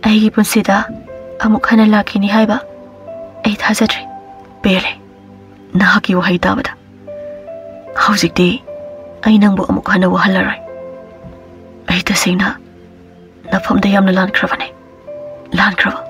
ꯑꯩꯒꯤ ꯄꯨꯟꯁꯤꯗ ꯑꯃꯨꯛ ꯍꯟꯅ ꯂꯥꯛꯈꯤꯅꯤ ꯍꯥꯏꯕ ꯑꯩ ꯊꯥꯖꯗ꯭ꯔꯦ꯫" "ꯄꯦꯜꯂꯦ, ꯅꯍꯥꯛꯀꯤ ꯋꯥꯍꯩ ꯇꯥꯕꯗ꯫ ꯍꯧꯖꯤꯛꯇꯤ ꯑꯩ ꯅꯪꯕꯨ ꯑꯃꯨꯛ ꯍꯟꯅ ꯋꯥꯍꯜꯂꯔꯣꯏ꯫ ꯑꯩ ꯇꯁꯦꯡꯅ ꯅꯐꯝꯗ ꯌꯥꯝꯅ ꯂꯥꯟꯈ꯭ꯔꯕꯅꯦ, ꯂꯥꯟꯈ꯭ꯔꯕ꯫